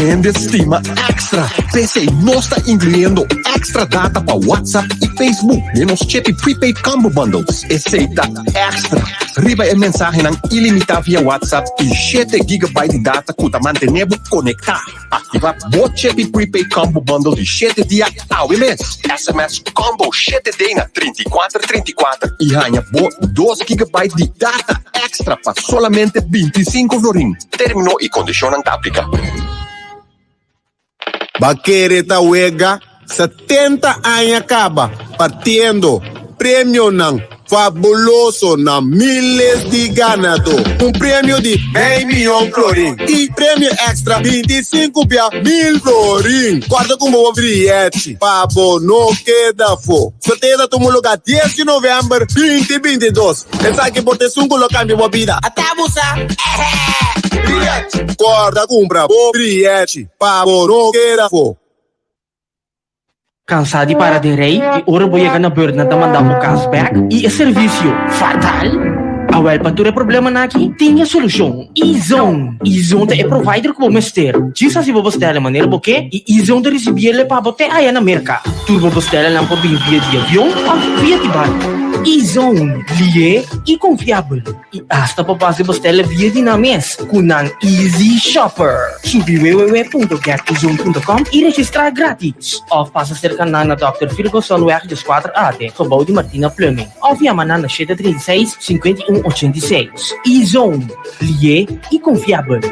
Hende stima extra. P'esei nos ta incluyendo extra data pa WhatsApp y Facebook den nos Chippy Prepaid Combo Bundles. Esei ta extra riba e mensahenan ilimita via WhatsApp y shete gigabyte di data cu ta mantene bo conecta. Activa bo Chippy Prepaid Combo Bundle di shete dia awe mes. SMS Combo 7D na 34 34 y haña bo dos gigabyte di data extra pa solamente 25 florin. Termino y condicionnan ta aplica. Ba kere ta wega 70 aña kaba partiendo premionan fabuloso na miles di ganadó. Un premio di mei mion florin i premio extra 25 bia mil florin. Kòrda ku bo briyèchi pa bo no keda afó. Sorteo ta tuma lugá dies di novèmber 2022. Esaki por ta esun ku lo kambia bo bida. Ata bo sa! Briyèchi! Kòrda kumpra bo briyèchi pa bo no keda afó. Cansá di para den rij y ora bo yega na beurt nan ta manda bo cas bek y e servicio fatal? Awel pa tur e problemanan aki tin e solucion, E-Zone! E-Zone ta e provider cu bo mester. Djis haci bo bestela manera bo ke y E-Zone ta ricibiele pa bo te aya na Merca. Tur bo bestelanan por bin via di avion of via di barco. E-Zone, lié y confiabel. I asta pa base bo stèl via di nan mes ku nan Easy Shopper. Subi www.getezone.com i registrá grátis. Òf pasa serka nan na Dòkter Virgosonweg dieskuater A den gebou di Martina Plumbing. Òf yama nan na shete 36 51 86. E-Zone, lié i konfiabel.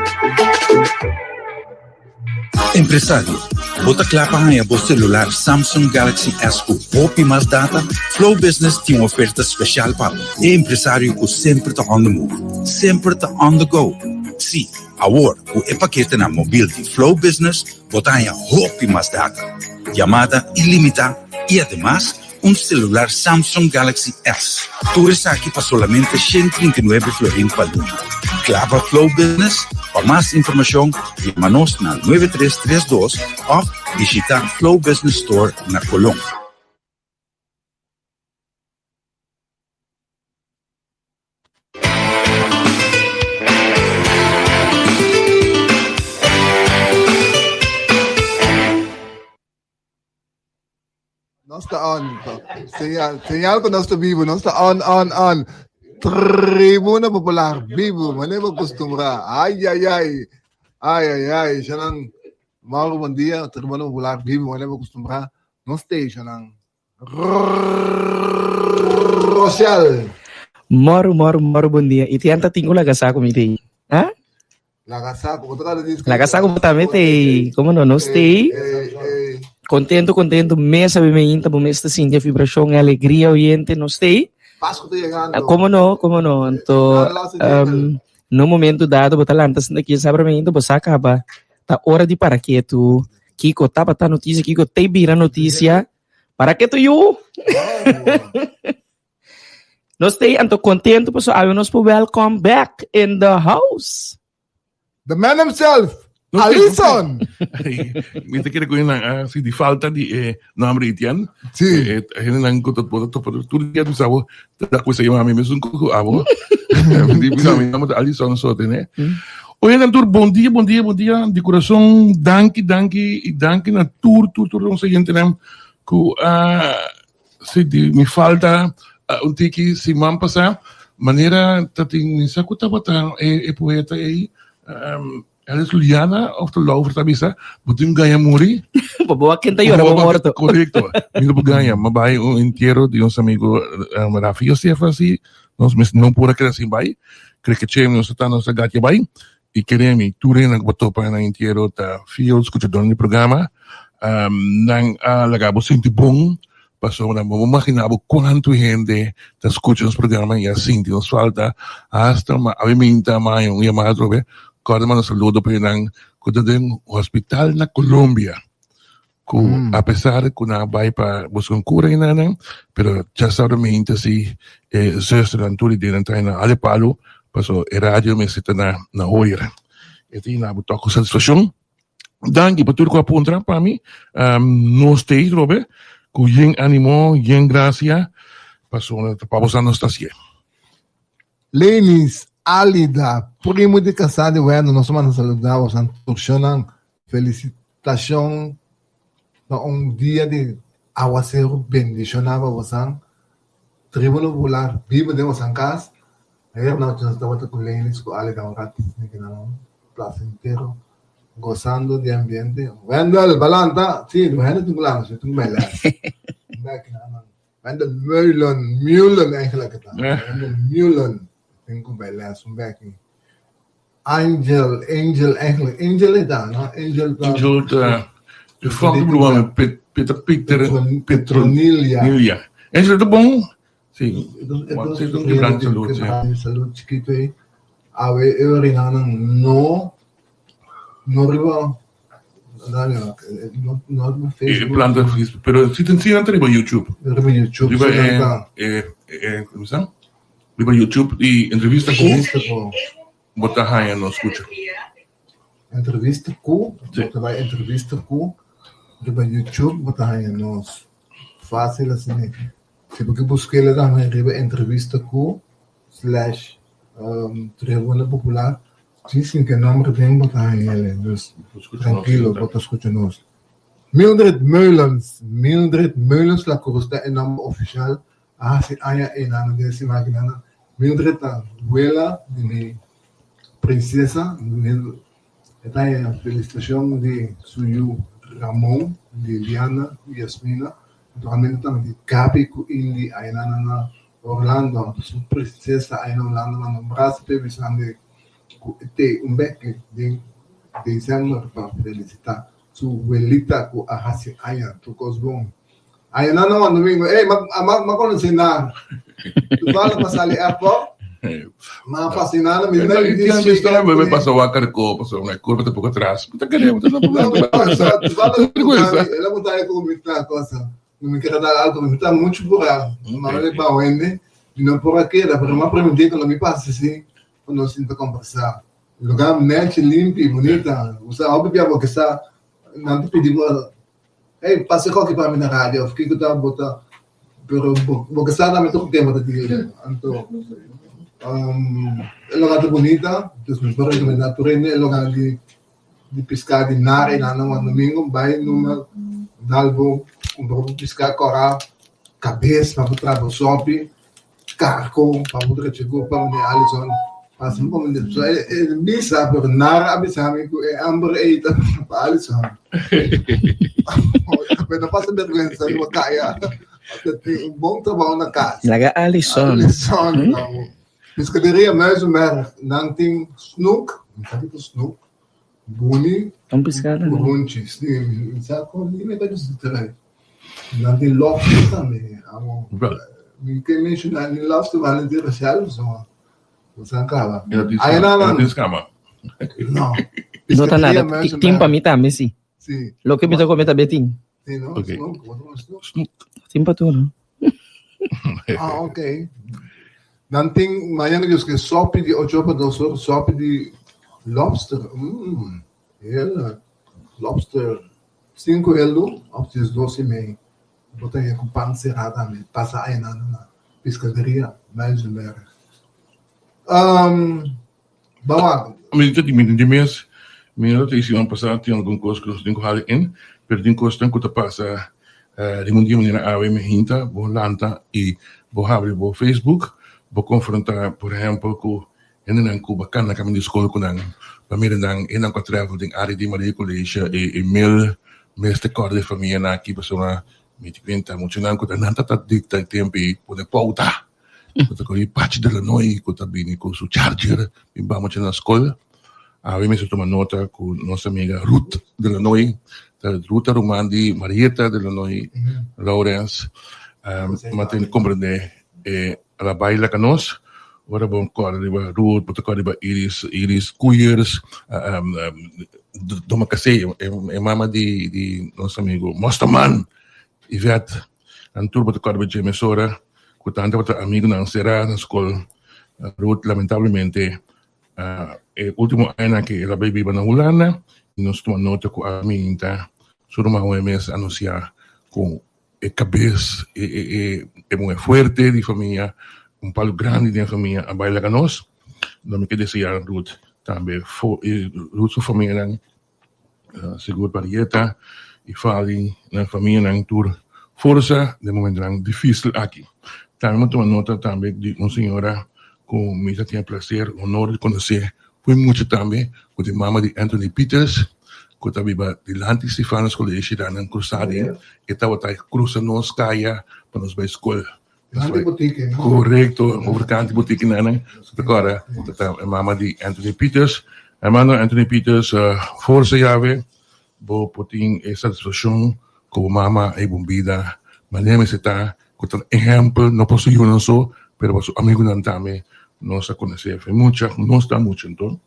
Empresario, bo ta kla pa haña bo selular Samsung Galaxy S ku hopi mas data? Flow Business tin un oferta spesial pa bo, e empresario ku semper ta on the move, semper ta on the go. Sí, awor ku e paketenan mobil di Flow Business bo ta haña hopi mas data, yamada ilimitá i ademas Un celular Samsung Galaxy S. Tur esaki pa solamente 139 florin pa luna. Clava Flow Business? Pa mas informacion, yama nos na 9332 of bishita Flow Business Store na Colon. Nos ta on. Señal, señal ku nos ta vivo. Nos ta on, on, on. Tribuna Popular vivo. Manera bo acostumbrá. Ay, ay, ay. Ay, ay, ay. Shanan, Mauro, bom dia. Tribuna Popular vivo. Manera bo acostumbrá. Nos te, Shanan. Rochelle. Moro, moro, moro, bom dia. E tianta tingo laga sa ku mi te. Ha? Laga sa ku bo ta Laga sa ku bo tambe te. Como no, nos te. Contento, contento. Mesa be me inta, bo mes ta sinti e vibracion e alegria oyente nos te. Pascu ta yegando. Como no, como no. Anto, um, no momento dado bo ta lanta sinta aquí sabra me inta, bo sa caba. Ta ora di para ketu. Kiko tabata noticia, kiko te bira noticia. Para ketu yu. Nos te anto contento paso awe nos por welcome back in the house. The man himself, Alison. Mi te kere ku nan ah, si di falta di eh, nombre Etienne. Sí. Eh, hende nan ku tot bota topa tur dia tu sabo ta ku se mami mesun ku abo. Di bisa mi nome ta Alison so tene. Oye nan tur bon dia, bon dia, bon dia di corazón. Danki, danki y danki na tur tur tur ons oyente nan ku ah Si di mi falta un tiki siman pasá, manera ta tin mi sa ku tabata e poeta ei, Alice Juliana of ta Louver ta bisa, bo tin gaña muri. Bo bo a ken ta yora bo morto. Korekto, mi no por gaña, mi a bai un entiero di nos amigo Rafi Josef asi, nos mes no por a keda sin bai, krekeche nos ta nos a gatia bai, i kere mi tur hende ku bo topa na entiero ta fiel skuchadornan di programa, Nan a laga bo sinti bon pasobra bo por magina bo cuanto hende ta scucha nos programa y a sinti nos falta hasta ma awe minta maña un yamada atrobe corda manda saludo pa nan cu ta den hospital na Colombia cu a pesar cu nan a bay pa busca un cura y nan pero djasabra minta si e zusternan tur y den nan trae nan ale palo pasobra e radio mester ta na hoyer e ta yena bo tok cu satisfaccion. Danki pa tur ku a puntra pa mi. Nos ta ei trobe ku yen animo, yen grasia, pasobra ta pa boso nos ta hasié. Lenis, Alida, primo di kasá di Wendel, nos a manda saluda boso nan tur shonnan. Felicitacion pa un dia di awacero bendiciona pa bosan. Tribuna Popular biba den bosan cas. Ayer nochi nos tabata cu Lenis cu Ali dan un rat den nan plaza entero gozando di ambiente. Wendel, balanta! Si, Wendel tin cu lanta, si tin cu bay les. Bek nan. Wendel Meulen, Meulen eigenlijk ta. Wendel Meulen tin cu bay les un bek. Angel, Angel eigenlijk, Angel e ta, no? Angel ta. Angel ta, de fuck de bedoel Pet, Peter, Peter, Petronilia. Nilia. Angel ta bon? Sí. Sí, un gran salud, sí. Salud chiquito ahí. Awe e orinanan no, no riba, no, no riba Facebook. E planta Facebook, pero si ten si riba YouTube. Riba YouTube, Riba e, e, e, como se llama? Riba YouTube di entrevista ku Entrevista ku. Bo ta haña nos skucha. Entrevista ku, bo ta bai entrevista ku riba YouTube bo ta haña nos. Fásil asina. Si bo ke busk'el tambe riba entrevista ku slash Tribuna Popular, si sin ke nòmber den bo ta haña el. Dus trankilo bo ta skucha nos. Mildred Meulens, Mildred Meulens La Cruz ta e nòmber ofishal A hasi aña einan den siman akinan Mildred ta wela di mi prinsesa. E ta haña felisitashon di su yu Ramon, Liliana ku Yasmina. Naturalmente tambe di Gaby ku Indy einan na Orlando. Su prinsesa ei na Orlando manda un brasa p'e bisandi ku e te un beke den december pa felisita su welita ku a hasi aña tur kos bon. Aña nan no domingo, ey, ma ma ma konosé nan. Tu bala pa sali airport, ma fasciná nan, mi mi di Ti historia me pasa wa karko, paso una curva ta poco atrás. Ta queremos, ta No, pasa. tu bala Vergüenza. El a contar ku mi ta cosa. Mi quiere dar algo, mi ta mucho pura. Ma me pa wende, mi no por a queda, pero ma permití cuando mi pasa así, cuando sinta conversar. Lugar nechi, limpi, bunita. Usa hopi bia bo ke sa, nan ta pidi bo, hey, pasa e koki pa mi na radio of kiko ta bo ta, pero bo bo ke sa tambe tur tempo ta diri. Anto, um, e lugar ta bunita, dus mi por recomenda tur hende e lugar di di piská di nar e nan nan domingo bai numa dal bo kumpra bo piská kòrá kabes pa bo traha bo sòpi. Karko pa bo drecha ku pa meneer Allison pasa un poco so e e bisa pero nara a bisa mi ku e hamber ei ta pa Allison pero no pasa bergüenza riba kaya ta tin un bon trabou na kas Laga Allison. Allison no Pescaderia Muizenberg nan tin snoek mi sa kiko snoek buni Un piscada no. Purunchi si mi sa kon mi ta bisa trae Nan tin lobster tambe. Amo. Mi ke mencioná ni lobster maar nan tin reshel so. Nos a kaba. Ay na nan. Tin skama. No. No ta nada. Tin pa mi tambe si. Si. Loke mi ta come tambe tin. Si no. Okay. Snoek. Tin pa tur. Ah, okay. Nan tin mañana Dios ke sopi di ocho pa dos or, sopi di lobster. Mm. Heerlijk. Lobster. Sinku eldu òf diesdos i mei bo ta haña ku pan será tambe. Pasa aynan na Piscaderia Muizenberg. Ban wak. Mi ta di mi di mes, mi no ta siman pasá tin algun kos ku nos tin ku hala in, pero tin kosnan ku ta pasa riba un dia manera awe mi hinta bo lanta i bo habri bo Facebook, bo konfrontá por ehèmpel ku Hendenan ku bakan na kaminda di skol ku nan pa mira nan e nan ku a travel den área di Maria College e e mil mester kòrda e famianan aki pasobra mi ta kuenta muchanan ku ta nan ta ta dikta e tempu ei pone pouta ku ta kohe Pachi de la Noy ku ta bini ku su charger bin ba muchanan na skol awe mester tuma nota ku nos amiga Ruth de la Noy ta Ruth ta ruman di Marieta de la Noy Lawrence mantene komprende e A bai laga nos, ora bo kòrda riba Ruth, bo ta kòrda riba Iris, Iris Koeiers, Doma Casey, e mama di di nos amigo Mosterman, Yvette, nan tur bo ta kòrda riba dje mesora ku tan tabata amigunan será na skol. Ruth lamentablemente e ultimo añanan ke el a bai biba na Hulanda i nos tuma nota ku a minta su ruman hopi mes anunsiá ku E kabes, e e e e muhé fuerte di famia, un palu grandi den famia a bai laga nos. No mi ke desea Ruth tambe fo i Ruth su famianan. Sigur pa Rieta i Fali, nan famianan tur forsa den momentonan difícil aki. Tambe mi a tuma nota tambe di un señora ku mi ta tin e placer, honor di konosé fo'i mucha tambe, ku ta e mama di Anthony Peters, ku ta biba dilanti Stefanus College da nan krusa di, e tabata krusa nos kaya pa nos bai skol. Grande boutique, no? Correcto, overkant boutique nanan. Ta kora, ta e mama di Anthony Peters. Hermano Anthony Peters, forsa yawe, bo por tin e satisfaccion cu bo mama a hiba un bida manera mester ta, cu ta un ehempel no pa su yunan so, pero pa su amigunan tambe. Nos a conoce fe mucha, nos ta mucha anto.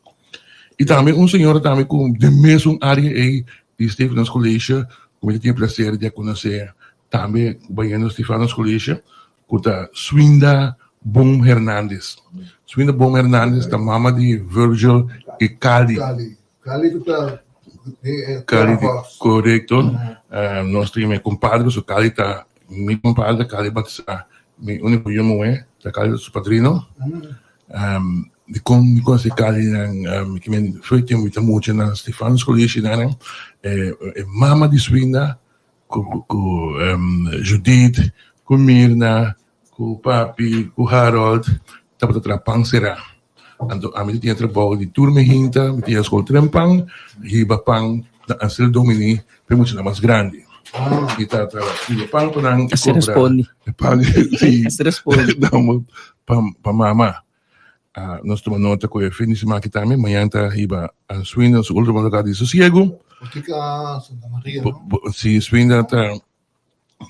Y tambe un señora tambe cu den mesun area ey di Stefanos College, cu mi ta tin e placer di a conoce Tambe bayendo Stefanos College cu ta Swinda Boom Hernandez. Swinda Boom Hernandez ta mama di Virgil y Cali. Cali. Cali cu ta Cali di, corecto. Nos tin mi compadre, pasobra Cali ta mi compadre, Cali batisa mi unico yu muhe, ta Cali ta su padrino. Dicon mi conoce Cali nan, mi kimen fo'i tempo mi ta mucha na Stefanos College nan, e mama di Swinda ku Judith, ku Mirna, ku papi, ku Harold tabata traha pan será. Anto ami ta tin e trabou di tur mi hinta, mi tin e skol tren pan, hiba pan na Ansel Domini pa e muchanan mas grandi. Mi ta traha hiba pan pa nan i kobra e pan si pa mama. Nos tuma nota ku e fin di siman aki tambe mañan ta hiba Swinda su ultimo lugar di sosiego. Botica Santa Maria, no? Si, Swinda ta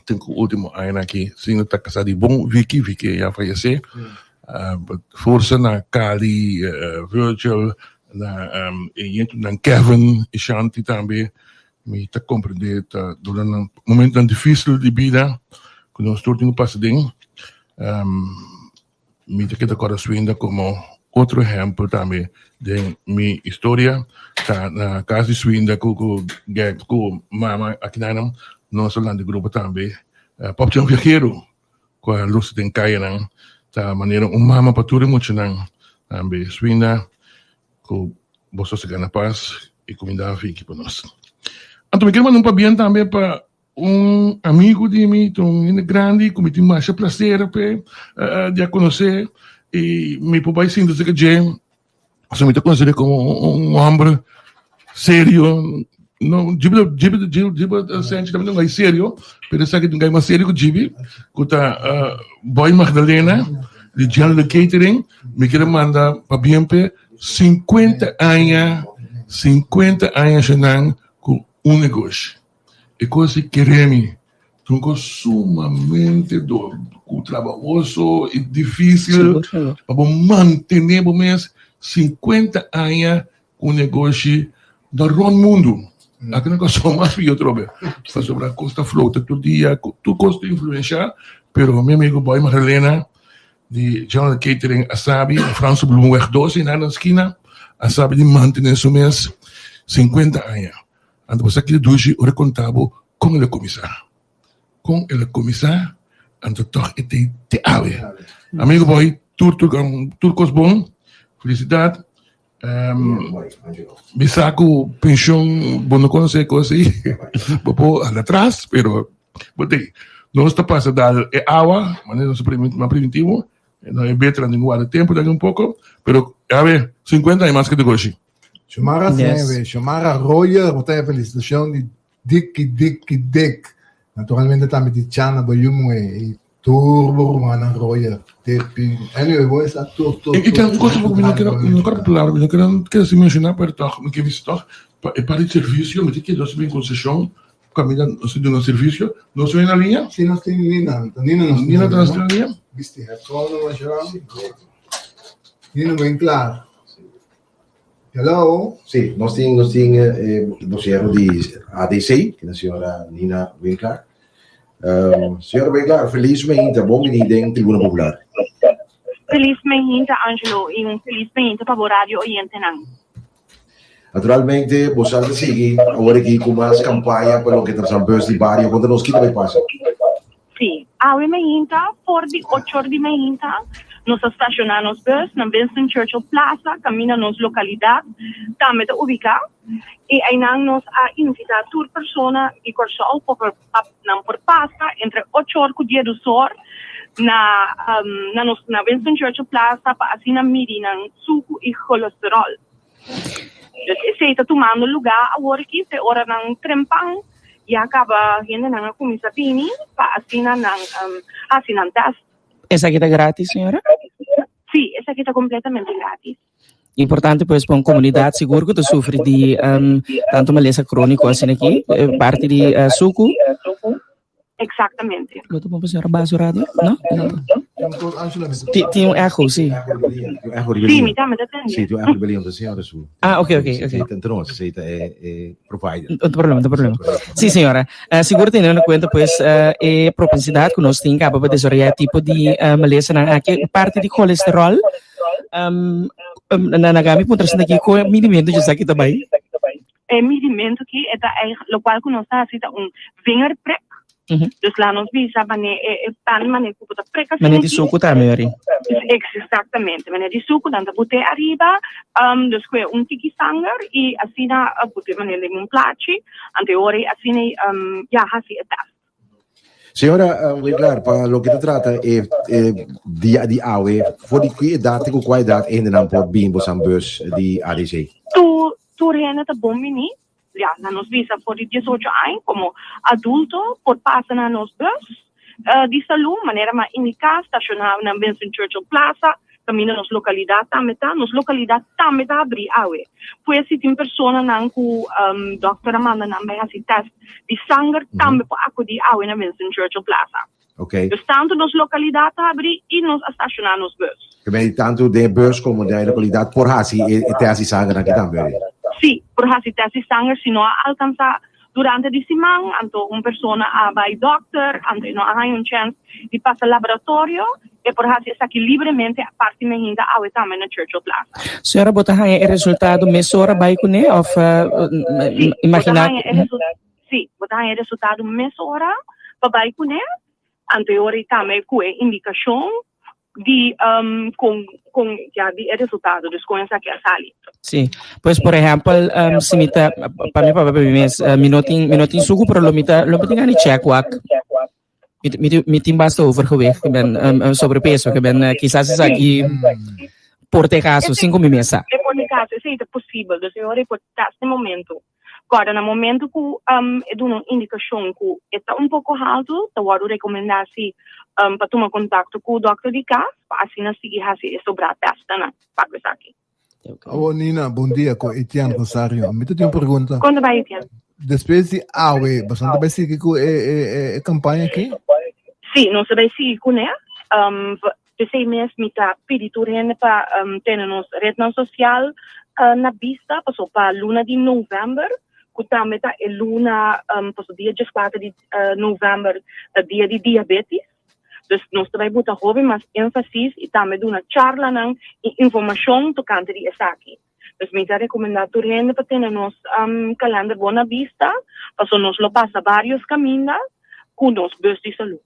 tin ku ultimo añanan aki. Swinda ta kasá di bon Vicky, Vicky ya fayesé. Forsa na Cali, Virgil, na e yentunan Kevin i Shanti tambe. Mi ta komprendé ta duna nan momentunan difísil di bida ku nos tur tin ku pasa den. Mi ta keda kòrda Swinda komo otro ehèmpel tambe den mi historia. Ta na kas di Swinda ku ku gèk ku mama akinanan nos a lanta grupo tambe Popchon Viajero ku a lusa den kayanan ta manera un mama pa tur e muchanan tambe. Swinda ku boso a gana pas i kuminda Vicky pa nos. Anto mi ker manda un pabien tambe pa Un amigu di mi ta un hende grandi ku mi tin masha plaser p'e di a konosé i mi por bai sinta serka dje pasobra mi ta konsider'é komo un hòmber serio. No, Djibi ta Djibi ta Djibi ta Senchi tambe ta un gai serio, pero esaki ta un gai mas serio ku Djibi, ku ta Boy Magdalena di General Catering. Mi ker a manda pabien p'e sinkuenta aña, sinkuenta aña ashanan ku un negoshi. E kos di kere mi ta un kos sumamente ku trabahoso i difísil pa bo mantené bo mes sinkuenta aña ku un negoshi na rònt mundu. Aki na Kòrsou mas pió trobe pasobra kos ta flota tur dia, tur kos ta influenshá, pero mi amigu Boy Magdalena di General Catering a sabi, na Franse Bloemenweg dos i nan na skina, a sabi di mantené su mes sinkuenta aña. Anto bo sa kiko dushi ora e konta bo kon el a kuminsá. Kon el a kuminsá, anto tòg e tei te awe. Amigo boy, tur tur tur kos bon, felisidat. Mi sa ku penshon bo no konosé kos ei, bo por anda atras, pero bo tei. Nos ta pasa dal e awa, manera nos a primitivo, no e beter nan tin ku warda tempu tambe un poko, pero awe sinkuenta aña mas ke negoshi. Xiomara Seve, Xiomara Royer, bo ta e felicitacion di Dikki Dikki Dik. Naturalmente tambe di Chana Boyumwe y tur bo rumannan Royer, Tirpi. Anyway, bo esa tur tur. Y ten un cosa mi no quiero, mi no quiero palabra, mi no quiero quiero sin menciona, pero toch mi quiero bisa toch, pa e parti di servicio mi ta keda nos bin concesión caminda nos ta duna servicio, nos tin na liña? Si nos tin Nina, Nina nos tin Nina ta na liña? Bisti headphone no masha. Nina ben klaar. Hello. Sí, nos tin, nos tin e vocero di ADC, que na señora Nina Winklar. Um, señora Winklar, feliz meinta, bon bini den Tribuna Popular. Feliz meinta, Angelo, y un feliz meinta pa bo radio oyentenan. Naturalmente, bo sa ta sigui awor aki cu mas campaña pa loke ta San Bus di Bario. Conta nos, kiko ta bay pasa? Sí, awe meinta, for di ocho or di meinta, Nos a stashoná nos bus na Winston Churchill Plaza, kaminda nos lokalidat tambe ta ubiká, i einan nos a invitá tur persona di Kòrsou pa por pa nan por pasa entre ocho or ku diesdos or na na nos na Winston Churchill Plaza pa asina midi nan suku i kolesteròl. Dus esei ta tumando lugá awor aki, te ora nan trempan ya kaba hendenan a kuminsá bini pa asina nan hasi nan tèst. Esaki ta gratis, señora? Sí, esaki ta completamente gratis. Importante pues pa un comunidad sigur cu ta sufri di um, tanto malesa crónico asina aki, eh, parti di uh, sucu. Exactamente. Lo ta bon pa señora baha su radio? No? Tin un echo, sí. Sí, mi tambe ta tende. Sí, tin un echo riba liña, señora su. Ah, ok, ok, ok. Sí, ta nos, sí, ta e, e provider. No ta problema, no ta problema. Sí, señora. Uh, sigur teniendo en cuenta pues uh, e propensidad ku nos tin kaba pa desaroyá tipo di uh, malesanan aki, parte di kolesterol. Um, um, na nagami puntra sinta ki ko midimento dje esaki ta bai? E midimento ki e ta eigen, lokual ku nos ta hasi ta un vingerprik. Dus laat nos bisa mane e e pan mane ku bo ta prek asina Mane di aki. suku tambe ori. Exactamente, mane di suku nan ta bute ariba, um, dus kue un tiki sanger i asina a bute mane den un plachi, anto e ora ei asina ei um, ya hasi e test. Señora Winkler, pa loke ta trata e e dia di awe, for di ki edat te ku kua edat e hendenan por bin bosan bus di ADC? Tur tur hende ta bon bini, Ya, na nos bisa for di diesocho aña komo adulto por pasa na nos bus di salú, manera m'a indiká, stashoná na Winston Churchill Plaza, kaminda nos lokalidat tambe ta. Nos lokalidat tambe ta habrí awe. Pues si tin personanan ku dòkter a manda nan bai hasi tèst di sanger tambe por akudí awe na Winston Churchill Plaza. Ok. Dus tantu nos lokalidat ta habrí i nos a stashoná nos bus. Ke mei tantu den e bus komo den e lokalidat por hasi e tèst di sanger aki tambe, ori? Sí, por hasi tèst di sanger si no a alkansá durante di siman, anto un persona a bai dòkter, anto e no a haña un chèns di pasa laboratorio, e por hasi esaki libremente aparte mehinda awe tambe na Churchill Plaza. Señora, bo ta haña e resultado mesora bai kuné òf Sí, bo ta imaginá? haña e resultado. Sí, bo ta haña e resultado mesora pa bai kuné, anto e ora ei tambe ku e indikashon di kon kon ya di e resultado, dus kon esaki a sali. Sí, pues por ehèmpel si mi ta, pa mi papia pa mi mes, mi no tin mi no tin suku pero lo mi ta lo mi tin gana di chèk wak, mi mi mi tin basta overgewicht, ke ben sobrepeso, ke ben kisas esaki por ta e kaso sin ku mi mes sa. E por ta e kaso, esei ta posibel, dus e ora ei por tèst e momento. Kòrda na momentu ku e duna un indikashon ku e ta un poko haltu, ta wòrdu rekomendá si pa tuma kontakto ku dòkter di kas pa asina sigui hasi e sobrá tèstnan pa ku esaki. Awo Nina, bon dia ku Etienne Rosario. Mi ta tin un pregunta. Kon ta bai Etienne? Despues di awe, boso ta bai sigui ku e e e kampaña aki? Sí, nos ta bai sigui kuné. P'esei mes mi ta pidi tur hende pa tene nos retnan sosial na bista, pasobra pa luna di novèmber, ku tambe ta e luna, pasobra dia dieskuater di novèmber ta dia di diabetis, dus nos ta bai buta hopi mas énfasis i tambe duna charlanan i informashon tokante di esaki. Dus mi ta rekomendá tur hende pa tene nos kalènder bon na bista, pasobra nos lo pasa vários kaminda ku nos bus di salú.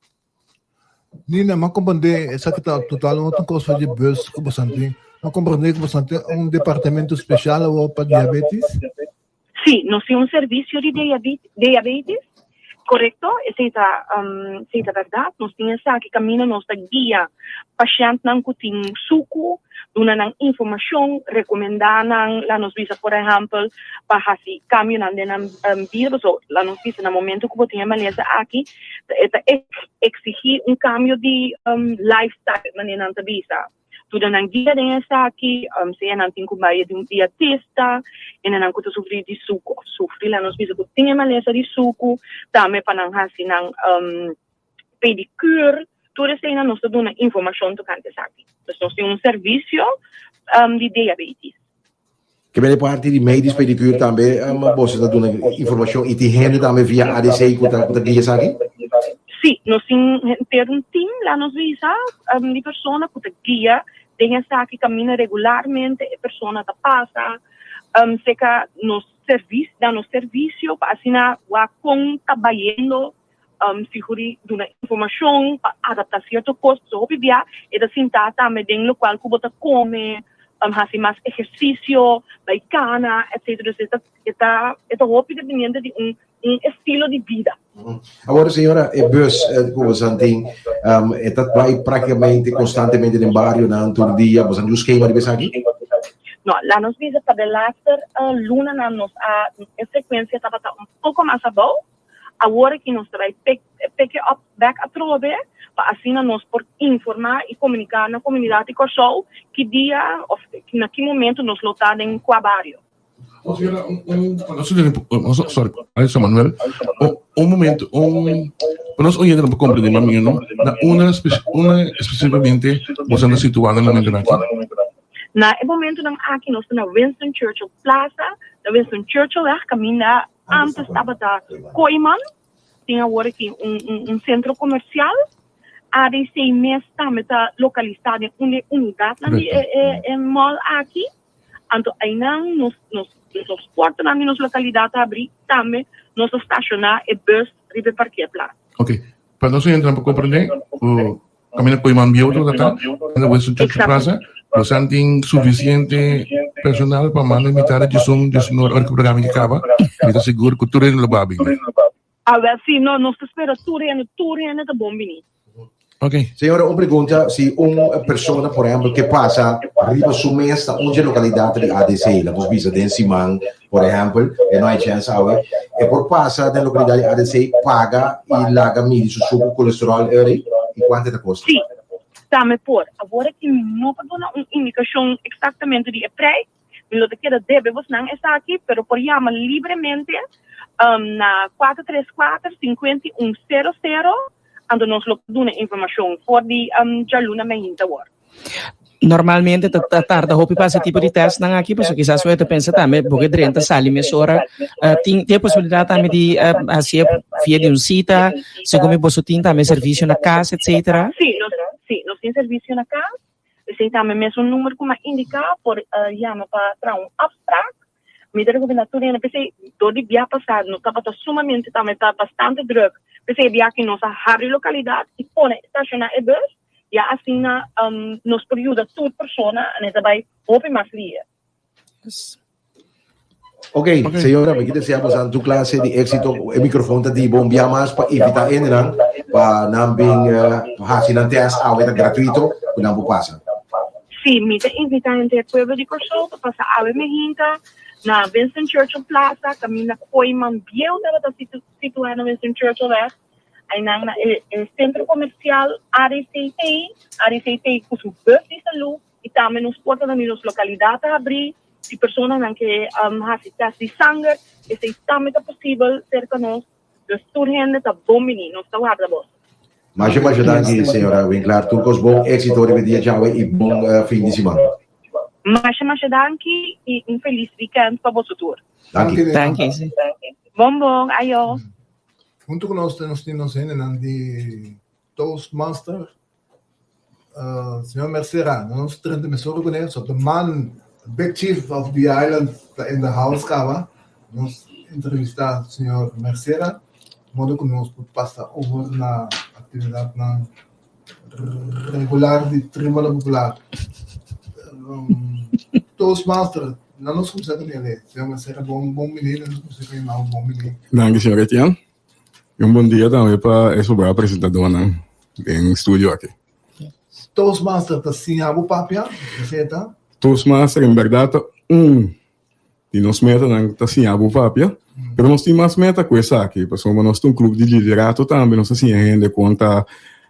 Nina, m'a komprendé esaki ta totalmente un kos for di bus ku boso tin. M'a komprendé ku boso tin un departamento spesial awor pa diabetis. Sí, nos tin un servisio di diabetis, korekto, esei ta esei ta bèrdat. Nos tin esaki kaminda nos ta guia pashèntnan ku tin suku, duna nan informashon, rekomendá nan, laat nos bisa por ehèmpel pa hasi kambionan den nan bida, pasobra laat nos bisa na momento ku bo tin e malesa aki e ta eksigí un kambio di lifestyle manera nan ta bisa. Duna nan guia den esaki, sea nan tin ku bai di un dietista, hendenan ku ta sufri di suku òf sufri laat nos bisa ku tin e malesa di suku, tambe pa nan hasi nan pedicure, tur eseinan nos ta duna informacion tocante esaki. Dus nos tin un servicio di diabetes. Ke bende parti di medisch pedicure tambe boso ta duna informacion y tin hende tambe via ADC cu ta guia esaki? Si, nos tin henter un team, laat nos bisa, di persona cu ta guia den esaki caminda regularmente e persona ta pasa cerca nos servicio, na nos servicio pa asina wak con ta bayendo. Sigur di duna informashon pa adaptá sierto kos, pasobra hopi bia e ta sintá tambe den lokual ku bo ta kome, hasi mas ehersisio, bai kana, etcetera. Dus e ta e ta e ta hopi dependiente di un un estilo di bida. Awor señora, e bus ku bosan tin e ta bai praktikamente konstantemente den barionan tur dia, bosan tin un skema riba esaki? No, la nos bisa pa de laster lunanan nos a e frekuensia tabata un poko mas abou. Awor aki nos ta bai pick pick it up back atrobe pa asina nos por informa y comunica na comunidad di Corsou ki dia of na ki momento nos lo ta den cua bario. Oh, señora, un, un, nos un, sorry, Alisa Manuel, un, un momento, un, pa nos oyente no por comprende mas mihor, no? Na una, una específicamente, boso anda situado na momento aki? Na e momentonan aki nos ta na Winston Churchill Plaza, na Winston Churchillweg, caminda Antes tabata Kooiman, tin awor aki un un sentro komersial. ADC mes tambe ta lokalisá den un di e unidatnan di e e e mall aki. Anto einan nos nos nos portanan di nos lokalidat ta habrí, tambe nos ta stashoná e bus riba e parkeerplaats. Oké, pa nos oyentenan por komprendé ku Caminda Kooiman Bieu tabata ta, na Winston Churchill Plaza, nos a tin suficiente personal pa manda mitad di djesun, djesnor ora ku programa ki kaba, mi ta sigur ku tur hende lo ba bini. Awel si, no, nos ta spera tur hende, tur hende ta bon bini. Ok. Señora, un pregunta, si un persona, por ehempel, ke pasa riba su mes na un dje lokalidat di ADC, laga nos bisa den siman, por ehempel, e no hay chèns awe, e por pasa den lokalidat di ADC, paga i laga midi su suku, kolesteròl, eri? I kuantu e ta kosta? Sí, tambe por. Awor aki mi no por duna un indikashon eksaktamente di e prijs, mi lo ta keda debe bosnan esaki, pero por yama libremente na 434 5100, anto nos lo por duna informashon for di djaluna mainta awor. Normalmente ta ta tarda hopi pa hasi tipo di testnan aki, pasobra kisas bo ta pensa tambe bo ke drenta sali mesora. Tin tin e posibilidat tambe di hasié via di un sita, segun mi boso tin tambe servisio na kas etcetera. Sí, nos sí, nos tin servisio na kas, esei tambe mesun number ku mi a indiká por yama pa traha un afsprak. Mi ta rekomendá tur hende, p'esei dor di bia pasá nos tabata sumamente tambe ta bastante drùk, p'esei e bia aki nos a habri lokalidat i pone stashoná e bus. Ya asina nos por yuda tur persona en e ta bai hopi mas lihe. Ok, señora, mi ke desea boso tur clase di éxito. E microfoon ta di bo un bia mas pa invita hendenan pa nan bin haci nan test awe ta gratuito ku nan por pasa. Sí, mi ta invita henter pueblo di Kòrsou pa pasa awe mehinta na Winston Churchill Plaza kaminda Kooiman Bieu tabata situá na Winston Churchillweg. Einan na e sentro komersial ADCT, ADCT ku su bus di salú i tambe nos portanan di nos lokalidat ta habrí. Si personanan ke hasi tèst di sanger, esei tambe ta posibel serka nos. Dus tur hende ta bon biní, nos ta warda boso. Masha masha danki señora Winklaar, tur kos bon, éksito riba e dia djawe i bon fin di siman. Masha masha danki i un felis wikènt pa boso tur. Danki. Danki. Bon bon, ayo. Hunto ku nos nos tin nos hendenan di Toastmaster, Señor Mercera, nos 30 mesora kuné, so the man, the big chief of the island ta in the house kaba, nos entrevista Señor Mercera, modo ku nos por pasa over na aktividatnan regular di Tribuna Popular. Toastmaster, na nos kumsa ku nele. Señor Mercera, bon bon bini, na nos kumsa ku nele, bon bini. Danki, señor Etienne. Y un bon dia tambe pa e sobra presentadornan den studio aki. Toastmaster ta siña bo papia, esei ta? Toastmaster en berdad ta un di nos metanan ta siña bo papia, pero nos tin mas meta ku esaki, pasobra nos ta un club di liderato tambe, nos ta siña hende kon ta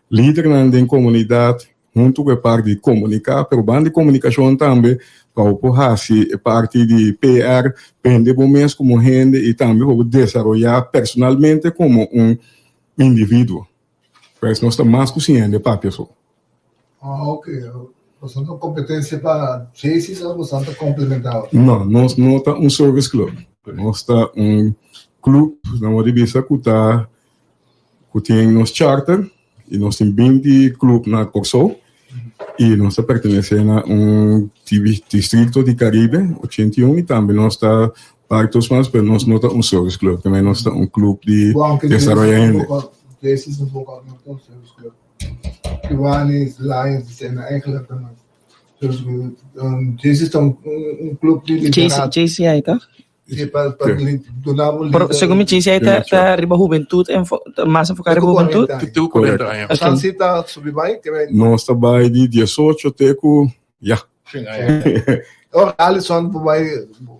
lidernan den komunidat huntu ku e parti di komuniká, pero banda di komunikashon tambe pa bo por hasi e parti di PR, bende bo mes komo hende i tambe pa bo desaroyá personalmente komo un individuo. Pues nos ta mas ku siña hende papia so. Ah, ok. Boso no competencia pa Jaycees of boso ta complementa otro? No, nos no ta un service club. Nos ta un club, nan wou di bisa, ku ta ku tin nos charter i nos tin binti club na Kòrsou i nos ta pertenesé na un distrito di Karibe, 81, i tambe nos ta parti Toastmasters, pero nos no ta un service club, tambe nos ta un club di desaroya hende. Jaycees nos ook altijd nog service club. Kiwanis, Lions, die zijn eigenlijk dan service club. Jaycees ta un club di liderato. JCI, toch? Sí, pa duna bo Pero lider. segun mi JCI ta riba hubentud, ta mas enfoká Te riba ku hubentud? 40 aña. Te ku 40 aña. Ok. San si ta subi bai, ke bai. Nos ta bai di 18 te ku, ya. Ora Alisson por bai,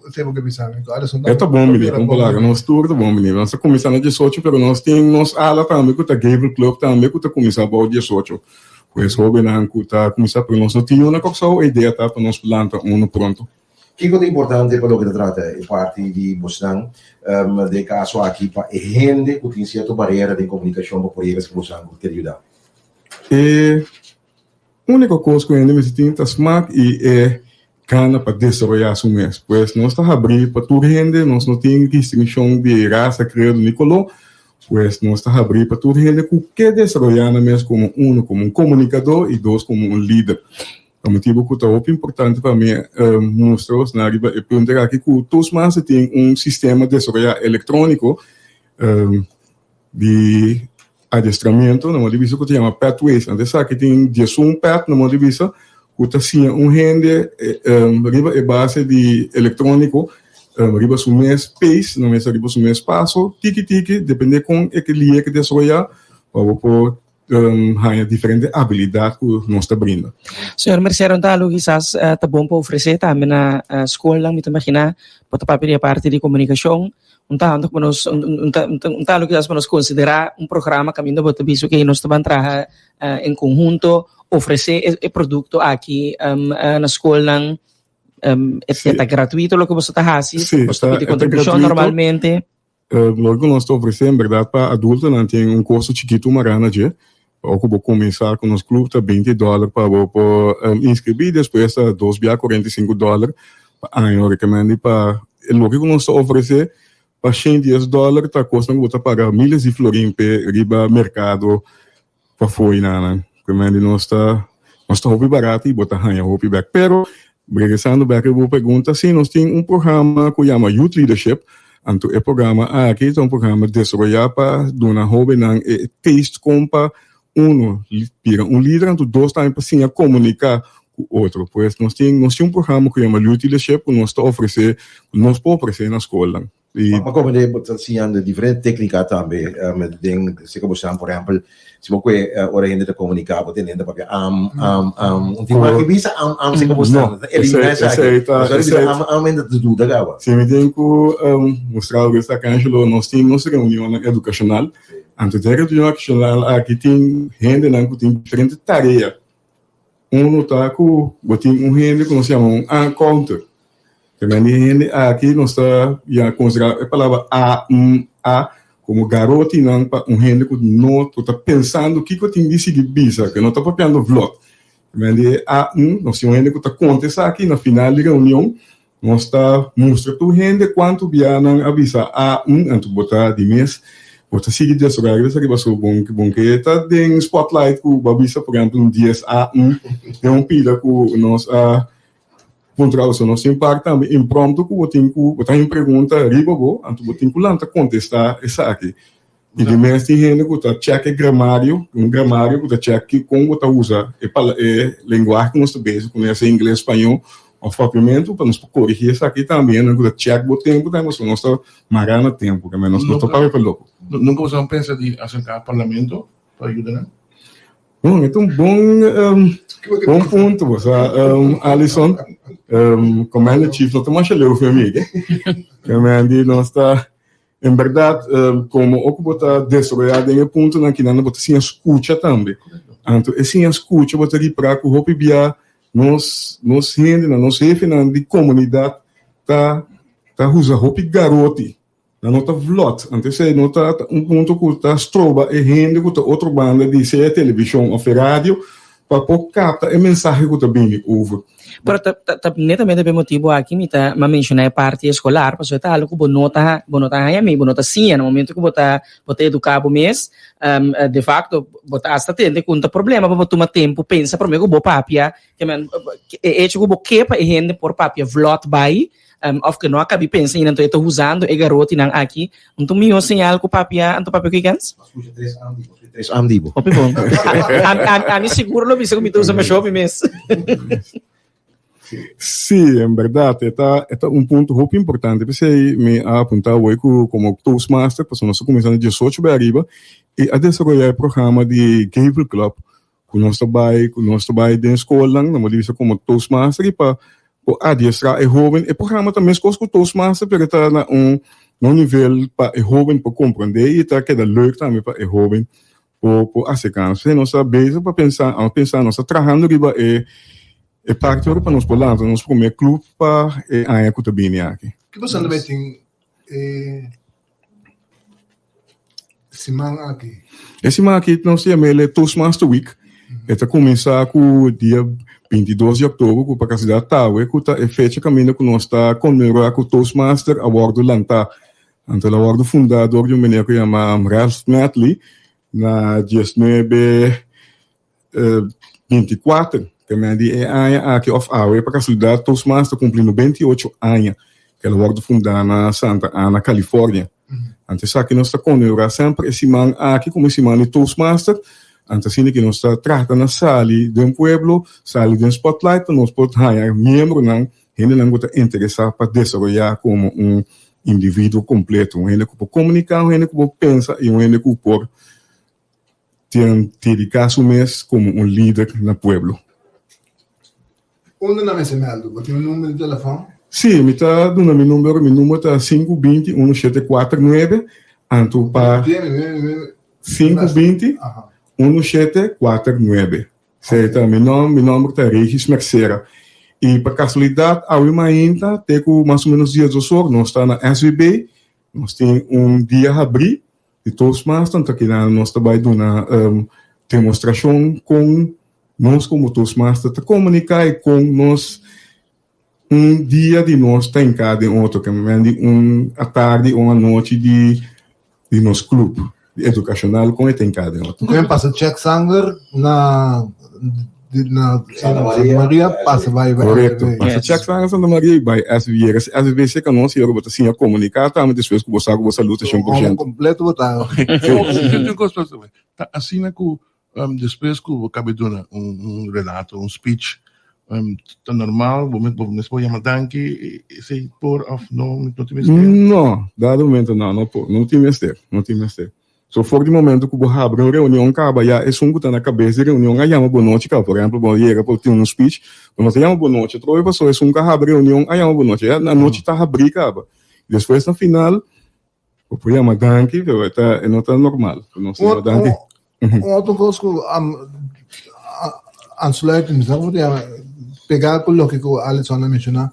esei bo ke bisa mi, ku Alisson E ta bon bini, kon palabra, nos tur ta bon bini. Nos ta kuminsá na 18, pero nos tin nos ala tambe ku ta Gavel Club tambe ku ta kuminsá bou 18. Pues hóbennan ku ta kuminsá, pero nos no tin unu na Kòrsou, e idea ta pa nos planta unu pronto. Kiko ta importante pa loke ta trata e parti di bosnan den e kaso aki pa e hende ku tin sierto barera den komunikashon pa por yega si bosnan ku kier yuda? E Úniko kos ku hende mester tin ta smak i e gana pa desaroyá su mes. Pues nos ta habrí pa tur hende, nos no tin distinshon di rasa, kredo ni koló. Pues nos ta habrí pa tur hende ku ke desaroyá nan mes komo unu, komo un komunikadó i dos komo un lider. Pa motibu ku ta hopi importante pa mi mustra osnan riba e punto aki ku Toastmaster tin un sistema desaroyá elektróniko di Adestramiento, na modo di bisa ku ta yama pathways. Anto esaki tin 11 path, na modo di bisa, ku ta siña un hende riba e base di elektróniko, riba su mes pace, na mester riba su mes paso, tiki tiki, depende kon e ke lie ke desaroyá, pa bo por haña diferente abilidat ku nos ta brinda. Señor Mercero, un ta algo kisas ta bon pa ofresé tambe na skolnan, mi ta imaginá, bo ta papia di e parti di komunikashon, Un ta handig pa nos, un ta un ta algo kisas pa nos konsiderá un programa kaminda bo ta bisa oke nos ta ban traha en konhunto, ofresé e produkto aki na skolnan, e ta gratuito loke boso ta hasi, boso ta pidi kontribushon normalmente? Loke ku nos ta ofresé en bèrdat pa adultonan tin un kosto chikitu mará na dje, Ora ku bo kuminsá ku nos klup ta binti dòler pa bo por inskribí, despues ta dos bia 45 dòler pa aña. Rekemendi pa e loke ku nos ta ofresé pa 110 dòler ta kosnan ku bo ta paga miles di florin p'e riba merkado pafó i nan. Rekemendi nos ta nos ta hopi barato i bo ta haña hopi bèk. Pero regresando bèk riba bo pregunta, si nos tin un programa ku yama Youth Leadership. Anto e programa aki ta un programa desaroyá pa duna hóbennan e taste kon pa uno bira un lider anto dos tambe pa siña komuniká ku otro. Pues nos tin nos tin un programa ku yama Youth Leadership ku nos ta ofresé ku nos por ofresé na skolnan. I. Ma komo bo ta siñando diferente téknika tambe den seka bo san por ehèmpel Si bo kue ora hende ta komuniká bo tende hende papia am, am, am. Un tin mag bisa am, am si bo sa. Ta eliminá esaki. Pasobra bisa am, am hende ta duda kaba. Si mi tin ku mustra algu esaki Angelo, nos tin nos reunionnan edukashonal. Anto den e reunion edukashonal aki tin hendenan ku tin diferente tarea. Uno ta ku bo tin un hende ku nos yama un aancounter. También di hende aki nos ta ya konsiderá e palabra a, m, a komo garotinan pa un hende ku no ku ta pensando kiko tin di sigui bisa, ku no ta papiando vlot. También di e a, m, nos tin un hende ku ta konta esaki na final di reunion Nos ta mustra tur hende kuantu bia nan a bisa a un, anto bo ta di mes, bo ta sigui desaroyá riba esaki pasobra bon bon ke ta den spotlight ku bo a bisa por ehempel un dies a un den un pida ku nos a puntra pasobra nos tin par tambe impromptu ku bo tin ku bo ta haña un pregunta riba bo anto bo tin ku lanta kontestá esaki. I di mes tin hende ku ta chèk e gramario, un gramario ku ta chèk ki kon bo ta usa e pala e lenguahe ku nos ta bezig kuné, ya sea ingles, spañó òf papiamentu, pa nos por korigí esaki tambe. Hende ku ta chèk bo tempu tambe, pasobra nos ta mará na tempu, ke nos no ta papia pa loko. Nunka boso a pensa di aserká parlamento pa yuda nan? Bon, e ta un bon bon punto bo sa, Alison. Commander Chief no ta masha leu for mi, ke? Ke nos ta. En bèrdat, komo oko bo ta desaroyá den e puntonan kinan bo ta siña skucha tambe. Anto e siña skucha bo ta ripará ku hopi bia nos nos hendenan, nos hefenan di komunidat ta ta usa hopi garoti, nan no ta vlòt. Anto esei no ta un punto ku ta stroba e hende ku ta otro banda di sea e televishon òf e radio pa por kapta e mensahe ku ta bini over. Pero ta ta ta netamente pa e motibu aki mi ta mi a menshoná e parti eskolar, pasobra e ta algu ku bo no ta bo no ta haña mi, bo no ta siña na momento ku bo ta bo ta eduká bo mes, de fakto bo ta asta tende ku un ta problema pa bo tuma tempu pensa promé ku bo papia, ke men e hecho ku bo ke pa e hende por papia vlòt bai. òf ku no a kabi pensa ainda, anto e ta usando e garotinan aki. Anto mihó señal ku papia, anto papia ku e kens. Tres am di bo. Hopi bon. Ami sigur lo bisa ku mi ta usa masha hopi mes. Sí, en berdad, e ta, e ta un punto hopi importante. P'esei mi a apuntá awor ku komo Toastmaster, pasobra nos a kuminsá na diesocho bai ariba i a desaroyá e programa di Gavel Club ku nos ta bai, ku nos ta bai den skolnan, nos a bisa komo Toastmaster i pa por adiestrá e hóben. E programa ta meskos ku Toastmaster, pero e ta na un na un nivel pa e hóben por komprondé i ta keda leuk tambe pa e hóben por por aserká nos. P'esei nos ta bezig pa pensa, a pensa, nos ta trahando riba e e parti ora pa nos por lanta nos promé club pa e aña ku ta bini aki. Ki boso anda tin e siman aki? E siman aki nos ta yama el e Toastmaster Week. E ta kuminsá ku dia 22 di òktober ku pa kasualidat tawe ku ta e fecha kaminda ku nos ta konmemorá ku Toastmaster a wòrdu lantá. Anto el a wòrdu fundá dor di un meneer ku yama Ralph Medley na diesnuebe 24, ke men di e aña aki òf awe pa kasualidat Toastmaster ta kumpli 98 aña ku el a wòrdu fundá na Santa Ana, California. Anto esaki nos ta konmemorá semper e siman aki komo e siman di Toastmaster. Anto asina ki nos ta trata na sali den pueblo, sali den spotlight pa nos por haña miembronan, hendenan ku ta interesá pa desaroyá komo un individuo kompleto, un hende ku por komuniká, un hende ku por pensa i un hende ku por Tin dedica su mes como un lider na pueblo. Unda nan mester meldu? Bo tin un number di telefon? Sí, mi ta duna mi number. Mi number ta sinku binti unu shete kuater nuebe. Anto pa sinku binti unu shete kuater nuebe. Esei ta mi nòmber. Mi nòmber ta Regis Mercera. I pa kasualidat awe mainta te ku mas o ménos diesdos or nos ta na SVB. Nos tin un dia habrí. Di Toastmaster ta keda nos ta bai duna demostrashon kon nos komo Toastmaster ta komuniká i kon nos un dia di nos ta hinká den otro, ke men di un atardi o un anochi di di nos club edukashonal kon e ta hinká den otro. Ken pasa chèk sanger na na Santa Maria pasa bai bai Correcto. Pasa check sanga Santa Maria y bai SVB. Res SVB seca nos y ora bo ta siña comunica tambe despues cu bo sa cu bo salud ta 100%. Completo bo ta. Tin cos pa saber. Ta asina cu despues cu bo cabe duna un relato, un speech, ta normal bo mes por yama danki esey por of no no tin mester? No, dado momento no, no por, no tin mester, no tin mester. So for di momento ku bo habri un reunion kaba ya esun ku ta na kabes di reunion a yama bo nochi kaba. Por ehempel bo yega por tin un speech, bo no ta yama bo nochi atrobe pasobra esun ku a habri reunion a yama bo nochi. Ya anochi ta habri kaba. Despues na final bo por yama danki pero e ta e no ta normal ku nos yama danki. Un otro kos ku aansluitend, mi sa komo ta yama, pegá ku loke ku Alison a menshoná.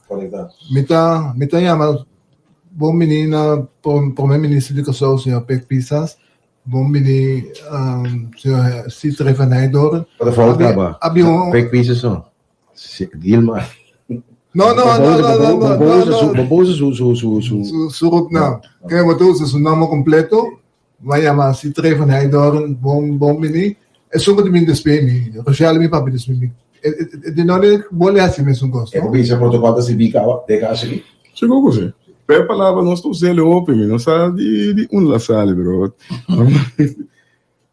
Mi ta mi ta yama Bon bini na Prome Minister di Kòrsou, señor Pek Pisas. Bon bini, señor Sithree van Heydoorn. Wat a fout kaba? Pek Pisas no. Gilmar. No, no, no, no, no, no, no. Bo por usa su, su, su, su. Su, su roepnaam. Kaya bo ta usa su nòmber kompleto. Bo a yama Sithree van Heydoorn, bon, bon bini. Esun ku ta bini despues mi, Rochelle mi papia despues mi. Di no de bo le hasi mesun kos, E no? por bisa protokòl ta sirbi kaba den kas aki? Sigur ku si. Per palabra nos ta us'el hopi, mi no sa di di unda la sali, pero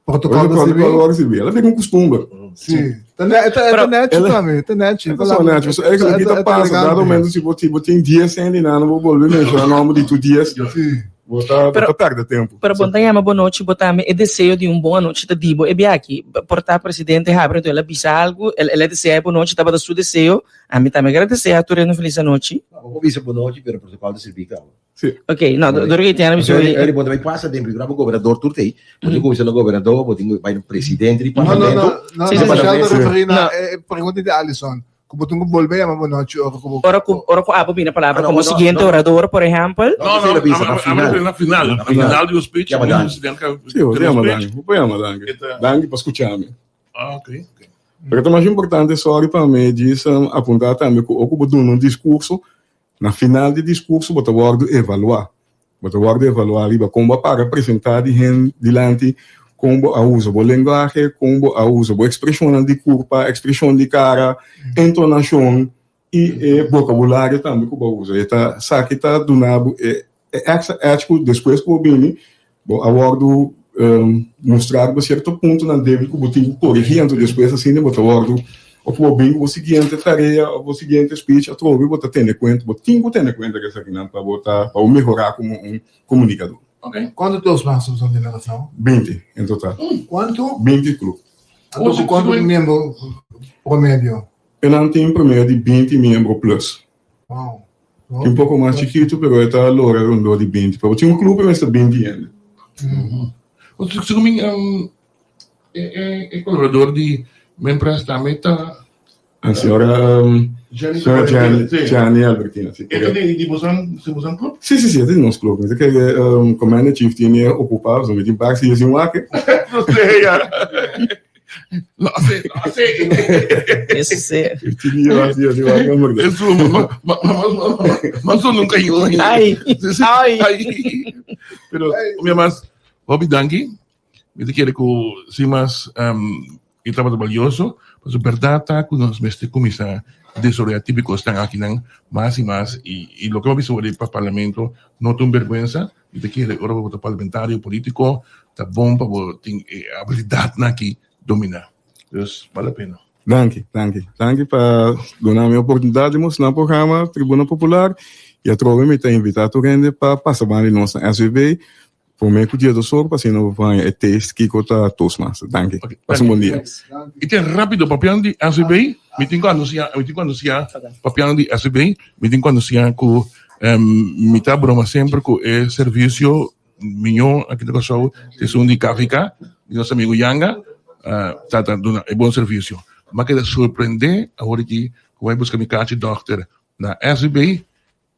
Protokòl ta sirbi? Protokòl ta sirbi. El a bira un kustumber. Si. Ta ne, ta, ta nechi tambe, ta nechi. E ta so nechi. Pasobra eigenlijk loke ta pasa, dado momento si bo si bo tin dies hende nan bo bolbe menshoná nòmber di tur dies. Si. Bo ta bo ta pèrdè tempu. Pero bo ta yama bo nochi, bo tambe e deseo di un bon anochi ta di bo. E bia aki, por ta presidente habri anto el a bisa algu, el el a desea e bon nochi, tabata su deseo. Ami tambe a desea tur hende un felis anochi. No, bo por bisa bon nochi, pero protocol ta sirbi kaba. Si. Ok, no, dor ku Etienne a bisa hoy. Eri bo ta bai pasa den primera bo gobernador tur t'ei, bo tin ku kuminsá na gobernador, bo tin ku bai na presidente di No, no, no, parlamento. no, Sí, sí, no, sí. Michelle ta referí na No. e pregunta di Alison, ku bo tin ku bolbe yama bo nochi ora ku bo. Ora ku ora ku abo bini palabra Ah, no, komo no, siguiente no. orador, por ehèmpel. No, no, Esei lo bisa na a mi final. referí na final. Na Na final. final di un speech, Yama un danki. presidente ka Sí, bo tene yama un danki. speech. Bo por yama danki. E ta- Danki pa skucha mi. Ah, ok, ok. Pero ta mas importante, sorry pa mi djis apuntá tambe ku ora ku bo duna un diskurso, Na final di diskurso bo ta wòrdu evaluá. Bo ta wòrdu evaluá riba kon bo a para presentá di hende dilanti, kon bo a usa bo lenguahe, kon bo a usa bo ekspreshonnan di kurpa, ekspreshon di kara, entonashon. i e bokabulario tambe ku bo a usa. E ta esaki ta duna bo e extra edge ku despues ku bo bini bo a wòrdu mustra riba sierto puntonan debil ku bo tin ku korigí anto despues asina bo ta wòrdu òf bo bin ku bo siguiente tarea òf bo siguiente speech atrobe bo ta tene kuenta bo tin ku tene kuenta ku esakinan pa bo ta pa bo mehorá komo un komunikadó. Kuantu Toastmasters bo tin na Kòrsou? 20 en total. Kuantu? 20 klup. Anto ku kuantu miembro promedio? E nan tin promedio di 20 miembro plus. Wow. Tin un poko mas chikitu pero e ta logra rondó di 20. Pero tin un klup e mester 20 hende. Segun mi e kolaborador di Mempres tambe ta. A señora señora Jenny Albertina. E ta di bosan di bosan klup? Si si si e ta di nos klup. Mi ta kere Commander Chief tene okupá pasobra mi tin pak siña sin wak. No sé ya. No sé, no sé. Eso sí. Eso, más nunca yo. Ay, ay. Ay. Pero, mi mas, hopi danki. Mi te quiere ku sin mas um, e tabata valioso. Paso verdad ta ku nos mester kuminsá desaroyá típiko esnan akinan mas i mas i, i loke bo bisa wòrdu pa parlamento no ta un bergwensa. Mi ta kere ora bo ta parlamentario politico ta bon pa bo tin e habilidadnan aki domina. Dus bale la pena. Danki, danki. Danki pa duna mi oportunidad di mostra na programa Tribuna Popular y atrobe mi ta invita tur hende pa pasa banda di nos na SVB prome cu dia dos or pa asina bo por haña e taste kico ta Toastmaster. Danki. Pasa un bon dia. Y te rapido papiando di SVB mi tin cu anuncia mi tin cu anuncia papiando di SVB mi tin cu anuncia cu Mi ta broma semper ku e servisio miñó aki na Kòrsou ta esun di KVK, di nos amigu Yanga, ta ta duna e bon servisio. Mi a keda sorprendé awor aki ku bai buska mi kachi dòkter na SVB,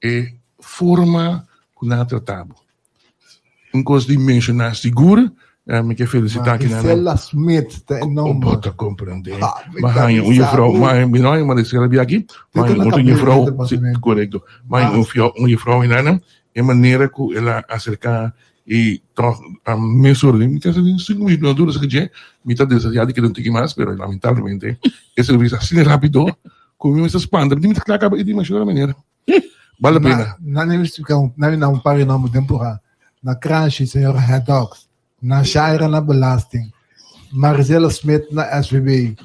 e forma ku nan a trata bo. Un kos di menshoná sigur, mi ke felisitá kinan. Maricela Smith ta e nomber. Bo ta komprendé. Mi a haña un jufrou, mi no haña Maricela bia aki, mi a haña otro jufrou, si, korekto. Mi a haña un jufrou hinana, e manera ku el a aserká i tòg a mesora den mi kasa den sinku minuto no dura esaki dje, mi ta deseá di keda un tiki mas, pero lamentablemente e servisio asina rápido ku mi mester spanta, mi ta kla kaba i di mashora manera. Bale pena. Na na na na un par di nomber den pura. Na Kranshi, señora Haddox. Na Shaira na Belasting. Marisela Smith na SVB.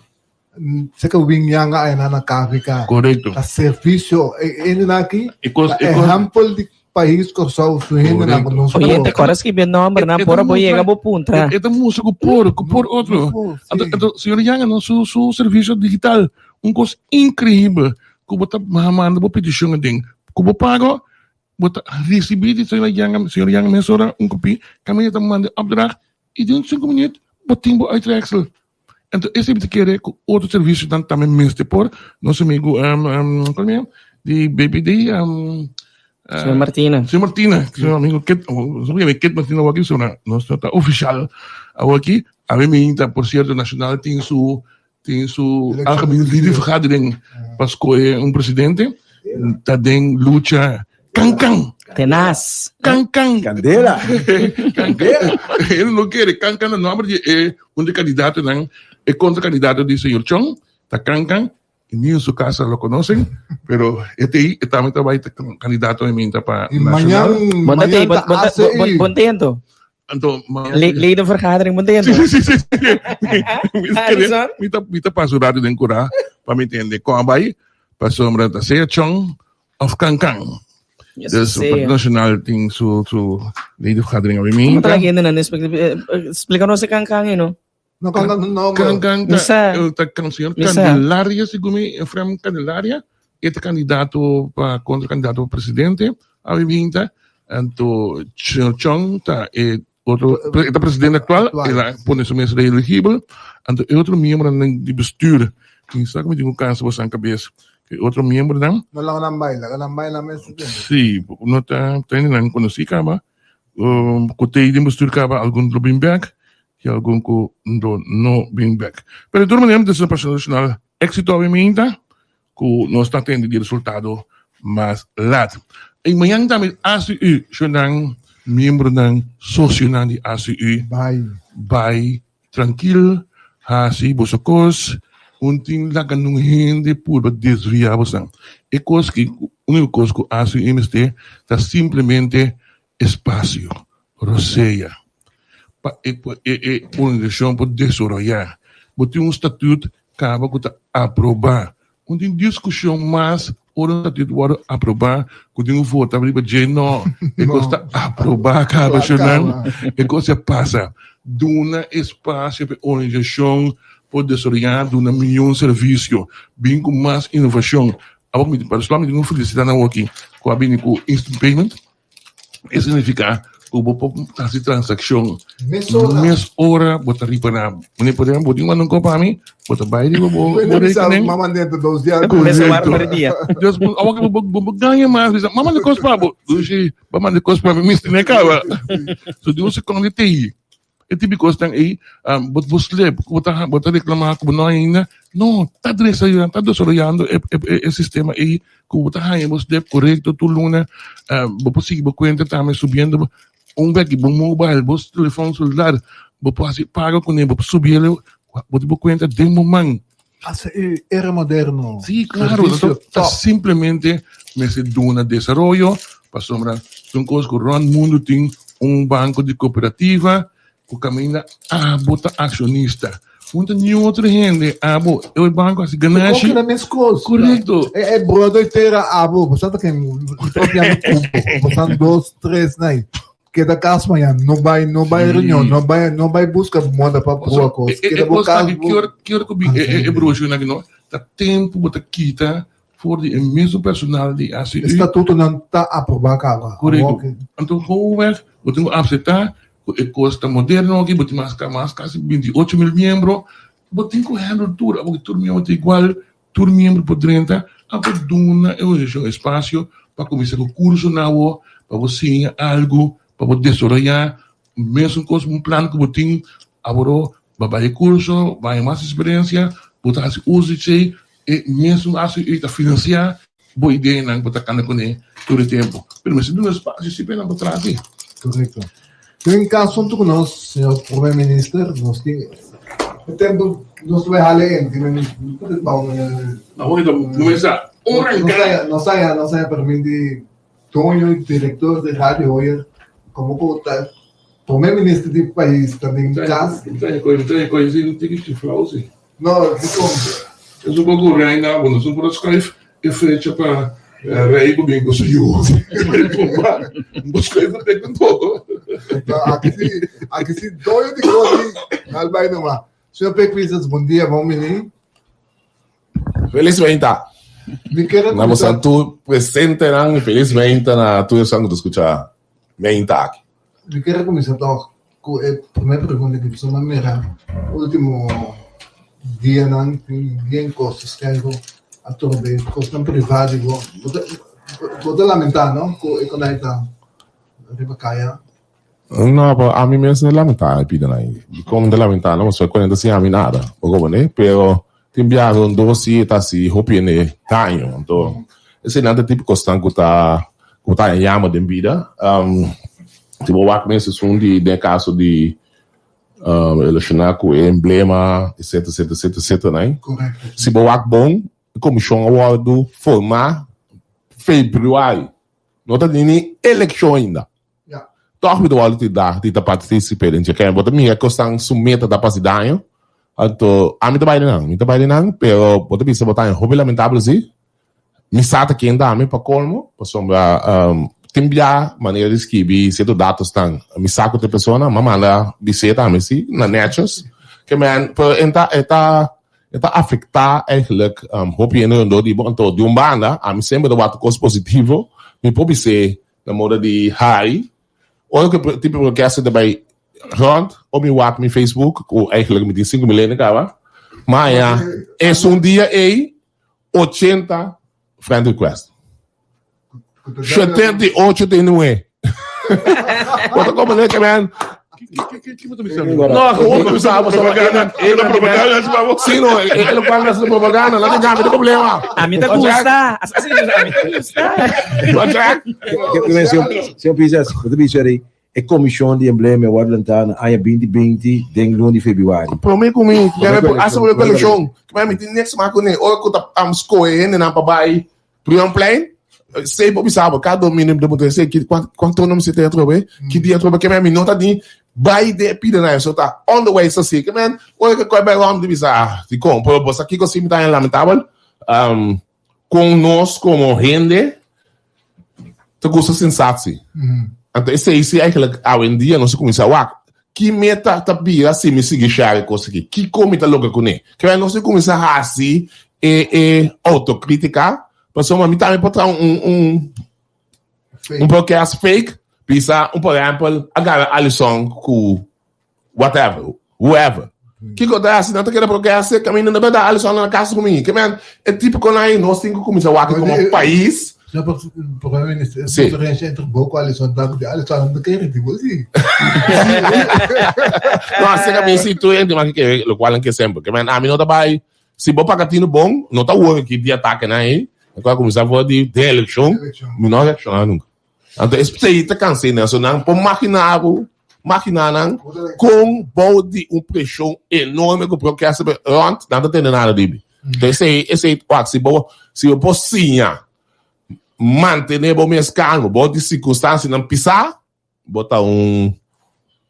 Seka Wing Yang ay na na KVK. Correcto. Ta servicio. E na aki. E cos, e cos. Ehempel di pais Kòrsou su hende nan ku nos Oyente, kòrda skibi e nòmber nan por bo yega bo puntra. E ta mustra ku por, ku por otro. Anto, anto señora Yang no su su servicio digital un kos inkreibel. Ku bo ta manda bo petishon aden. Ku bo pago, bo ta risibí di señora Yang, señora Yang mesora un kopí, kaminda ta manda e opdracht i den sinku minüt bo tin bo uitreksel. Anto esei mi ta kere ku otro servisionan tambe mester por. Nos amigu kòl mi di BPD Señor Martina. Señor Martina, señor amigo Kit, nos a yama Kit Martina awor aki, so nos no ta ofishal awor aki. Awe mi ta, por sierto, Nacional tin su Tin su algemene ledenvergadering pa scoge un presidente. Ta den lucha kan kan. Tenaz. Kan kan. Candela. Kan kan. Él no quiere. Kan kan na nomber di e un di candidatonan, e contracandidato di señor Chong, ta kan kan. Y ni en su casa lo conocen, pero e te ahí, e tambe ta bay ta candidato en minta pa Y mañan, Bon ta mañan te, bon, ta bon, ta- ACI. bon, bon tento. Anto, mañan Le, ledenvergadering, bon tento. Sí, sí, sí, sí. Mi ta kere- Alison? mi ta, mi ta pasa un rato den kurá pa mi tende kon a bai, pasobra ta sea chon of kankan. Yes, Dus sea. Partido Nacional tin su, su ledenvergadering a Como ta la mi. gente nan explica, explica nos e kankan, eh, no? No kan kan no. Kan kan Mi sa. ta, ta kan señor Mi sa. Candelaria, segun mi, Efraim Candelaria, e ta kandidato pa kontra kandidato pa presidente a binta. Anto señor Chong ta e otro, e ta presidente aktual, el a pone su mes reelegibel. Anto e otro miembronan di bestuur, tin sa ku mi tin ku kansa bosan kabes, e otro miembronan. No laga nan bai, laga nan bai nan mes. Sí, no ta ta hendenan konosí kaba, ku t'ei den bestuur kaba algun lo bin bèk. Tin algun ku lo no bin bek. Pero di tur manera mi ta desea Partido Nacional éxito awe minta ku nos ta tende di resultado mas lat. I mañan tambe ACU, shownan, miembronan, sosionan di ACU Bai. bai trankil hasi boso kos. Un tin laga nun hende purba desviá bosan. E kos ki, úniko kos ku ACU mester ta simplemente espasio, rosea, pa e e organisashon por desaroyá. Bo tin un statut kaba ku ta aprobá. Un tin diskushon mas ora un statut wòrdu aprobá ku tin un vota riba dje. No, e kos ta aprobá kaba, shonnan. E kos ya pasa. Duna espasio pa e organisashon por desaroyá, duna mion servisio, bin ku mas inovashon. Awor mi pa mi tin un felisitá nan awor aki ku a bini ku instant payment. E significa cu bo por haci transaccion mes ora bo ta riba na. Meneer, por ejemplo, bo tin manda un cos pa mi, bo ta bay riba bo rekening. Correcto. Dus awor bo bo gaña mas, bisa, m'a manda cos pa bo. Dushi, bo a manda cos pa mi, mi mester caba. So di un seconde te yi. E tipo di kosnan ei, bo bo slep, ku bo ta bo ta reklamá ku bo no ainda, no, ta desaroyando, ta desaroyando e e e sistema ei ku bo ta haña bo slep korekto tur luna, bo por sigui bo kuenta tambe subiendo un bek di bo mobile, bo telefòn selular, bo por hasi pago kuné, bo por subi el, bo tin bo kuenta den bo man. Hasta e era moderno. Sí, claro. Servicio Ta top. simplemente mester duna desaroyo, pasobra ta un kos ku rònt mundu tin un banko di kooperativa ku kaminda abo ta akshonista. No ta niun otro hende, abo. E banko hasi ganashi. Koki na mes kos. Korekto. E e brodo tera abo, bo sa ta ken papiando ku bo. Bo sa dos, tres nai. Keda kas mañana, no bai, no bai reunion, no bai, no bai buska moda pa proba kos. Keda bo kas. Ki ora ku bin e brochure aki no, ta tempu bo ta kita for di e mesun personal di ACU. E statutonan ta aproba kaba. Korekto. Anto gewoonweg bo tin ku asepta ku e kos ta moderno aki, bo tin mas mas kasi 28 mil miembro, bo tin ku handle tur, abo tur miembro ta igual, Tur miembro por drenta a por duna e organisashon espasio pa kuminsá ku kursonan awor, pa bo siña algu, pa bo desaroyá mesun kos, un plan ku bo tin aworó, bo bai e kurso, bo haña mas eksperensia, bo ta hasi uso di esei, e mesun hasi ei ta finansiá bo ideanan ku bo ta kanda kuné tur e tempu. Pero mester duna espasio si pa nan por traha así. Korekto. Den kaso huntu ku nos, señor Prome Minister, nos tin e tempu nos lo hala en, tin men no por bou Awor e ta kuminsá un ranká. Nos haya nos haya permit di doño i direktor di Radio Hoyer komo ku ta Prome Minister di pais ta den kas. No, dikon? Es un poco reina, bueno, es un poco schuif e fecha pa rei ku bin ku su yu. Bo schuif e tek un poco. No, aki si, aki si doño di kos di al bai nomás. Señor Pek Pisas, bon dia, bon bini. Feliz meinta. Mi kere Na bosan tur presentenan, feliz meinta na tur esan ku ta skucha meinta aki. Mi kier kuminsá tòg ku e promé pregunta ki pasobra mi a mira último dianan tin bien kos ta skènku atrobe kosnan privá di bo. Bo ta bo ta lamentá no ku e konai ta riba kaya? No, pero ami mes no lamentá e pidanan ei. Dikon mi ta lamentá? No pasobra e konai ta siña mi nada, bo komprendé? Pero tin biaha rondó si e ta hasi hopi hende daño. Anto eseinan ta e tipo kosnan ku ta ku ta yama den bida. Si bo wak mes esun di den e kaso di relashoná ku e emblema etcetera etcetera etcetera etcetera nai. Si bo wak bon e komishon a wòrdu formá febrüari no ta tin ni elekshon ainda. Tòg mi ta wòrdu tin dag di ta partisip'é den dje. Bo ta mira kosnan su meta ta pa hasi daño anto ami ta bai den nan mi ta bai den nan pero bo ta bisa bo ta hopi lamentabel si. Mi sa ta ken ta mi pa colmo, pasobra tin bia manera di skibi cierto datosnan. Mi sa cu ta e persona, m'a manda bis'é tambe si, na netjes. Ke men, pero e ta, e ta, e ta afecta eigenlijk hopi hende rondó di bo. Anto di un banda, ami semper ta wak cos positivo, mi por bis'é na moda di hari. Ora cu e tipo di orkesta ta bay rond, o mi wak mi Facebook, cu eigenlijk mi tin 5000 hende caba, maya esun dia ey 80 friend request. 78 tin muhé. Bo ta como neke man. No, gewoon bisa bo propaganda. Era propaganda si babo. Sí, no, e lo cual hace propaganda, no te cambia de problema. A mí te gusta. Así, a mí te gusta. Jack. Señor Pisas, bo ta bisa ri. E komishon di emblema a wòrdu lantá na aña 2020 den luna di febrüari. Promé ku mi, hasta promé ku elekshon, mi tin niks mas kuné. Ora ku ta skohe hendenan pa bai Brionplein, sei bo bisa bo, kada domingo mi ta sei kuantu ora mi seta atrobe, ki dia atrobe, ke men mi no ta ni bai den e pida nan, so ta on the way so si, ke men ora ke koi bai rònt mi bisa ah dikon, pero bo sa kiko si mi ta haña lamentabel, kon nos komo hende ta gusta sensatsi. Anto esei si eigenlijk awendia nos a kuminsá wak, ki meta ta bira si mi sigui share e kos aki? Kiko mi ta logra kuné? Kibera nos a kuminsá hasi e e outokritika, pasobra mi tambe por traha un un un podcast fake, bisa un por ehèmpel a gara Alison ku whatever, whoever. Kiko ta hasi? Nan ta keda progresa e kaminda na berdad Alison na kasa ku mi. Ke men e tipiko nan ei nos tin ku kuminsá wak komo pais. No, pero Prome Minister, e diferensia entre bo ku Alison ta ku di Alison no ta kere di bo si. No, asina mi si tur hende mas ke kere lokual nan ke semper. Ke men ami no ta bai si bo paga tinu bon no ta wor ki di atake nan ei. Nan a kuminsá for di den elekshon mi no a reakshoná nunka. Anto es p'esei ta kansa nan. So nan por magina bo, magina nan kon bou di un preshon enorme ku prokesta be rònt, nan ta tende nada di bi. Anto esei, esei wak si bo, si bo por siña mantené bo mes kalmo bou di sirkunstansianan pisá, bo ta un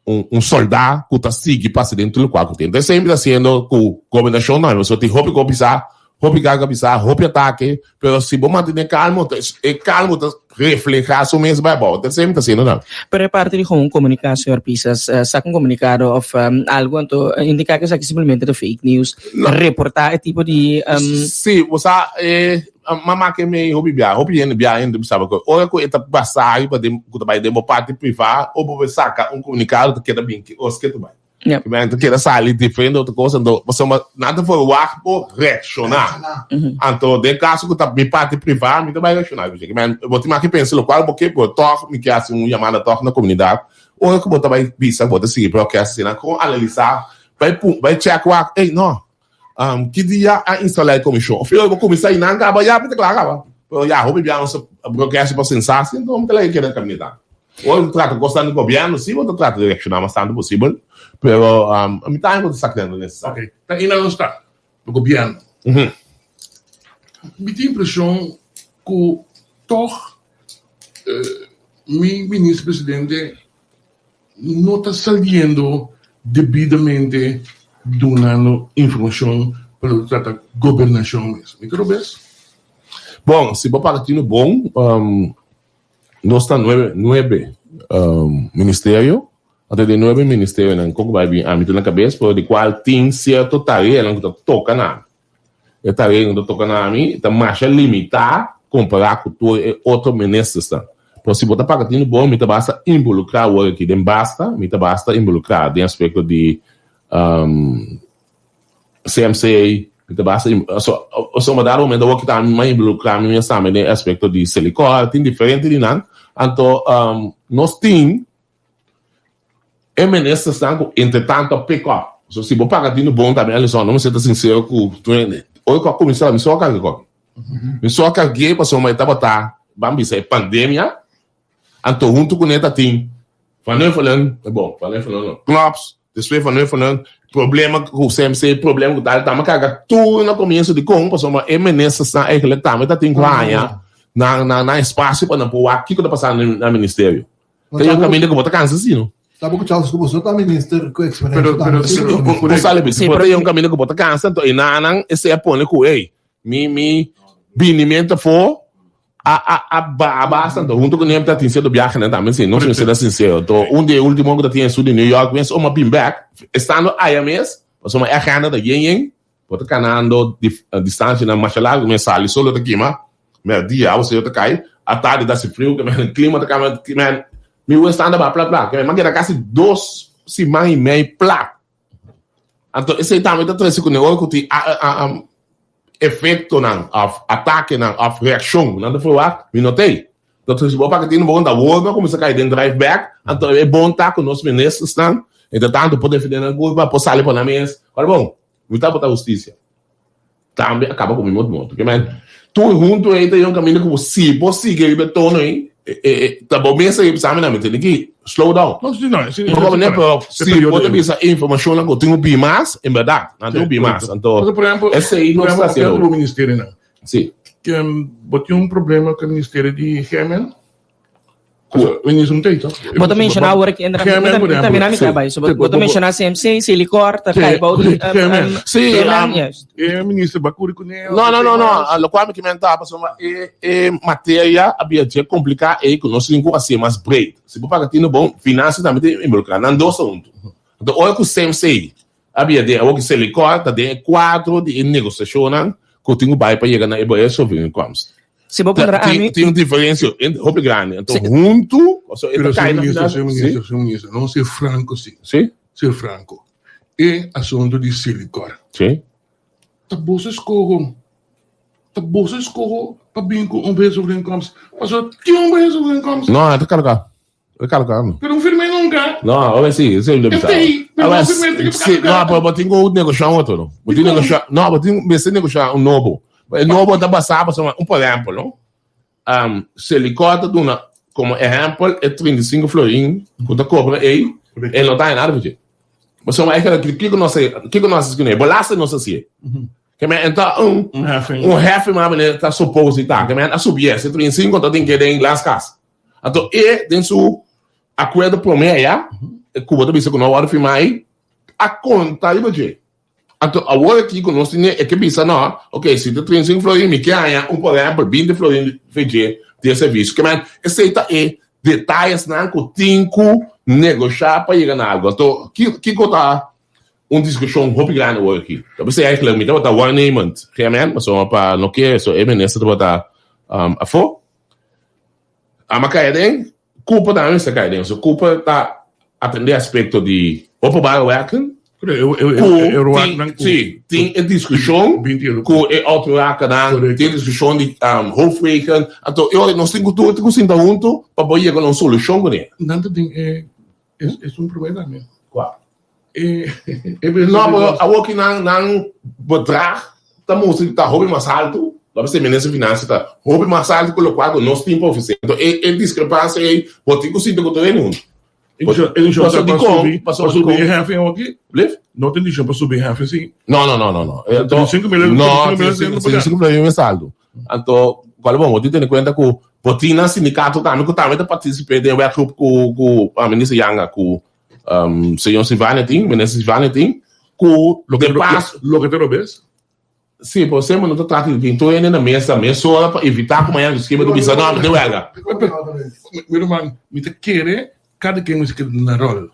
un soldá ku ta sigui pasa den tur lokual ku tin. Entonces esei mi ta hasiendo ku gobernashon tambe, pasobra tin hopi kos pisá, hopi karga pisá, hopi atake, pero si bo mantené kalmo, e kalmo ta reflehá su mes bai abou. Entonces esei mi ta hasiendo tambe. Pero e parti di gewoon komuniká, señor Pisas, saka un komunikado òf algu anto indiká ku esaki simplemente ta fake news, reportá e tipo di. Sí, bo sa e Mama ke mei hopi bia, hopi hende bia hende bisa bo ora ku e ta pasa riba den ku ta bai den bo parti privá o bo saka un komunikado ta keda bin ki os ke ta bai. Yep. Men ta keda sali diferente otro kos anto pasobra nan ta verwagt bo reakshoná. Anto den kaso ku ta mi parti privá mi ta bai reakshoná. Men bo tin mas ke pensa lokual bo ke pero tòg mi ke hasi un yamada tòg na komunidat ora ku bo ta bai bisa bo ta sigui broadcast asina kon analisá bai bai chèk wak ey no. Ki dia a instalá e komishon? Of yo bo kuminsá i nan kaba ya mi ta kla kaba. Pero ya hopi bia nos a broadcast pa sensatie enton mi ta laga keda kaminda. Ora bo ta trata kosnan di gobièrnu si bo ta trata di reakshoná mas tantu posibel pero mi ta haña ku ta sakando nesesario. Ok, ta ina nos ta, pa gobièrnu. Mi tin impreshon ku tòg mi minister presidente no ta saliendo debidamente dunando informacion pa loke ta trata gobernacion mes. Mi ta robes? Bon, si bo paga tinu bon, nos ta nuebe, nuebe ministerio, anto den nuebe ministerionan kon ku bai bin ami ta na kabes, pero di kual tin sierto tareanan ku ta toka na ami. E tarea ku ta toka na ami ta masha limitá kompará ku tur e otro ministersnan. Pero si bo ta paga tinu bon, mi ta basta involukrá awor aki den basta, mi ta basta involukrá den aspekto di CMC, mi ta basta so so dado momento awor ki ta mi mas involukrá mi mes tambe den aspekto di Selikor, tin diferente di nan. Anto nos tin E ministersnan ku entretanto a pick up. So si bo paga tinu bon tambe Alison, no mester ta sincero ku tur hende. Ora ku a kuminsá mi so a karga koki. Mi so a karg'é pasobra e tabata ban bisa e pandemia, anto huntu kuné ta tin Van Huffelen, bon Van Huffelen no, Knops, despues Van Huffelen, problema ku CMC, problema ku tal, tambe karga tur na komienso dikon pasobra e ministersnan eigenlijk tambe ta tin ku haña nan nan espasio pa nan por wak kiko ta pasando na ministerio. Ta yon kaminda ku bo ta kansa si no. Sabe ku Charles ku bo so ta minister ku eksperensia Pero, pero, tambe. pero, Bo sali bi, si bo ta yon kaminda ku bo ta kansa, anto enanan esei a pone ku ey, mi mi binimento afó a a a baha basta, anto huntu ku nem ta tin sierto biahenan tambe si, nos mester ta sinsero. Anto un di e ultimo ku ta tin esun di New York mes, ora mi a bin bek, estando aya mes, pasobra e agenda ta yen yen, Bo ta kanando distansianan masha largu, men sali solo ta kima, merdia awaseru ta kai, atardi ta hasi friu, men klima ta kambia, men mi wes ta anda ba plat plat, men a keda kasi dos siman i mei plat. Anto esei tambe ta trese kuné ora ku tin efektonan òf atakenan òf reakshon ku nan ta ferwagt, mi no t'ei. Anto si bo paka tin bo ta wòrdu a kuminsá kai den drive bèk, anto e bon ta ku nos ministersnan entretanto por defendé nan kulpa, por sali pa nan mes. Ora bon, mi tabata hustisia. Tambe a kaba ku mi mot morto. Ke men, tur huntu ei ta yon kaminda ku bo si bo sigui riba e tono ei. Ta bo mes a bisa mi na mi tene ki slow down. No, si, no, si, Bo ne, pero si bo ta bisa informashonnan ku tin ku bin mas, en bèrdat, nan tin ku bin mas. Anto, Por ehempel, esei por nos ehempel, ta hasiendo. bo ministerionan. Si. Bo tin un problema ku e ministerio di GMN? Bo ta menshoná awor aki entra mi ta mira mi ta bai. So bo ta menshoná CMC, Selikor, ta kai bou di Sí, juist. E minister ba kuri kuné. No, no, no, no. Lokual mi ke mentá pasobra e e materia a bira dje kompliká ei ku nos tin ku hasié mas breed. Si bo paga tinu bon, finansia tambe ta involukrá. Nan dos ta huntu. Anto ora ku CMC a bira den awor ku Selikor ta den e kuadro di e negosiashonnan ku tin ku bai pa yega na e beheersovereenkomst. Si bo puntra ami. Tin un diferensia hopi grandi. Anto huntu, pasobra e ta kai na final. Pero señor minister, señor minister, nos ser franco si. Si. Ser franco. E asunto di Silicor. Si. Ta boso eskoho. Ta boso eskoho pa bin ku un beheersovereenkomst. Pasobra tin un beheersovereenkomst. No, e ta karga. E karga. Pero no firmé nunka. No, ora si, esei lo bisa. Esei, pero no firmé te Si, no, pero bo tin ku negoshá un otro, no. Bo tin negoshá, no, bo tin mester negoshá un nobo. E nobo ta basá pasobra un por ehèmpel, no. Um, Selikor ta duna komo ehèmpel e 35 florin ku ta kobra ei, e no ta haña nada for dje. Pasobra e kiko nos a, kiko nos a hasi kuné? Belasting nos a hasié. Ke men ta un un heffing mas manera ta suppose di ta. Ke men a subié, si 35 ta tin ke den glas kas. Anto e den su akuerdo promé aya, ku bo ta bisa ku no a wòrdu firmá ei, a konta riba dje. Anto awor aki ku nos tin e ke bisa no, ok, si ta 35 florin mi ke haña un por ehèmpel 20 florin fe dje di e servisio. Ke men esei ta e detayesnan ku tin ku negoshá pa yega na algu. Anto kiko ta un diskushon hopi grandi awor aki? Ta p'esei eigentlik mi tabata waarnemend GMN, pasobra pa no ke so e minister tabata afó. Ama kai aden, Cooper tambe mester kai aden. So Cooper ta atende aspecto di openbare werken. Cu tin, si, tin e discusion cu e autorakennan, tin e discusion di hoofdwegen. Anto e ora nos tin cu tur tin cu sinta hunto pa por yega na un solucion cu ne. Nan ta tin e esun prome tambe. Cua? E No, pero awor ki nan nan bedrag ta mustra ta hopi mas alto, lo mester minister di finansia ta hopi mas alto ku lokual ku nos tin pa ofresé. Anto e e diskrepansia ei bo tin ku sinta ku tur hende huntu. E dishon ta pa subi Paso pa subi dikon? e heffing awor ki? Blif? No tin dishon pa subi e heffing si. No, no, no, no, no. Anto, 35 mil no, 35 mil 35 mil mes alto. Anto, kual bon, bo tin tene kuenta ku bo tin nan sindikato tambe ku tambe ta partisip'é den werkgroep ku ku minister Janga ku Señor Silvania tin, Minister Silvania tin, ku Loke de pas. Loke ta robes? Sí, pero semper no ta trata di tin tur hende na mesa mesora pa evitá ku mañana skirbi ta bisa no, mi ta wèlga. Mi ruman, mi ta kere kada ken mester keda na ròl.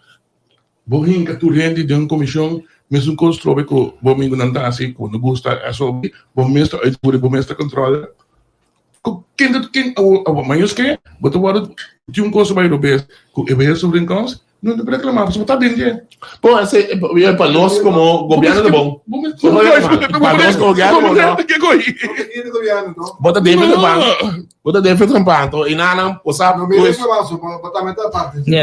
Bo hinka tur hende den un komishon, mesun kos trobe ku bo amigonan ta hasi ku no gusta asobi, bo mes ta uitvoer, bo mes ta kontrola. Ku ken ta ken awor awor ma yos ke bo ta wòrdu tin un kos bai robes ku e beheersovereenkomst no ta reklamá pasobra bo ta den dje. Bon ese e pa nos komo gobièrnu ta bon. Pa nos komo gobièrnu bon no. Bo ta den trempan bo ta den trempan anto i nan bo sa pues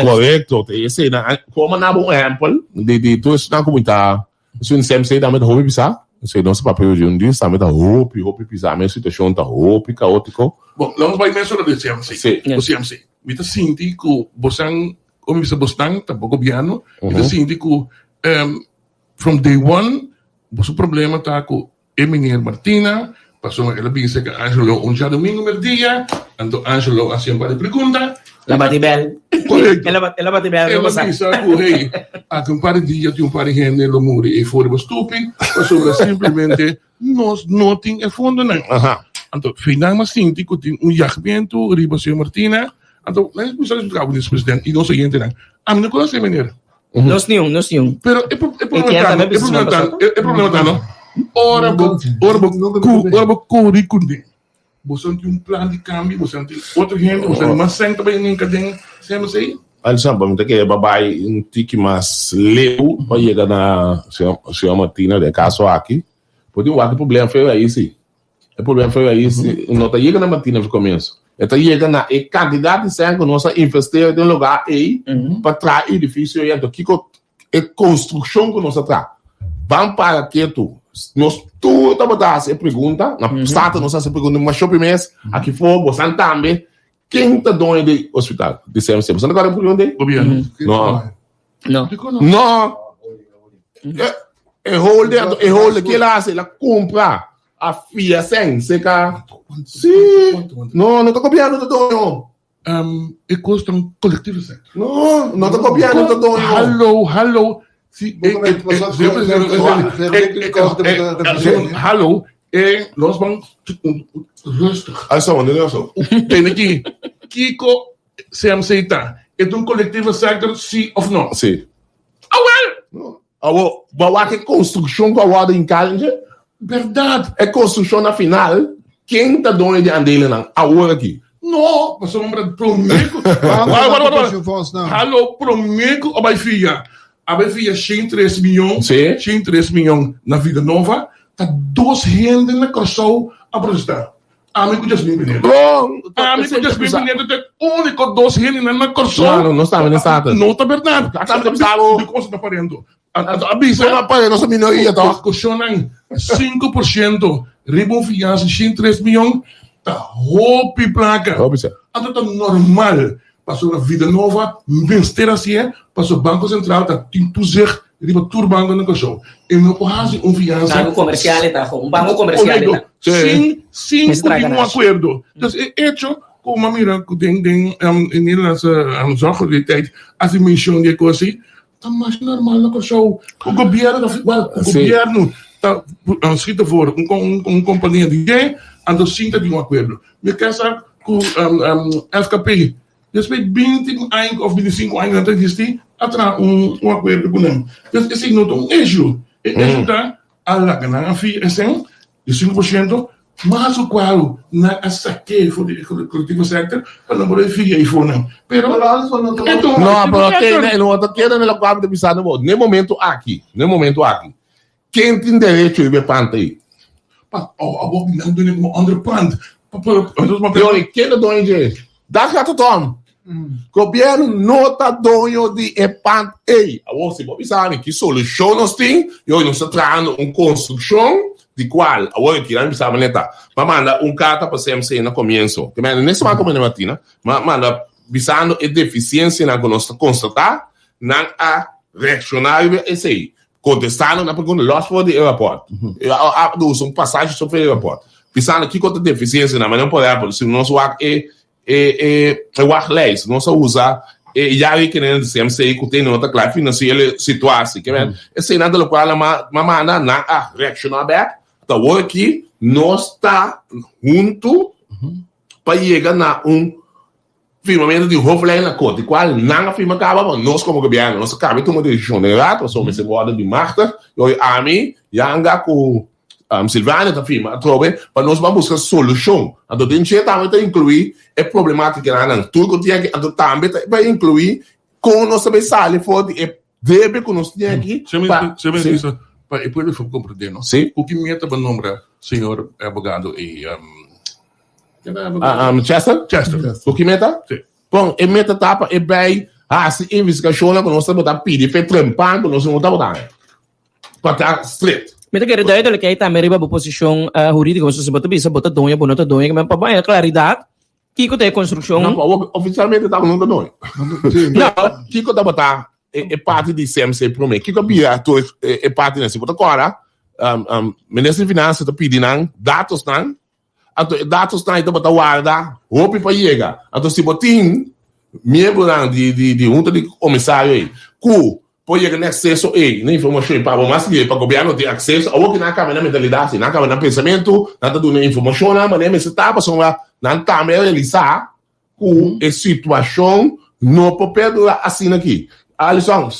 korekto te esei nan komo nan bo un ehèmpel di di tur esnan ku mi ta Esun CMC tambe ta hopi pisá. Esei nos papia di un dies tambe ta hopi, hopi pisá. Mi situashon ta hopi kaótiko. Bon, laat nos bai mesora den CMC. Sí. Ku CMC. Mi ta sinti ku bosan, ora mi bisa bosnan, ta bo gobièrnu, mi ta sinti ku from day one boso problema ta ku E meneer Martina, pasobra el a bin serka Angelo un djadumingu merdia, anto Angelo a hasi un par di pregunta. El a bati bèl. Korekto. El a el a bati bèl El a bisa ku, hey, aki un par di dia tin un par di hende lo muri ei for di bo stupi, pasobra simplemente nos no tin e fondonan. Anto, final mi a sinti ku tin un yagmentu riba señor Martina, anto nan a kuminsá diskutá ku nos presidente i nos oyentenan. Ami no konosé e meneer. Nos ni un, nos ni un. Pero e, e problema ta, e problema ta, e problema ta no. Ora bo, ora bo, ku, ora bo kuri kuné, bo san tin un plan di kambio, bo san tin otro hende, bo san mas sèn ta bai ninka den CMC. Alison, pa mi ta kere pa bai un tiki mas leu pa yega na señor Martina den e kaso aki. Por tin wak e problema feo ahí si. E problema feo ahí si no ta yega na Martina fi komienso. E ta yega na e kantidat di sèn ku nos a investeer den lugá ei pa traha e edifisio ei. Anto kiko e konstrukshon ku nos a traha? Ban para ketu. Nos tur tabata hasi e pregunta, na Staten nos a hasi e pregunta, masha hopi mes, aki for, bosan tambe. Ken ta doño di hospital di CMC? Boso no kòrda por dónde? Gobierno. No. No. No. E holder, e holder, ke el a hasi? El a kumpra a fia sen seka. Sí. No, no ta gobierno ta doño. E kos ta un colectivo sector. No, no ta gobierno ta doño. Hallo, hallo. Si, hallo, e nos ban rustig. Alsa, wande no so. Tene ki, kiko CMC ta? E ta un colectivo sector, si of no? Si. Awel! No. Awo, bo a wak e construccion cu a wordo hinca den dje? Berdad. E construccion na final, ken ta doño di andelennan awor aki? No, pasobra prome cu. Wak, wak, wak. Hallo, prome cu a bay fia. A bay fia 103 miyon. Si. 103 miyon na Vida Nova. Ta dos hende na Kòrsou a protestá. Ami ku Jasmin Pinedo. Bro, Ami ku Jasmin Pinedo ta e úniko dos hendenan na Kòrsou. Claro, nos tambe na Staten. No ta bèrdat. Tambe ta bisa bo. Dikon se ta pariendo? A bisa. Kon a pare nos ta minoria tòg. Kushonnan 5% riba un fiansa di 103 miyon ta hopi plaka. Hopi sa. Anto ta normal Pasobra Vida Nova mester hasié, pasobra Banko Sentral ta tin toezicht riba tur banko na Kòrsou. E no por hasi un fiansa. Banko komersial e ta, un banko komersial e ta. Sin, sin ku tin un akuerdo. Dus e echo ku mi a mira ku den den e Nederlandse zorgautoriteit hasi menshon di e kos ei, ta mas normal na Kòrsou. Ku gobièrnu ta, wèl, ku gobièrnu ta schiet ervoor un kompania di dje, anto sin ta tin un akuerdo. Mi kasa ku FKP despues di binti aña òf bintisinko aña nan ta eksistí a traha un akuerdo ku nan. Pues esei no ta un issue. E issue ta a laga nan a fia esei di 5% mas ku kual nan a sak'é for di e kolektivo sektor pa nan por a fia ei for nan. Pero e ta un No, kolektivo pero sektor. kende no ta keda na lokual mi ta bisando bo. Na e momento aki, na e momento aki, Ken tin derecho riba e pand ei? Pa abo nan dune como ander pand. Yori, ken ta doño dje? Daar gaat het om. Gobierno no ta doño di e pand ei. Awor, si bo bisa mi ki solucion nos tin, yori, nos ta trahando un construccion di cual, awor aki nan bisa mi neta, pa manda un carta pa CMC na comienzo. Te manda, nes semana como Martina, ma manda bisando e deficiencianan cu nos ta constata, nan a reacciona riba esey. Contestando na pregunta los for di e rapport. A usa un pasaje sobre e rapport. Pisando kiko ta deficiencia nan. Manera por ehempel, si nos wak e e e wachtlijst, nos a usa e jaarrekeningen di CMC ku tin no ta kla financiële situatie. Ke men, eseinan ta lokual nan ma manda, nan a reacciona bek. Ta awor aki nos ta huntu pa yega na un Firmamento di hoofdlijnakkoord, di cual nan a firma caba, pero nos como gobierno nos a cambia tuma decision den rato, pasobra mester worde bemachtigd, y hoy ami, Yanga cu Silvania ta firma atrobe pa nos ban busca solucion. Anto den dje tambe ta inclui e problematicanan tur cu tin aki, anto tambe ta bay inclui con nos ta bay sali for di e debe cu nos tin aki. Pa, sí. Pa e pueblo for comprende, no? Sí. Cu ki meta bo nombra señor abogado y Chester? Chester. Ku ki meta? Sí. Bon, e meta ta pa e bai hasi investigashonnan ku nos tabata pidi pa e trempan ku nos no tabata haña. Pa ta stret. Mi ta kere duidelijk ei tambe riba bo posishon hurídiko, pasobra si bo ta bisa bo ta doño, bo no ta doño, pa bo haña klaridat kiko ta e konstrukshon. No, pa ofisialmente ta bo no ta doño. No. Kiko tabata e parti di CMC promé? Kiko a bira tur e partinan? Si bo ta kòrda, Minister di Finansa ta pidi nan datosnan. Anto e datosnan ei tabata warda hopi pa yega. Anto si bo tin miembronan di di di hunta di komisario ei ku por yega na akseso ei na informashon ei pa bo mas lihe pa gobièrnu tin akseso. Awor ki nan a kambia nan mentalidat si, nan a kambia nan pensamentu, nan ta duna informashonnan manera mester ta pasobra nan tambe a realisá ku e situashon no por perdurá asina aki. Alison,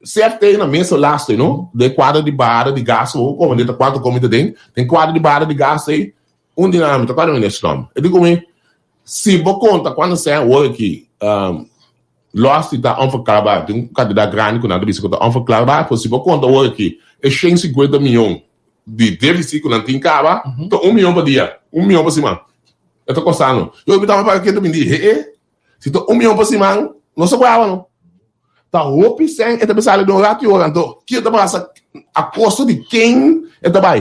CFT na mes laatste, no? Den kuadro di bahada di gas, bo por komprendé ta kuantu komi ta den. Den kuadro di bahada di gas ei, un di nan, mi ta kuadra minister Trump. E di ku mi, si bo konta kuantu sèn awor aki, lòs di ta onverklaarbaar, tin un kantidat grandi ku nan ta bisa ku ta onverklaarbaar, pero si bo konta awor aki e 150 mion di deficit ku nan tin kaba, ta un mion pa dia, un mion pa siman. E ta kosta no. Yo mi tabata para kende mi di, he, si ta un mion pa siman, no sa brava no. Ta hopi sèn e ta bisa sali den un ratu i ora. Anto, kiko ta pasa? A kosto di ken e ta bai?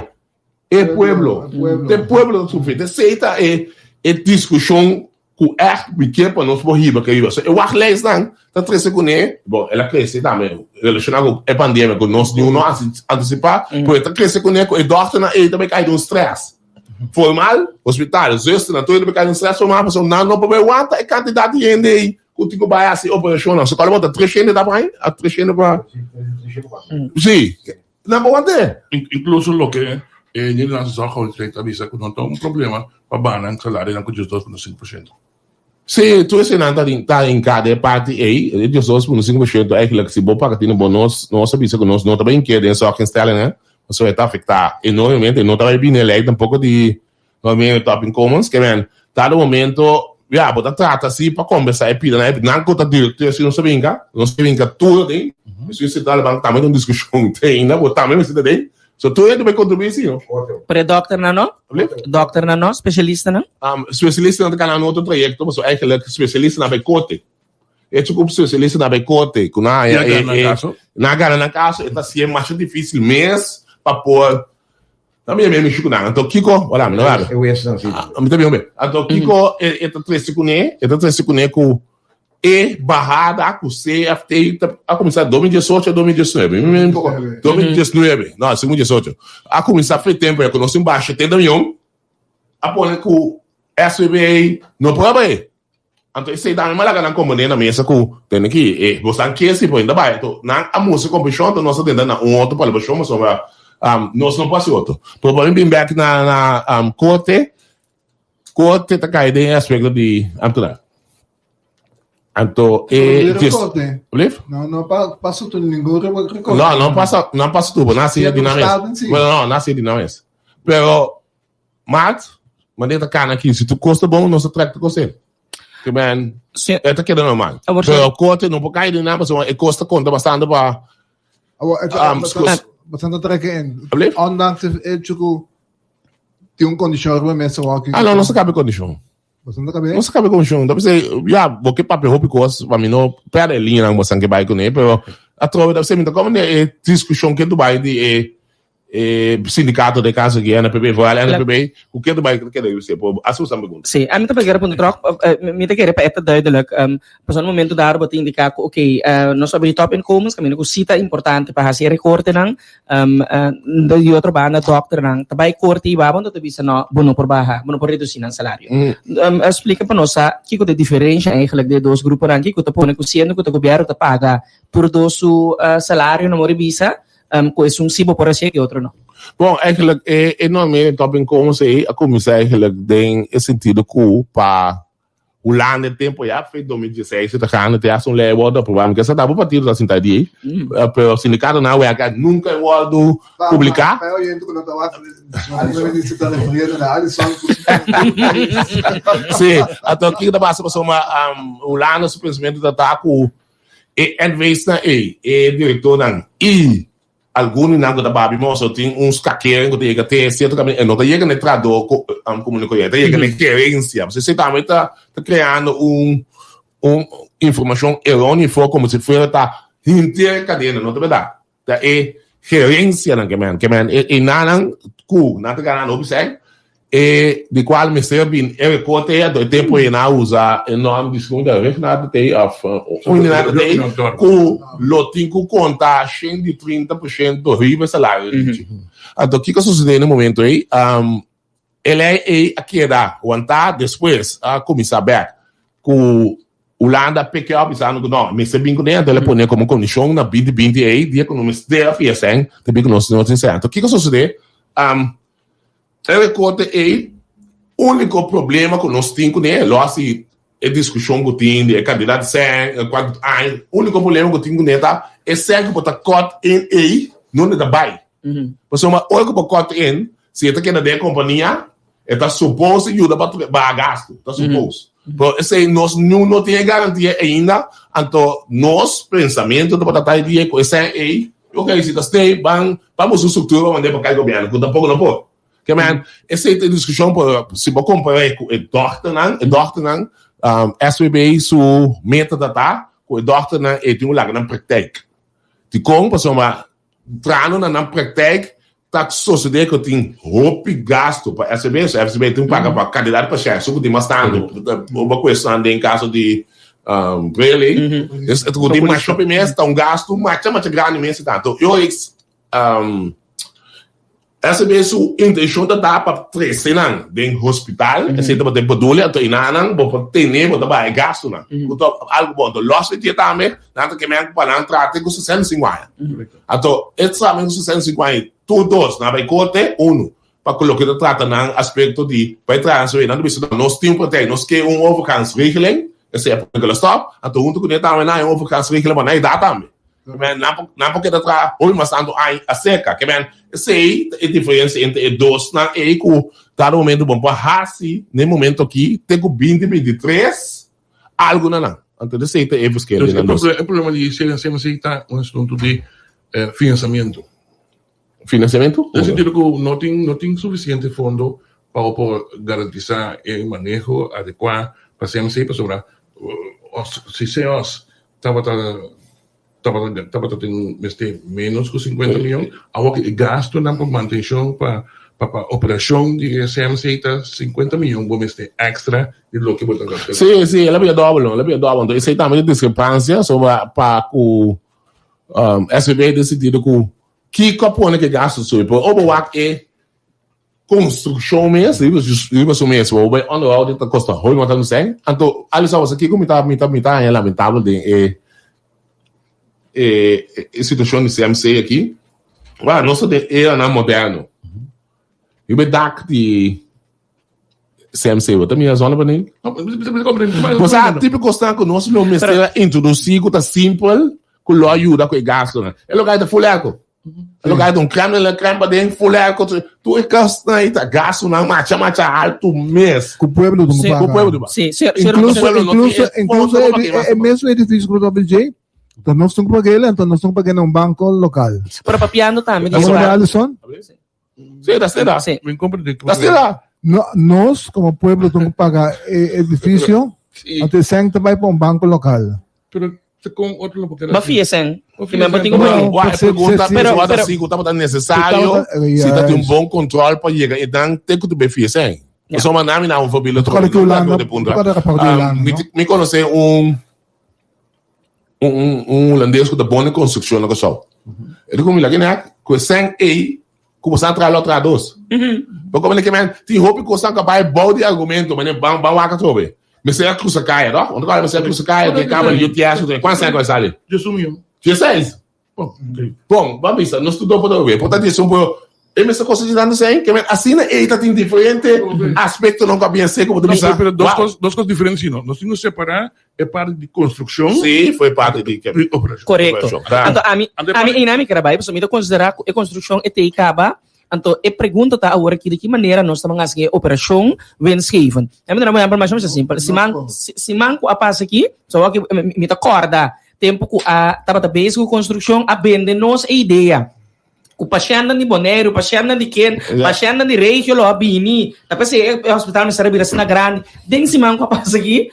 E pueblo. E pueblo ta sufri. Esei ta e diskushon. ku ègt mi ke pa nos por hiba ke riba. So e wachtlijstnan ta trese kuné, bon el a krese tambe relashoná ku e pandemia ku nos niun no a antisipá, pero e ta krese kuné ku e dòkternan ei ta bai kai den un strès formal, hospital, zusternan tur ta bai kai den un strès formal pasobra nan no por bai wanta e kantidat di hende ei ku tin ku bai hasi operashonnan. So kòrda bo ta tres hende ta bai? A tres hende pa. Sí. Nan por want'é. Incluso loke e Nederlandse Zorgautoriteit ta bisa cu no ta un problema pa baha nan salarionan cu 12.5%. Sí, tur eseinan ta ta hinká den e parti ei, e 12.5% eigenlijk si bo paga tinu bo nos nos a bisa ku nos no ta bai hinké den zorginstellingen, pasobra e ta afektá enormemente, no ta bai bini e lei tampoko di Normeer topinkomens, ke men dado momento ya bo ta trata si pa kombersa e pida nan, nan ku ta direkteur si nos ta brinka, nos ta brinka tur aden, si centrale bank tambe ta un diskushon te ainda, bo tambe mester ta aden, so tur hende bai kontribuí si no. Pero e dokternan no? Dokternan no? Spesialistanan? Spesialistanan ta kana un otro trayekto, pasobra eigenlijk spesialistanan bai korte. Hecho ku spesialistanan bai korte ku nan haña e, nan a gana nan kaso, e ta hasié masha difísil mes pa por Ta mi mi shuku nan. Anto kiko, wala mi no rabia. E wesnan si. Mi ta bien be. Anto kiko e e ta trese kuné? E ta trese kuné ku e bahada ku CFT ta a kuminsá 2018 o 2019. Mi mi poko 2019. No, 2018. A kuminsá fe tempu ya ku nos tin basha 70 mion a pone ku SVB no por a bai. Anto esei tambe mi a laga nan komponé na mesa ku tene ki e bosan ke si por ainda bai. Anto nan a mustra komprenshon, anto nos a tenta na un otro palabrashon pasobra nos no por hasi otro. Pero pa mi bin bek na na korte, korte ta kai den e aspekto di ambtenaar. Anto e Sobre rekorte? No, no pasa tur ningun rekorte. No, no pasa, no pasa tur, bo nan hasi di nan mes. No, nan hasi di nan mes. Pero Maat, manera ta kana aki, si tur kos ta bon, nos ta trek tur kos in. Ke men, e ta keda normal. Pero korte no por kai den nan, pasobra e kos ta konta bastante pa Bastante trek in. Ondanks e hecho ku tin un kondishon riba mesa wou. Ah, no, nos a kaba e kondishon. Nos a kaba e kondishon. Ta p'esei, ya, bo ke papia hopi kos, pa mi no pèrdè e liñanan ku bosan ke bai kuné, pero atrobe ta p'esei mi ta komo den e diskushon ke Dubai di e E sindicato den caso aki NPB, vooral NPB, cu ke ta bay keda yusi? Por haci boso pregunta. Sí, ami ta kere punta tròk, mi ta kere pa e ta duidelijk, pasobra na momento dado bo ta indiká ku oké, nos a bini topinkomens kaminda ku sí ta importante pa hasi e rekortenan, di otro banda dòkternan ta bai korte i baba anto ta bisa no, bo no por baha, bo no por redusí nan salario. Splika pa nos sa kiko ta e diferensha eigenlijk den e dos gruponan, kiko ta pone ku siendo ku ta gobièrnu ta paga tur dos su salario no mor bisa, Ku esun si bo por hasié i otro no. Bon, eigenlijk e e norme topinkomens ei a kuminsá eigenlijk den e sentido ku pa Hulanda e tempu ya, fe 2016 ta gana te hasta un lei a wòrdu aprobá. Mi ke sa ta bo partido ta sinta di ei, pero sindikatonan a wèrka nunka e wòrdu publiká. Pa e oyente ku no ta wak, nos ta refiriendo na Alison ku su Sí, anto kiko ta pasa pasobra Hulanda su pensamentu ta ta ku E NV's-nan ei, e direktornan i algun di nan ku ta babi moso tin un skakering ku ta yega te sierto kaminda, e no ta yega na e trahadó komun i koyente, e ta yega na e gerensia. Pasobra esei tambe ta kreando un un informashon eróneo komo si fuera ta henter e kadena, no ta bèrdat. Ta e gerencianan ke men, ke men e enanan ku nan ta ganando hopi sèn, e di kual mester bin e rekorte ei, anto e tempu ei nan a usa e nòm di segun ta Rugnaat ta òf Uninat ta ku lo tin ku konta shen di 30% riba e salario di dje. Anto kiko a sosodé na e momento ei? E lei ei a keda wantá, despues a kuminsá bèk ku Hulanda a peke òp bisando ku no, mester bin kuné, anto el a pone komo kondishon na binti binti ei, dia ku no mester a fia sèn, ta bin ku nos no tin sèn. Anto kiko a sosodé? E rekorte ei, úniko problema ku nos tin kuné, lo hasi e diskushon ku tin di e kantidat di sèn, kuantu aña, úniko problema ku tin kuné ta e sèn ku bo ta kòt in ei, nunde ta bai. Pasobra ora ku bo kòt in, si e ta keda den e kompania, e ta supos yuda pa baha gastu, ta supos. Pero esei nos niun no tin e garantia ainda, anto nos pensamentu tabata ta e dia ku esei ei, ok, si ta stay, ban ban buska un struktura pa mand'é pa kai gobièrnu, ku tampoko no por. Ke men, esei ta e diskushon, pero si bo kompar'é ku e dòkternan, e dòkternan, SVB su meta ta ta ku e dòkternan ei tin ku laga nan praktijk. Dikon? Pasobra trahando na nan praktijk. Ta sosodé ku tin hopi gastu pa SCB, so SCB tin paga pa kantidat di pashènt, so ku tin mas tantu. Bo kuestionan den kaso di Brele, ku tin mas hopi mes, ta un gastu macha macha grandi mes ta. Anto yo SCB su intenshon ta ta pa trese nan den hospital, esei tabata e bedoeling, anto enanan bo por tene, bo ta baha e gastunan. Ku ta algu bon. Anto lòs di dje tambe, nan ta keme pa nan trate ku 65 aña. Anto, e examen ku 65 aña tur dos nan bai korte, unu pa ku loke ta trata nan aspekto di bai traha nan nan ta bisa no nos tin un partij, nos ke un overgangsregeling, esei a pone ku el a stòp, anto huntu kuné tambe nan hay un overgangsregeling pa nan edat tambe. Ke men nan por nan por keda traha hopi mas tantu aña aserka. Ke men esei ta e diferensia entre e dosnan ei ku dado momento bo por hasi na e momento aki te ku binti 23 Algu na nan. Anto esei ta e verschil di nan dos. E problema di CMC ta un asuntu di financiamento. Financiamento? Den sentido ku no tin no tin sufisiente fondo pa bo por garantisa e maneho adekuá pa CMC pasobra si CEOS tabata tabata tabata tin mester menos ku 50 miyon, awor ki e gastunan pa mantenshon pa pa pa operashon di e CMC ta 50 miyon bo mester extra di loke bo ta gasta. Sí, sí, el a bira dòbel, el a bira dòbel. Entonces esei tambe ta diskrepansia sobre pa ku um, SVB den sentido ku kiko a pone ku e gastu subi. Pero ora bo wak e Construccion mes, riba su riba su mes, bo bai onderhoud ta costa hopi mas tantu sèn. Anto Alison bo sa kiko mi ta mi ta mi ta haña lamentabel den e e e situacion di CMC aki. Wak nos ta den eranan moderno. Riba e dak di CMC bo ta mira zonnepaneel? Bo sa tipo kosnan ku nos lo mester a introdusi ku ta simpel ku lo a yuda ku e gastunan. E loke ta full airco. E loke ta un krem den krem paden full airco. Tur e kosnan ei ta gastunan macha macha altu mes. Ku pueblo tin ku paga. Ku pueblo tin ku paga. Incluso incluso incluso e mesun edifisio ku bo ta papia ta nos tin ku paga el anto nos tin ku paga na un banko lokal. Pero papiando tambe di Abo no Alison? Sí, ta sera. Sí. Mi comprende. Ta sera. No, nos como pueblo tengo que pagar e edificio, Sí. anto seng ta bai pa un banco local. Pero te con otro lo porque Ba fia sen. Ba Ki fia men sen. tin ku No, paga. Wak, e Si- pregunta, si- pero, si- pero, pero- si tabata necesario, Si tabata- si ta tin un yes. bon control pa yega e dan te ku tu be fia sen. Ja. So ma nami na un voorbeeld Toca de Holanda, de punta. toca de rapport de Holanda, Mi, no? mi conoce un un un un holandés ku ta bon den construcción na Kòrsou. E di ku mi, laga nek, ku e sèn ei ku bo sa traha lo traha dos. Bo komo ke men tin hopi kosnan ku a bai bou di argumento mane ban ban wak atrobe. Mester a krusa kaya toh? Unda kòrda mester a krusa kaya den kama di UTS ku kuantu sèn ku a sali? Diesun mion. 16. Bon, ok. Bon, ban bisa nos tur dos por ta bebe. Por ta diesun pero e mester kosa di tantu sèn ke men asina ei ta tin diferente aspektonan ku a bien ser ku bo ta bisa. Pero dos Wow. kos dos kos diferente si no. Nos tin ku separá E parti di construccion. Sí, foi parti di di operacion. Correcto. Operacion. Anto ami, ami einan mi kere bai, pasobra mi ta considera cu e construccion e tei caba, anto e pregunta ta awor aki di ki manera nos ta ban haci e operacion winstgevend. Mi ta duna un ehempel masha masha simpel. Siman, siman cu a pasa aki, so awor aki mi ta corda tempo cu a tabata bezig cu construccion, a bende nos e idea Ku pashèntnan di Boneiru, pashèntnan di ken, pashèntnan di regio lo a bini. Ta p'esei e hospital mester a bira asina grandi. Den siman ku a pasa aki,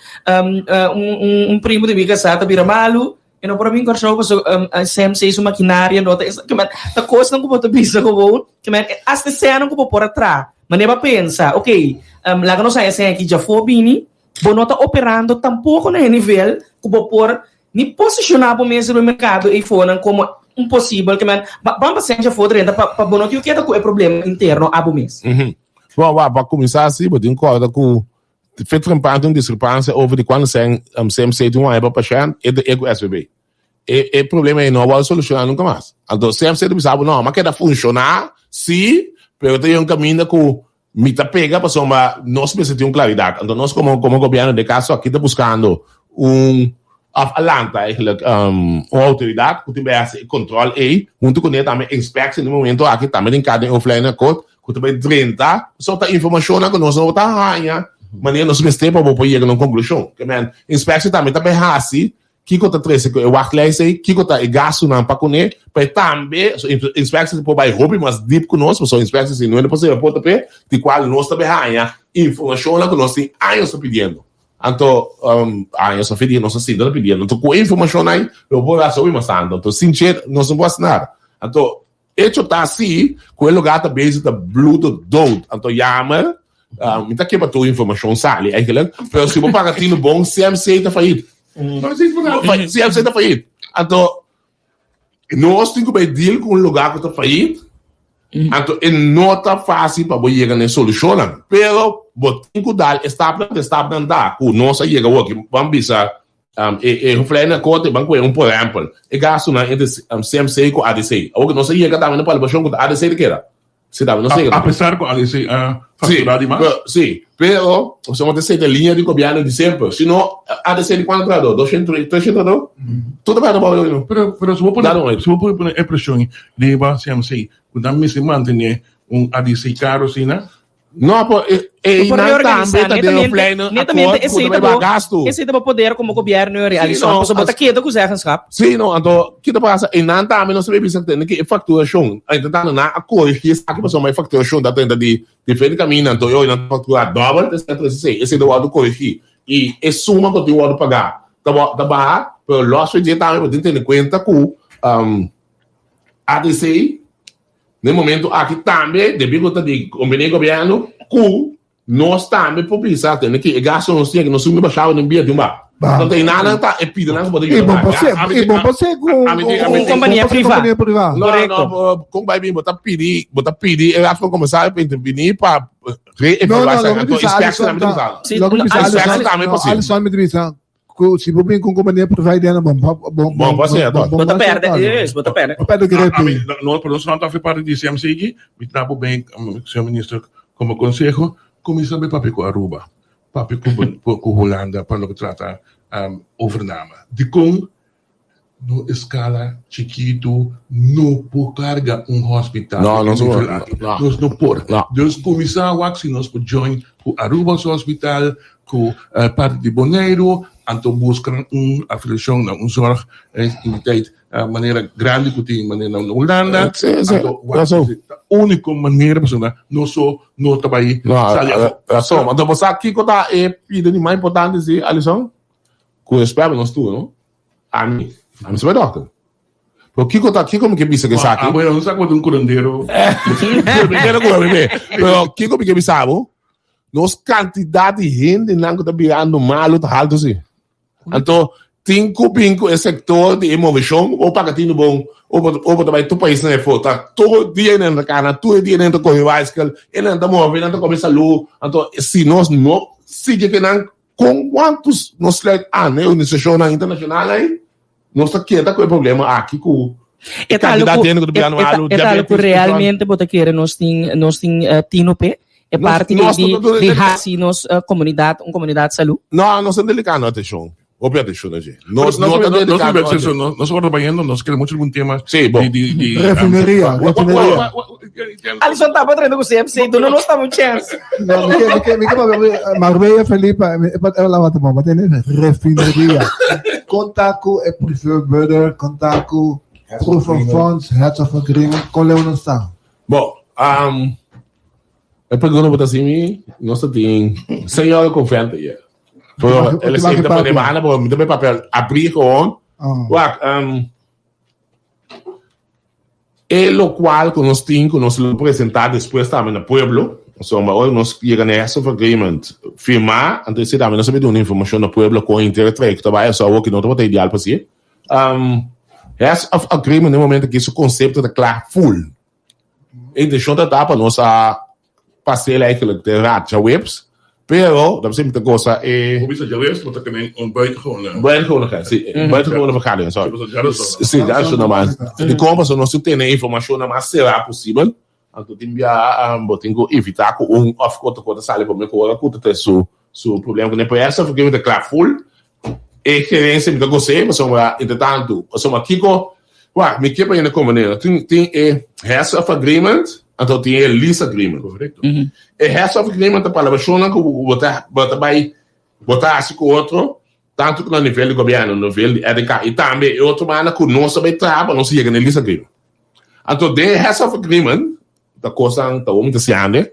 un primo di mi kasá ta bira malu, e no por a bin Kòrsou pasobra CMC su makinaria no ta esaki. Ta kosnan ku bo ta bisa gewoon, asta e sènan ku bo por a traha. Manera bo a pensa, ok, laga nos haña e sèn aki djafó bini, bo no ta operando tampoko na e nivel ku bo por Ni posishoná bo mes riba e merkado eifonan komo un posibel ke men ban pa sèn djafó drenta pa pa bo no tin keda ku e problema interno abo mes. Bon, wak, pa kuminsá si, bo tin kòrda ku fet trempan tin un diskrepansia over di kuantu sèn CMC tin waya pa pashènt e ta e ku SVB. E e problema ei no a wòrdu solushoná nunka mas. Anto CMC ta bisa bo no, m'a keda funshoná si, pero ta yega un kaminda ku Mi ta pega pasobra nos mester tin un claridad. Anto nos como como gobierno den caso aki ta buscando un of a lanta eigenlijk un autoridad cu tin bay haci e control ey hunto cune tambe inspectie den momento aki tambe den cada hoofdlijnenakkoord cu ta bay drenta pasobra ta informacionnan cu nos no ta haya manera nos mester pa bo por yega na un conclusion. Ke men inspectie tambe ta bay haci Kiko ta trese ku e wachtlijst ei? Kiko ta e gastunan pa kuné? Pa e tambe, so inspectie por bai hopi mas diep ku nos, pasobra inspectie si no hende por sera porta p'e, di kual nos ta bay haña informashonnan ku nos tin años ta pidiendo. Anto, años ta pidiendo, nos ta sinta ta pidiendo. Anto ku e informashonnan ei lo por hasi hopi mas tantu. Anto sin dje nos no por hasi nada. Anto. Echo ta si ku e lugá ta bezig ta bludo dood. Anto jammer, mi ta ke pa tur informashon sali eigenlijk, pero si bo paga tinu bon, CMC ta fayit. CMC ta fayit. Anto nos tin ku bai deal ku un lugá ku ta fayit, anto e no ta fásil pa bo yega na e solushonnan. Pero bo tin ku dal e stapnan, e stapnan ta ku nos a yega awor aki, ban bisa E e hoofdlijn na korte ban koe un por ehempel e gastunan entre CMC ku ADC. Awor ku nos a yega tambe na palabashon ku ta ADC ta keda. Si tambe nos a yega. A pesar ku ADC a factura di mas? Si, pero pasobra ta seta liña di gobièrnu di semper. Si no ADC di kuantu trahadó? Doshent, treshent trahadó? Tur ta trahadó bou no. Pero pero si bo pone si bo por pone e preshon riba CMC ku nan mester mantene un ADC karo asina. No, pero e, e Por nan reorganizar, tambe ta den netamente, plein netamente akkoord ku esei ta ta bai bo, baha gastu. esei ta bo poder como gobierno Sí, realizon, no, pasobra bo ta as- keda ku zeggenschap. Sí, no, anto ki ta pasa? E nan tambe no sabe bisa tende ki e facturacion. Anto tanto nan a corrigi esaki pasobra e facturacion ta drenta di diferente caminda, anto yoy nan ta factura dobel, etcetera, etcetera. Esei ta wordo corrigi. Y e suma cu tin wordo paga ta wo- ta baha, pero los fe dje tambe bo tin tene cuenta cu um, ADC Na e momento aki tambe debí ku ta di kombiní gobièrnu ku nos tambe por bisa tene ki e gasto nos tin aki nos sumi bashaba den bia di un ba. Ba. Anto einan ta e pidenan ku bo ta I yuda bon nan. pa ser, i bon pa ser ku Ami tin- ami un tin- Kompania bon pa ser privá. kompania privá. No, Korekto. no, kon bai bin bo ta pidi, bo ta pidi e raad van commissaris pa intervení pa No, no, reevaluá lo esaki. mi Anto bisa inspectie Alisson tambe ta ta, bisa. Sí, lo mi no, bisa Alisson, Alisson, tambe no, posibel. Alisson mi ta bisa ku si bo bin ku un kompania privá i dena bon pa bon Bon pa ser, bon Bo ta bon pa ser perde, tòg. yes, bo ta perde. Bo perde A grepi. mi, no, pero nos no ta parte di CMC aki, mi ta bo ben, señor minister, como conseho, cuminsa be papia cu Aruba, papia cu cu Hulanda pa loke trata overname. Dicon No escala chikitu no por carga un hospital No, di nos e no nivel por. aki. No. Nos no por. No. Dus cuminsa wak si nos por join cu Aruba's hospital, cu parti di Boneiru, anto busca un afiliacion na un zorg entiteit manera grandi cu tin manera na Hulanda. Sí, sí. Anto wak Razon. si ta unico manera pasobra nos so no ta bay No, sali afo. razon. Anto bo sa kico ta e pida di mas importante si, Alison? Cu respet pa nos tur, no? Ami, ami sa bai dokter. Pero kiko ta, kiko mi ke bisa ku esaki? Ah, bueno, no sa como un curandero. Mi kere kura mi be. Pero kiko mi ke bisa bo? Nos kantidat di hendenan ku ta birando malu ta haltu si. Anto tin ku bin ku e sektor di e moveshon o paga tinu bon o bo o bo ta bai tur paisnan afó. Ta tur dia nan ta kana, tur dia nan ta kore baiskel, e nan ta move, nan ta kome salu. Anto si nos no sigui ke nan Kon kuantu nos sluit aan na e organisashonnan internashonal ei, nos ta keda ku e problema aki ku E ta algo kantidat ku di hende ku ta bira e ta malu, e ta algo ku diabetes, realmente bo ta kere nos tin nos tin tino p'e, e Nos parti nos di no ta di hasi nos komunidat un komunidat salú. No, nos ta dedikando atenshon. Hopi atenshon na dje. Nos Nos no ta nos dedikando nos nos nos ora bayendo, nos kere mucho algun tema Sí, bon. di di di Refineria, refineria. Alison taba trayendo ku CMC, duna nos tambe un chance. No, mi ke, mi ke, mi ke papia, Marbella Felipe, mi e pa la wata bon, pa tene refineria. Konta ku e preferred bidder, konta ku proof of funds, heads of agreement, kon leu nos ta? Bon, um, e pregunta bo ta hasi mi, nos ta tin señor Convento hier. Pero el es ta pone banda, pero mi ta papel abrí gewoon. Wak, um, e lo cual ku nos tin ku nos lo presentá despues tambe na pueblo, pasobra ora nos yega na heads of agreement firmá, anto esei tambe nos a duna informashon na pueblo kon henter e trayekto ta bai, so awor ki no tabata ideal pa hasié. Um, heads of agreement na e momento aki su konsepto ta kla full. E intenshon ta ta pa nos a pasel eigenlijk den raad djaweps, pero dat mi ta gosa e. Bo bisa djaweps, bo ta kende un buitengewone. Buitengewone, si, buitengewone vergadering, sorry. Si, djaweps normal. Dikon? Pasobra nos tin tene informashonnan mas será posibel, anto tin bia bo tin ku evitá ku un òf ku otro kos ta sali promé ku ora ku ta trae su su problema kuné. Pero esta mi ta kla full. E gerencia mi ta gos'é pasobra entretantu pasobra kiko wak mi ke pa yende komprendé tin tin e heads of agreement anto tin e lease agreement. Korekto. E heads of agreement ta palabrashonnan ku bo ta bo ta bai bo ta hasi ku otro tantu ku na nivel di gobièrnu nivel di RDK i tambe e otro banda ku nos ta bai traha pa nos yega na e lease agreement. Anto den e heads of agreement Ta kosnan ta wou ta siande.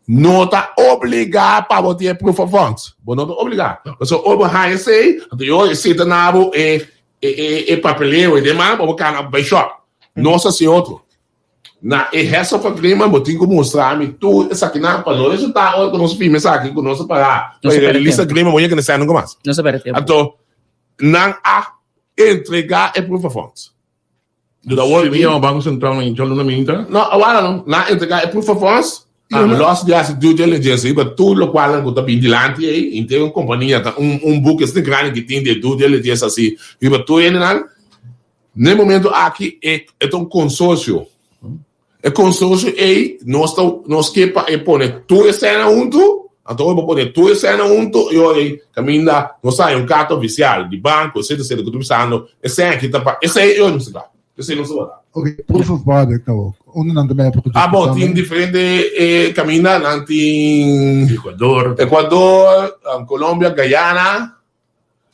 No ta obligá pa bo tin e proof of funds. Bo no ta obligá. Pasobra ora bo haña esei, anto yo e sita na bo e e e papeleo i demas pa bo kana bai shop. Nos hasi otro. Na e heads of agreement bo tin ku mustra mi tur esakinan pa no resultá ora ku nos firma esaki ku nos a para No pa se e perde release tempo. agreement bo yega na esei nunka mas. No se perde tempo. Anto nan a entregá e proof of funds. Dus awor si mi yama Banko Sentral na djaluna minta. No, awor no. Nan a entregá e proof of funds. Los di hasi due diligence riba tur lokualnan ku ta bin dilanti ei. Henter un kompania ta un un buki asina grandi ki tin di e due diligence hasi riba tur hendenan. Na e momento aki e e ta un konsorsio. E konsorsio ei nos ta nos ke pa e pone tur e sèna huntu, anto ora bo pone tur e sèna huntu e ora ei kaminda nos haña un karta ofisial di banko etcetera etcetera ku ta bisando e sèna aki ta pa esei e ora nos ta kla. Esei nos ta wak. Ok, proof of product awor. Unda nan ta bay e produkto Ah bon, tin tambe? diferente e kaminda, nan tin Ecuador. Ecuador, Colombia, Guyana.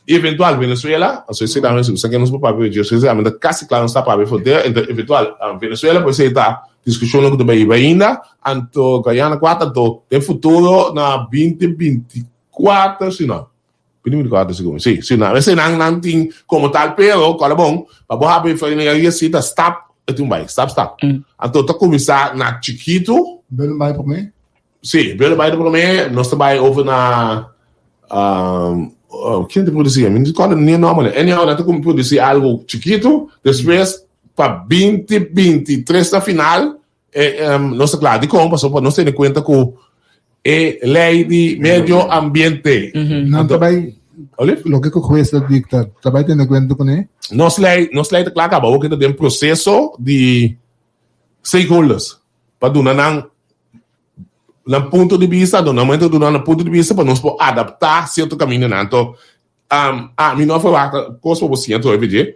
Eventual Venezuela, anto esei tambe si ke nos por papia dje, esei tambe ta kasi kla nos ta papia for dje, ento eventual Venezuela por esei ta diskushonnan ku ta bai hiba ainda, anto Guyana kuater, anto den futuro na binti 24 si no, 2024 sigur, si, si na esei nan nan tin komo tal pero kòrda bon pa bo habri refineria si ta stap e tin bai, stap stap, anto ta kuminsá na chikitu. Bel bai promé? Sí, Bel bai ta promé, nos ta bai over na um, ken ta produsí? Mi no kòrda ni e nòmber ne. Anyhow, nan ta kuminsá produsí algu chikitu, despues pa 2023 na final, eh, um, nos ta kla. Dikon? Pasobra nos tene kuenta ku e lei di medio ambiente. Nan ta bai, loke ku hues ta dikta, ta bai tene kuenta kuné? Nos lei, nos lei ta kla kaba, awor ke ta den proseso di stakeholders pa duna nan nan punto di bista, anto na momento duna nan punto di bista pa nos por adaptá sierto kamindanan. Anto, ami no a ferwagt kos pa bo siña tur dje.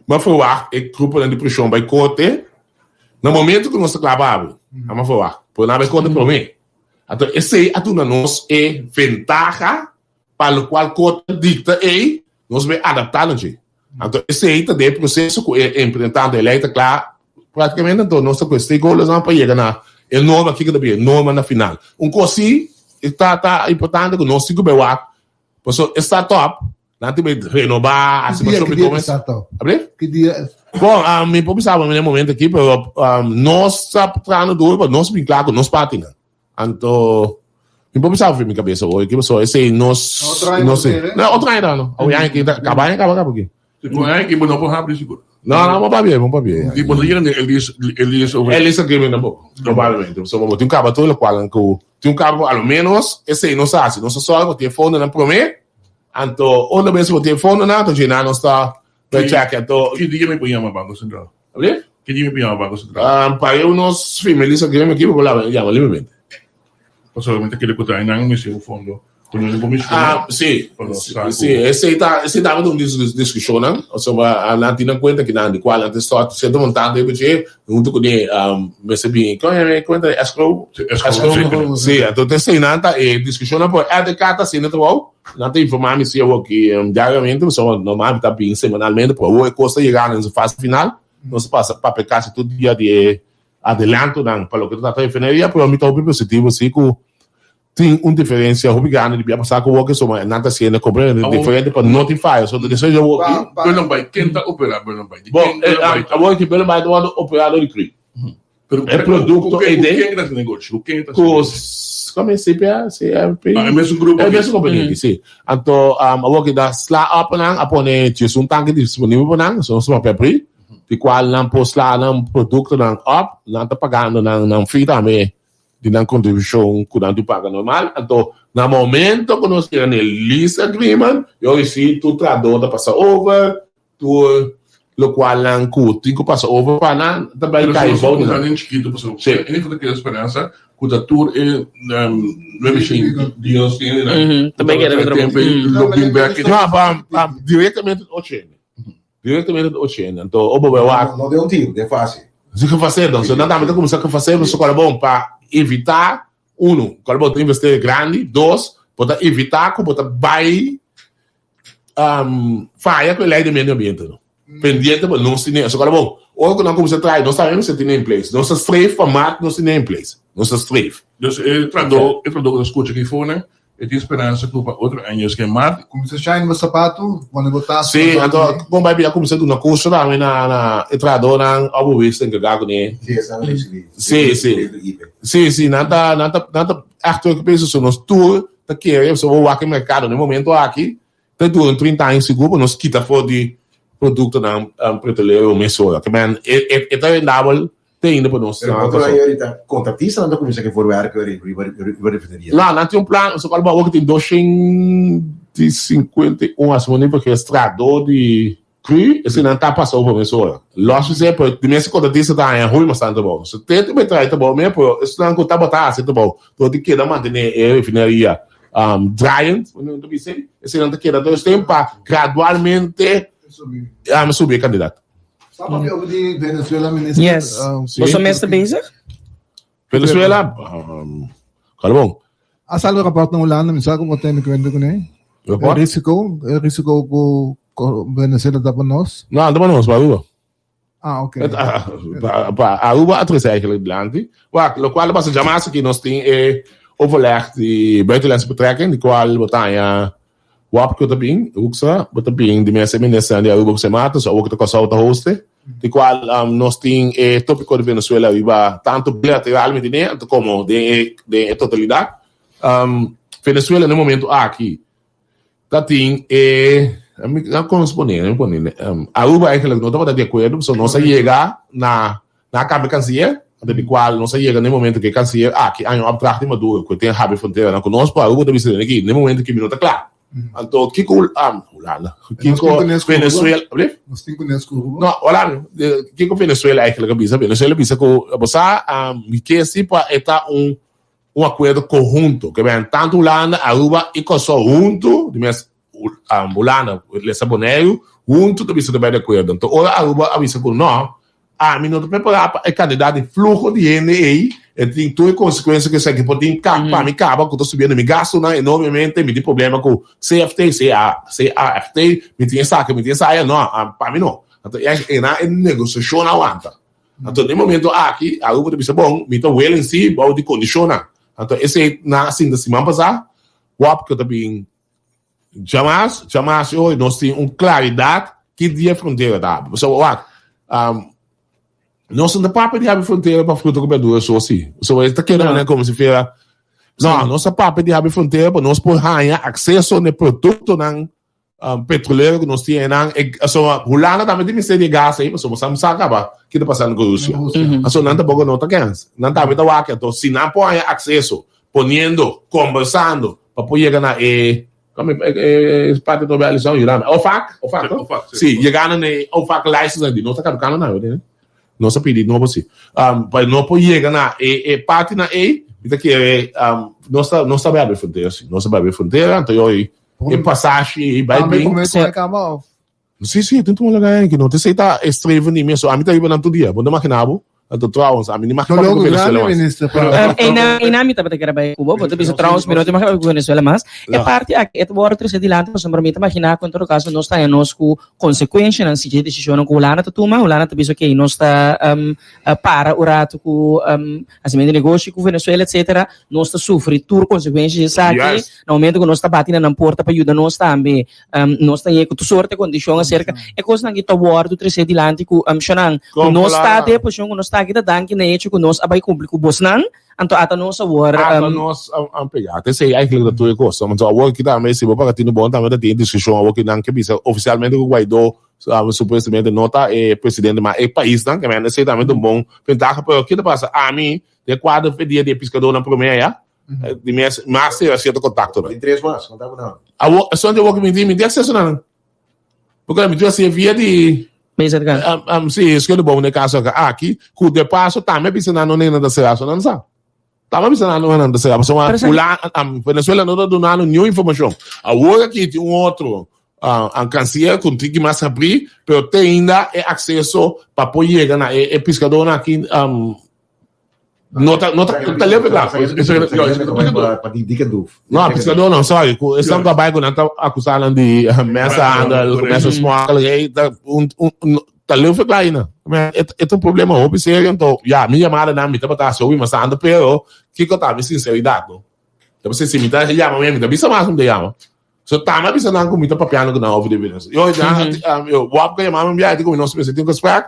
Mi a ferwagt e gruponan di preshon bai korte na momento ku nos ta kla pa habri. Ami a ferwagt, pero nan a bai korte promé. Anto esei a duna nos e ventaha pa lokual korte dikta ei, nos bai adaptá na dje. Anto esei ta den e proseso ku e implementando e lei ta kla praktikamente anto nos ta ku e stakeholdersnan pa yega na e norma kiko ta bin e norma na final. Un kos si ta ta importante ku nos tin ku bai wak pasobra e startup nan tin bai renobá hasi Ki dia masha ki hopi dia komes. startup? Ablief? Ki dia? Bon, mi por bisa bo na e momento aki pero nos ta trahando duro pa nos bin kla ku nos partinan. Anto, mi por bisa mi cabeza hoy, que pasó? Ese nos, Otro año no sé. no tiene. No, otro año no. Awe año que caba año caba caba aquí. Tipo año que no por habri sigur. No, no, vamos pa bien, vamos pa bien. Tipo no llega ni Elise Elise over. Elise agreement tampoco, probablemente. So, vamos, tin un caba todo lo cual ku, tin un caba a lo menos ese no se hace, no se solo tiene fondo nan prome. Anto, una vez bo tiene fondo nan, anto llena no está Pe check anto. Ki dia mi por yama Banco Central? Abri? Ki dia mi por yama Banco Central? Um, pa eu nos firma lista agreement aki, bo la yama libremente. Pasobra mi ta kere ku ta einan mi un fondo ku no por mishi Ah, sí. Sí, esei ta, esei ta un discusionnan, pasobra nan tin na cuenta ki nan di cual nan ta stort cierto montante riba dje, hunto cu di mester bin, con e cuenta escrow? Escrow, sí. Anto esei nan ta e discusionnan por RDK ta haciendo trabou. Nan ta informá mi si awor ki diariamente, pasobra normal mi ta bin semanalmente, pero awor e kos ta yegando den su fase final, nos ta pasa papia kasi tur dia di e adelantonan pa loke ta trata refineria, pero mi ta hopi positivo si ku tin un diferensia hopi grandi di bia pasá ku awor ke suma nan ta hasiendo kompletamente diferente pa no tin fayo. So despues di awor ki. Bullenbaai, ken ta operá Bullenbaai? Bon, awor ki Bullenbaai ta wòrdu operá dor di Cree. Pero E producto ku ei den ken ta negoshi? Ku ken ta ku kome CPA, CMP. Ah, e mesun grupo E aki. mesun kompania aki, si. Anto awor ki ta sla op nan a pone djes un tanke disponibel pa nan, so nos ta papia pri, di kual nan por sla nan produktonan op, nan ta pagando nan nan fee tambe di nan kontribushon ku nan tin paga normal. Anto na momento ku nos yega na e lease agreement, yo risi tur trahador ta pasa over, Tur lokualnan ku tin ku pasa over pa nan ta bai Pero kai si bou di nos nan. nan chikitu pasobra Sí. e ta keda speransa ku ta tur e nuebe shin Dios tin nan. Mhm, ta bai keda otro. Tempo lo bin bek. No, pa pa direktamente ocho hende. Direktamente ocho hende. Anto obo bai wak. No den un tiro, den fase. Si gefaseer dan. So nan tambe ta kuminsá gefaseer pasobra kòrda bon pa evitá uno, kòrda bon ta investeer grandi, dos, bo ta evitá ku bo ta bai faya ku e lei di medio ambiente no. Pendiente pa nos tene eso. Kòrda bon, ora ku nan kuminsá traha nos tambe mester tene in place. Nos ta streef pa mak nos tene in place. Nos ta streef. Dus e trahadó, e trahadó ku ta skucha aki for nan, E tin speransa ku pa otro aña Dios ke mart. Kuminsá shine bo sapatu, pone bo tas. Sí, anto kon bai bia kuminsá duna kurso tambe na na e trahadónan òf bo wis enkargá kuné. Sí, esnan risibí. Sí, sí. Sí, sí, nan ta nan ta nan ta ègt druk bezig. So nos tur ta kere pasobra bo wak e merkado na e momento aki ta dura un 30 aña sigur pa nos kita for di produktonan petrolero mesora. Ke men e e ta rendabel Te ainda pa nos. Pero otro aña ahorita contratistanan ta cuminsa ke voorwerk riba riba refineria. No, nan tin un plan, so cual bo tin 251 as moni porque extractor di cru, ese nan ta pasa over mesora. Los bisé, pero di mes contratista ta haña hopi mas tanto trabou. So te te trae trabou me, pero esnan cu tabata haci trabou, pero di keda mantene e refineria um, draaiend, nan ta bisa, ese nan ta keda todo es pa gradualmente um, subi e cantidad. Sa papia over di Venezuela, minister? Yes. Sí. Boso mes ta bezig? Venezuela, um, kala bon. A sali rapport na Hulanda, mi sa ku bo tene kuenta kuné. Rapport? E risiko, e risiko ku Venezuela ta pa nos. No, ta pa nos, pa Aruba. Ah, ok. Pa, pa Aruba a trese eigenlijk dilanti. Wak, lokual a pasa djamas aki nos tin e overleg di buitenlandse betrekking, di kual bo ta haña Wap ku ta bin, Hoekstra, bo ta bin di mes e ministernan di Aruba ku Sint Maarten, so awor ku ta Kòrsou ta hoste, di kual nos tin e topiko di Venezuela riba tantu bilateralmente ne anto komo den e den e totalidat. Venezuela na e momento aki ta tin e mi kon nos pone mi pone Aruba eigenlijk no tabata di akuerdo pasobra nos a yega na Nan a kambia kansier, anto di kual nos a yega na e momento ku e kansier aki a haña un opdracht di Maduro ku e tin habri fronteranan ku nos, pero Aruba ta bisa den aki na e momento ku mi no ta kla. Anto kiko Hulanda, kiko Venezuela, ablief? Nos tin kunes ku Aruba. No, wala, kiko Venezuela eigenlijk a bisa? Venezuela a bisa ku bo sa mi ke si pa e ta un un akuerdo konhunto, ke ben tantu Hulanda, Aruba i Kòrsou huntu, di mes Hulanda, lesa Boneiru, huntu ta bisa ta bai di akuerdo. Anto ora Aruba a bisa ku no, ami no ta prepará pa e kantidat di fluho di hende ei, e tin tur e konsekuensia ku esaki por tin pa mi kaba ku ta subiendo mi gastunan enormemente, mi tin problema ku CFT, CAFT, mi tin esaki, mi tin esaya, no, pa mi no. Anto e nan e negosiashon a wanta. Anto den e momento aki Aruba ta bisa bon, mi ta willing si bou di kondishonnan. Anto esei nan a sinta siman pasá, wòp ku ta bin Djamas, djamas hoy nos tin un claridad ki dia frontera ta habri. Pasobra wak, um, nos no ta papia di habri frontera pa fruta ku berdura so si. Pasobra e ta keda manera como si fuera, no, nos ta papia di habri frontera pa nos por haña acceso na e productonan um, petrolero ku nos tin einan. E, pasobra Hulanda tambe tin mester di e gas ei, pasobra sa sa kaba ki ta pasando ku Rusia. Pasobra nan tampoco no ta kens. Nan tambe ta wak, anto si nan por haña acceso poniendo, conversando, pa por yega na e, como e, e parte to bel son yudame. OFAC, OFAC, no? OFAC, sí. Sí, yegando na e OFAC license di, no ta caducando na, no? Nos a pidi nobo sí. Um, pa no por yega na e, e parte na e, mi ta kere, um, nos ta, nos ta bai abri frontera, sí. Nos ta bai abri frontera, anto yo e pasashi e bai Tambe bin. come con e cama of? Sí, sí, tin tur laga ki no te sei ta streven di mi, so ami ta riba nan tur dia. Bo no imagina bo? Anto trouwens, ami ni imagina Dolor ku grandi, Venezuela mas. minister, pa Einan, einan mi tabata kere bai Cuba, bo ta bisa trouwens mi no ta imagina bai ku Venezuela mas. E No. parti aki e ta wòrdu trese dilanti pasobra mi ta imagina ku en todo kaso nos ta haña nos ku konsekuenshanan si dje desishonnan ku Hulanda ta tuma. Hulanda ta bisa okey nos ta para un ratu ku hasimentu di negoshi ku Venezuela etcetera. Nos ta sufri tur konsekuensha di esaki Yes. na momento ku nos ta bati na nan porta pa yuda nos tambe. Nos ta yega ku tur sorte kondishon aserka e kosnan aki ta wòrdu tresé dilanti ku shonnan ku nos ta den e posishon ku nos ta aki ta danki na hecho ku nos a bai kumpli ku bosnan, anto ata nos awor. Ata nos a pega. Ta esei eigenlijk ta tur e kos. Anto awor ki tambe si bo paga tinu bon tambe ta tin diskushon awor ki nan ke bisa ofisialmente ku Guaidó supuestamente no ta e presidente mas e paisnan ke men esei tambe ta un bon ventaha pero ki ta pasa ami den kuadro di dia di e piskadónan promé aya Di mes, mas te cierto contacto. Tin tres mas, conta bo nan. Awo, son de woki mi tin, mi tin acceso na nan. Porque mi tin así via di BZK. Um, um, sí, es que de bom ne caso acá aki, ku de paso tambe bisa nan no nena da será, so nan sa. Tambe bisa nan no nena da será, so Pero sa- Ula, um, Venezuela no ta donando ni información. Awor aki tin un otro uh, un canciller ku tiki mas abrí, pero te ainda e acceso pa por yega na e, e piscadornan aki um, No ta, no ta, ta leve la. Pa di Dikendoof. No, pescador no, sorry. Ku esnan ku a bai ku nan ta akusá nan di mensenhandel, ku mensen smokkel, hey, ta un, un, ta leve kla aina. E ta un problema hopi serio, anto, ya, mi yamada nan mi tabata hasi hopi mas tantu, pero kiko ta mi sinseridat, no? Ta p'esei si mi ta yama mi, mi ta bisa mas ku mi ta yama. So tama bisa nan ku mi ta papiando ku nan over di Venezuela. Yo, nan, yo, wap ka yama mi biaha di ku mi nos mester tin un gesprek.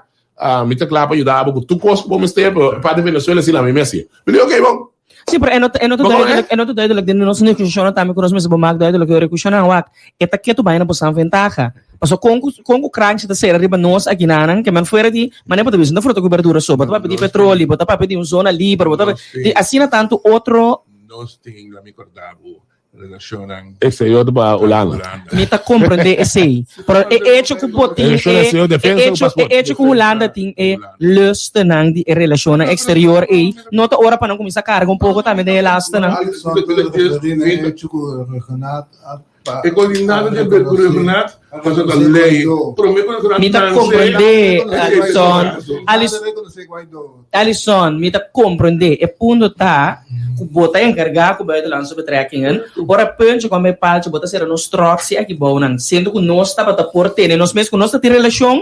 Mi ta kla pa yuda bo ku tur kos ku bo mester, pero pa di Venezuela si la mi mester. Mi di okay bon. Sí, pero e no ta, e no ta duidelijk, e no ta duidelijk den nos negociacionnan tambe ku nos mester bo mak duidelijk e rekushonnan wak. E ta ketu bai na bosan ventaha. Paso kon ku kon ku kranchi ta sera riba nos akinanan ke men fuera di manera bo ta bisa no ta fruta ku berdura so, bo ta papia di petroli, bo ta papia di un zona liber, bo ta papia di asina tantu otro. Nos tin, la mi korda bo, relacionnan Exterior pa Hulanda. Mi ta comprende esey. Pero e hecho cu bo tin e, e hecho, e hecho cu Hulanda tin e lustennan di e relacionnan exterior ey, no ta ora pa nan cuminsa carga un poco tambe den e lastennan. E coordinado di Regenaat pasobra ta ley. Prome cu Regenaat Mi ta comprende, Alison. Alison. Alison, mi ta comprende. E punto ta cu bo ta encarga cu buitenlandse betrekkingen. Ora puntje kwam bij paaltje, bo ta cera nos trotsi aki bounan. Siendo cu nos tabata por tene nos mes, cu nos ta tin relacion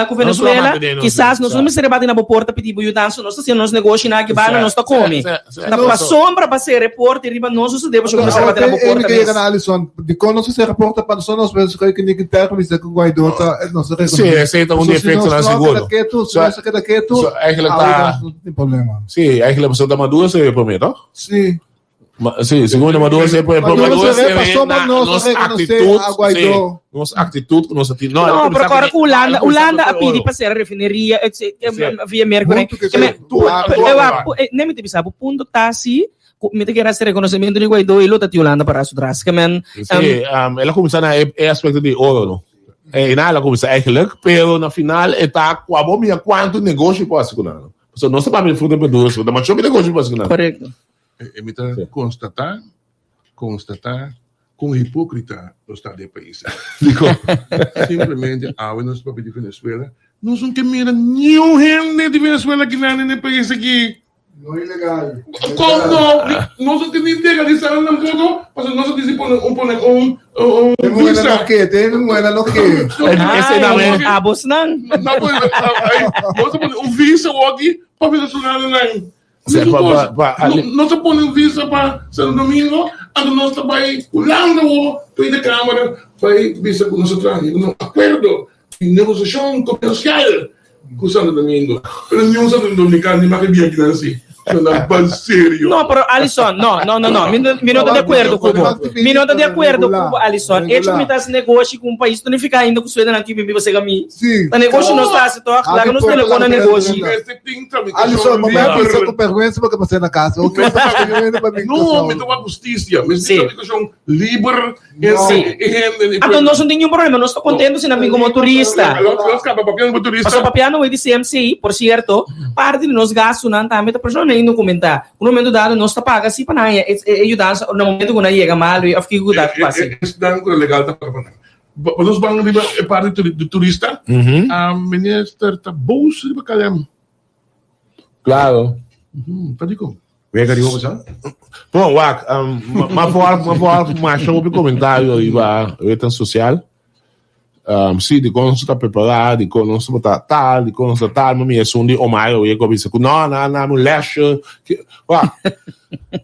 cu Venezuela, kisas nos no mester a bati na bo porta pidi bo yudansa, nos ta haciendo nos negoshinan aki banda, nos ta come. Ta pasobra pa cera e porta y riba nos nos ta debe cu mester a bati na bo porta mes. Alison, dikon nos a cera porta pa nos nos rekening interno bisa ku Guaidó ta nos a Sí, esei ta un di efectonan seguro. Si nos a keda ketu, So, eigenlijk ta, no tin problema. Sí, eigenlijk pasobra ta Maduro se ve promé, toch? Sí. Sí, segun de Maduro se ve promé. Maduro se ve pasobra na nos actitud, a Guaidó. Sí, nos actitud ku nos a tin. No, no, pero kora ku Hulanda, Hulanda a pidi pa sera refineria, via Mercury. Ne mi ta bisa bo punto ta si Ku mi ta kere hasi rekonosementu di Guaidó i lo ta ti Hulanda para su tras. Ke men, Sí, el a kuminsá na e e aspekto di oro, no? E na el a kuminsá eigenlijk, pero na final e ta kua bo mira kuantu negoshi por hasi ku nan, no? Pasobra nos ta papia di fruta i berdura, so ta masha hopi negoshi por hasi ku nan. Korekto. E mi ta konstatá, konstatá kon hipókrita nos ta den e pais aki. Dikon? Simplemente awe nos ta papia di Venezuela, nos no ke mira niun hende di Venezuela kinan den e pais aki. No ilegal. Kon no? Nos no tin ni legalisá nan tampoco, pasobra nos a disi pone un pone un un Te muela visa. no ke, te muela no ke. Ese na Ay, me. abos nan. No, pues, ay, nos a pone un visa aki pa venezolanonan. Se, Mesun pa- kos, pa- pa- no- nos a pone un visa pa Santo Domingo, anto nos ta bai Hulanda wo, Tweede Kamer, bai bisa ku nos a traha un akuerdo di negosiashon komersial ku Santo Domingo. Pero niun Santo Dominicano ni make bia kinan si. So nan ban serio. No, pero Alison, no, no, no, no. Mi, mi no ta di akuerdo ku bo. Mi no ta di akuerdo ku bo, Alison. Echo ku mi ta hasi negoshi ku un pais no nifiká ainda ku suedenan tin bin biba sega mi. Sí. Ta negoshi nos ta hasi tòg. Laga nos tene kon na negoshi. Mester tin tramitashon Alison, bo liber. bisa ku bèrgwensa bo ke pas'é na kas. Oké, No, mi ta wak hustisia. Mester tin tramitashon liber. Sí. Anto nos no tin niun problema, nos ta contento si nan bin como turista. Pasobra papiando wey di CMC, por cierto, parti di nos gastunan tambe ta personanan indocumentá. Un momento dado nos ta paga si pa nan haña e yudansa na momento cu nan yega malo of kico cu ta pasa. Esnan cu ta legal ta paga pa nan. Pa nos ban riba e parti di turista, minister ta boos riba KLM. Claro. Ta dikon? Wega di hopi sa? Bon, wak, um, ma voor, ma voor, masha hopi comentario riba redes social. Um, sí, di kon ta prepará, di kon nos ta tal, di kon nos ta tal, ma mi esun di Omar oye ko bisa ku no, na, na, un lesje. Wak,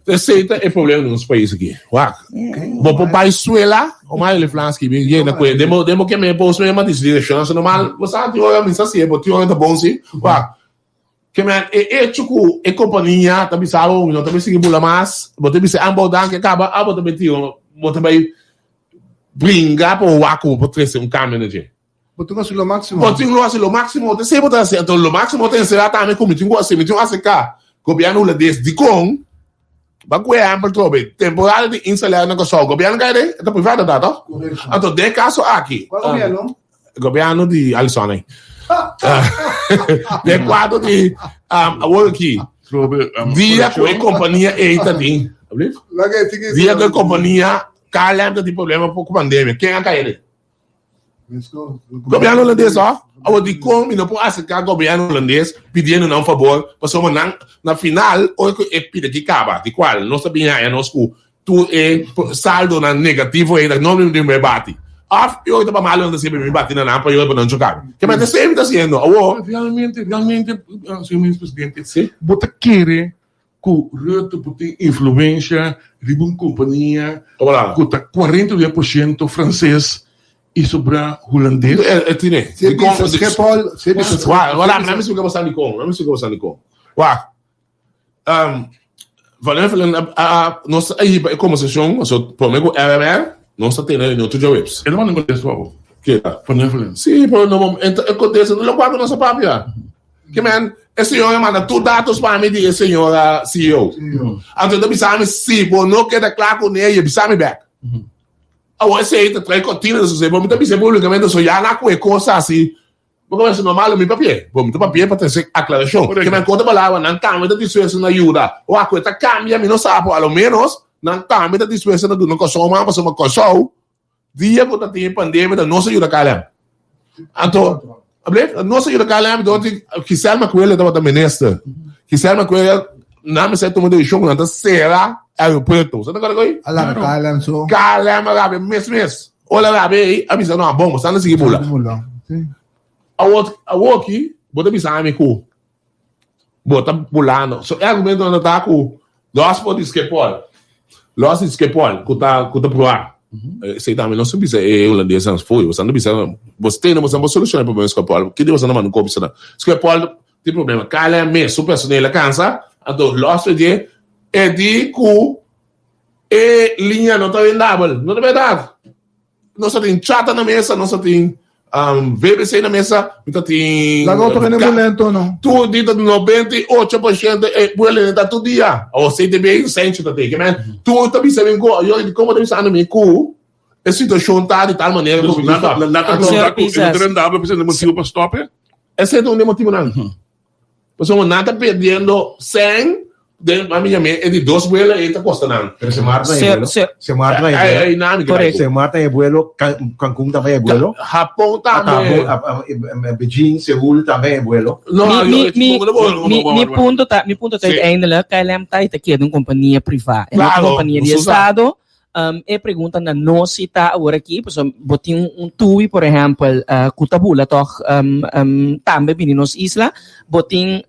esei ta e problema di nos pais aki. Wak, bo por bai suela, Omar Leflans ki bin yena kue, demo, demo ke me post me ma dis direkshon, so normal, bo sa tin ora mi sa si, bo tin ora ta bon si. Wak, Ke men e echo ku e kompania ta bisa bo mi no ta bai sigui bula mas, bo ta bisa ambo danki a kaba, abo ta bai tira, bo ta bai bringa pa wak ku bo por trese un kambio na dje. Bo tin ku hasi lo máksimo. Bo tin ku hasi lo máksimo, ta esei bo ta hasi, anto lo máksimo ta enserá tambe ku mi tin ku hasi, mi tin ku aserká gobièrnu hulandes dikon Ban ku ehèmpel trobe, temporada di instalá na Kòrsou, gobièrnu kai den, e ta privado ta toh? Anto den e kaso aki, Kua gobièrnu? Gobièrnu di Alison ei. Den kuadro di awor aki, dia ku e kompania ei ta tin, dia ku e kompania KLM ta tin problema ku pandemia, ken a kai den? Gobierno holandes oh, awor dikon mi no por aserká gobierno holandes pidiendo nan fabor pasobra nan na final ora ku e pida ki kaba di kual nos ta bin haña nos ku tur e saldonan negativo ei no mi tin bati òf e ora ta malo nan ta siempre mi bati na nan pa yora pa nan choka mi ke mester esei mi ta hasiendo awor. Realmente realmente señor minister presidente bo ta kere. Ku Rutte por tin influensha riba un kompania ku ta 49% franses i sobrá hulandes? E tine. Si e bisa Schiphol, si e bisa Schiphol. Wak, wak, laat me explica boso dikon, laat me explica boso dikon. Wak, Van Huffelen a, nos a hiba e kombersashon, so prome ku RMR, nos a tene reunion tur djaweps. E ta manda un kontesto pa bo? Keda? Van Huffelen. Si, pero no momento e kontesto no lokual ku nos a papia. Ke men, e señora manda tur datos pa mi di e señora CEO. Anto e ta bisa mi si bo no keda kla ku ne, e bisa mi bek. Awor esei ta trae kortina ta sosé, bo mi ta bisa públikamente so ya na ku e kos asi, bo komensa normal lo mi papia, bo mi ta papia pa trese aklarashon. Ke men ku otro palabra nan tambe ta dispuesto na yuda. Wak ku e ta kambia mi no sa, pero a lo menos nan tambe ta dispuesto na duna Kòrsou man pasobra Kòrsou Dia ku ta tin e pandemia ta nos a yuda KLM. Anto, ablef, nos a yuda KLM dor di Giselle Macuela tabata minister. Giselle Macuela nan mester tuma desishon ku nan ta sera aeropuerto. Bo sa ta kòrda ko'i? A laga KLM so. KLM a rabia mes mes. Ora rabia ei a bisa no, bon, bo sa na sigui bula. Awor, awor aki bo ta bisa ami ku Bo ta bulando. So e argumentonan ta ku los por di Schiphol, los di Schiphol ku ta ku ta proba. Esei tambe nos a bisa e hulandesnan foei. Boso a bisa boso tene boso por soluciona e problema di Schiphol. Ki di boso a manda un kopi esnan? Schiphol tin problema. KLM mes su personel a kansa, anto los di dje e di ku e liña no ta rendabel. No ta berdad. Nos ta tin chata na mesa, nos ta tin um, VBC na mesa, mi ta tin... Laga otro hende bulento, no? Tur di ta 98% e buelen ta tur dia. O CTB, Sencho ta teke, man. Tur ta bisa mi ko, yo, como ta bisa mi ku, e situacion ta di tal manera ku mi ta. Nata Señor ku e Pisas. no ta rendabel, pues e motivo pa stop e? Ese ta un di motivonan. Pasobra nan ta perdiendo sèn den mami yam'é e di dos buelo ei ta kosta nan. Pero se Maarten na e Sir, buelo. sir. Se Maarten na e buelo. Ei nan mi Correct. Se Maarten na e buelo, Can- Cancún tambe e buelo. Hapon tambe. Beijing, Seúl tambe e buelo. No, Mi, yo, mi, mi, bo- bo- mi, bo- mi bo- punto ta, mi punto ta Sí. uiteindelijk, KLM ta ta keda un kompania privá. E no Claro, kompania di nos usa. estado. Um, e pregunta na nos si ta awor aki, pasobra bo tin un, un TUI, por ehempel, uh, ku ta bula toch um, um, tambe bini nos isla, bo tin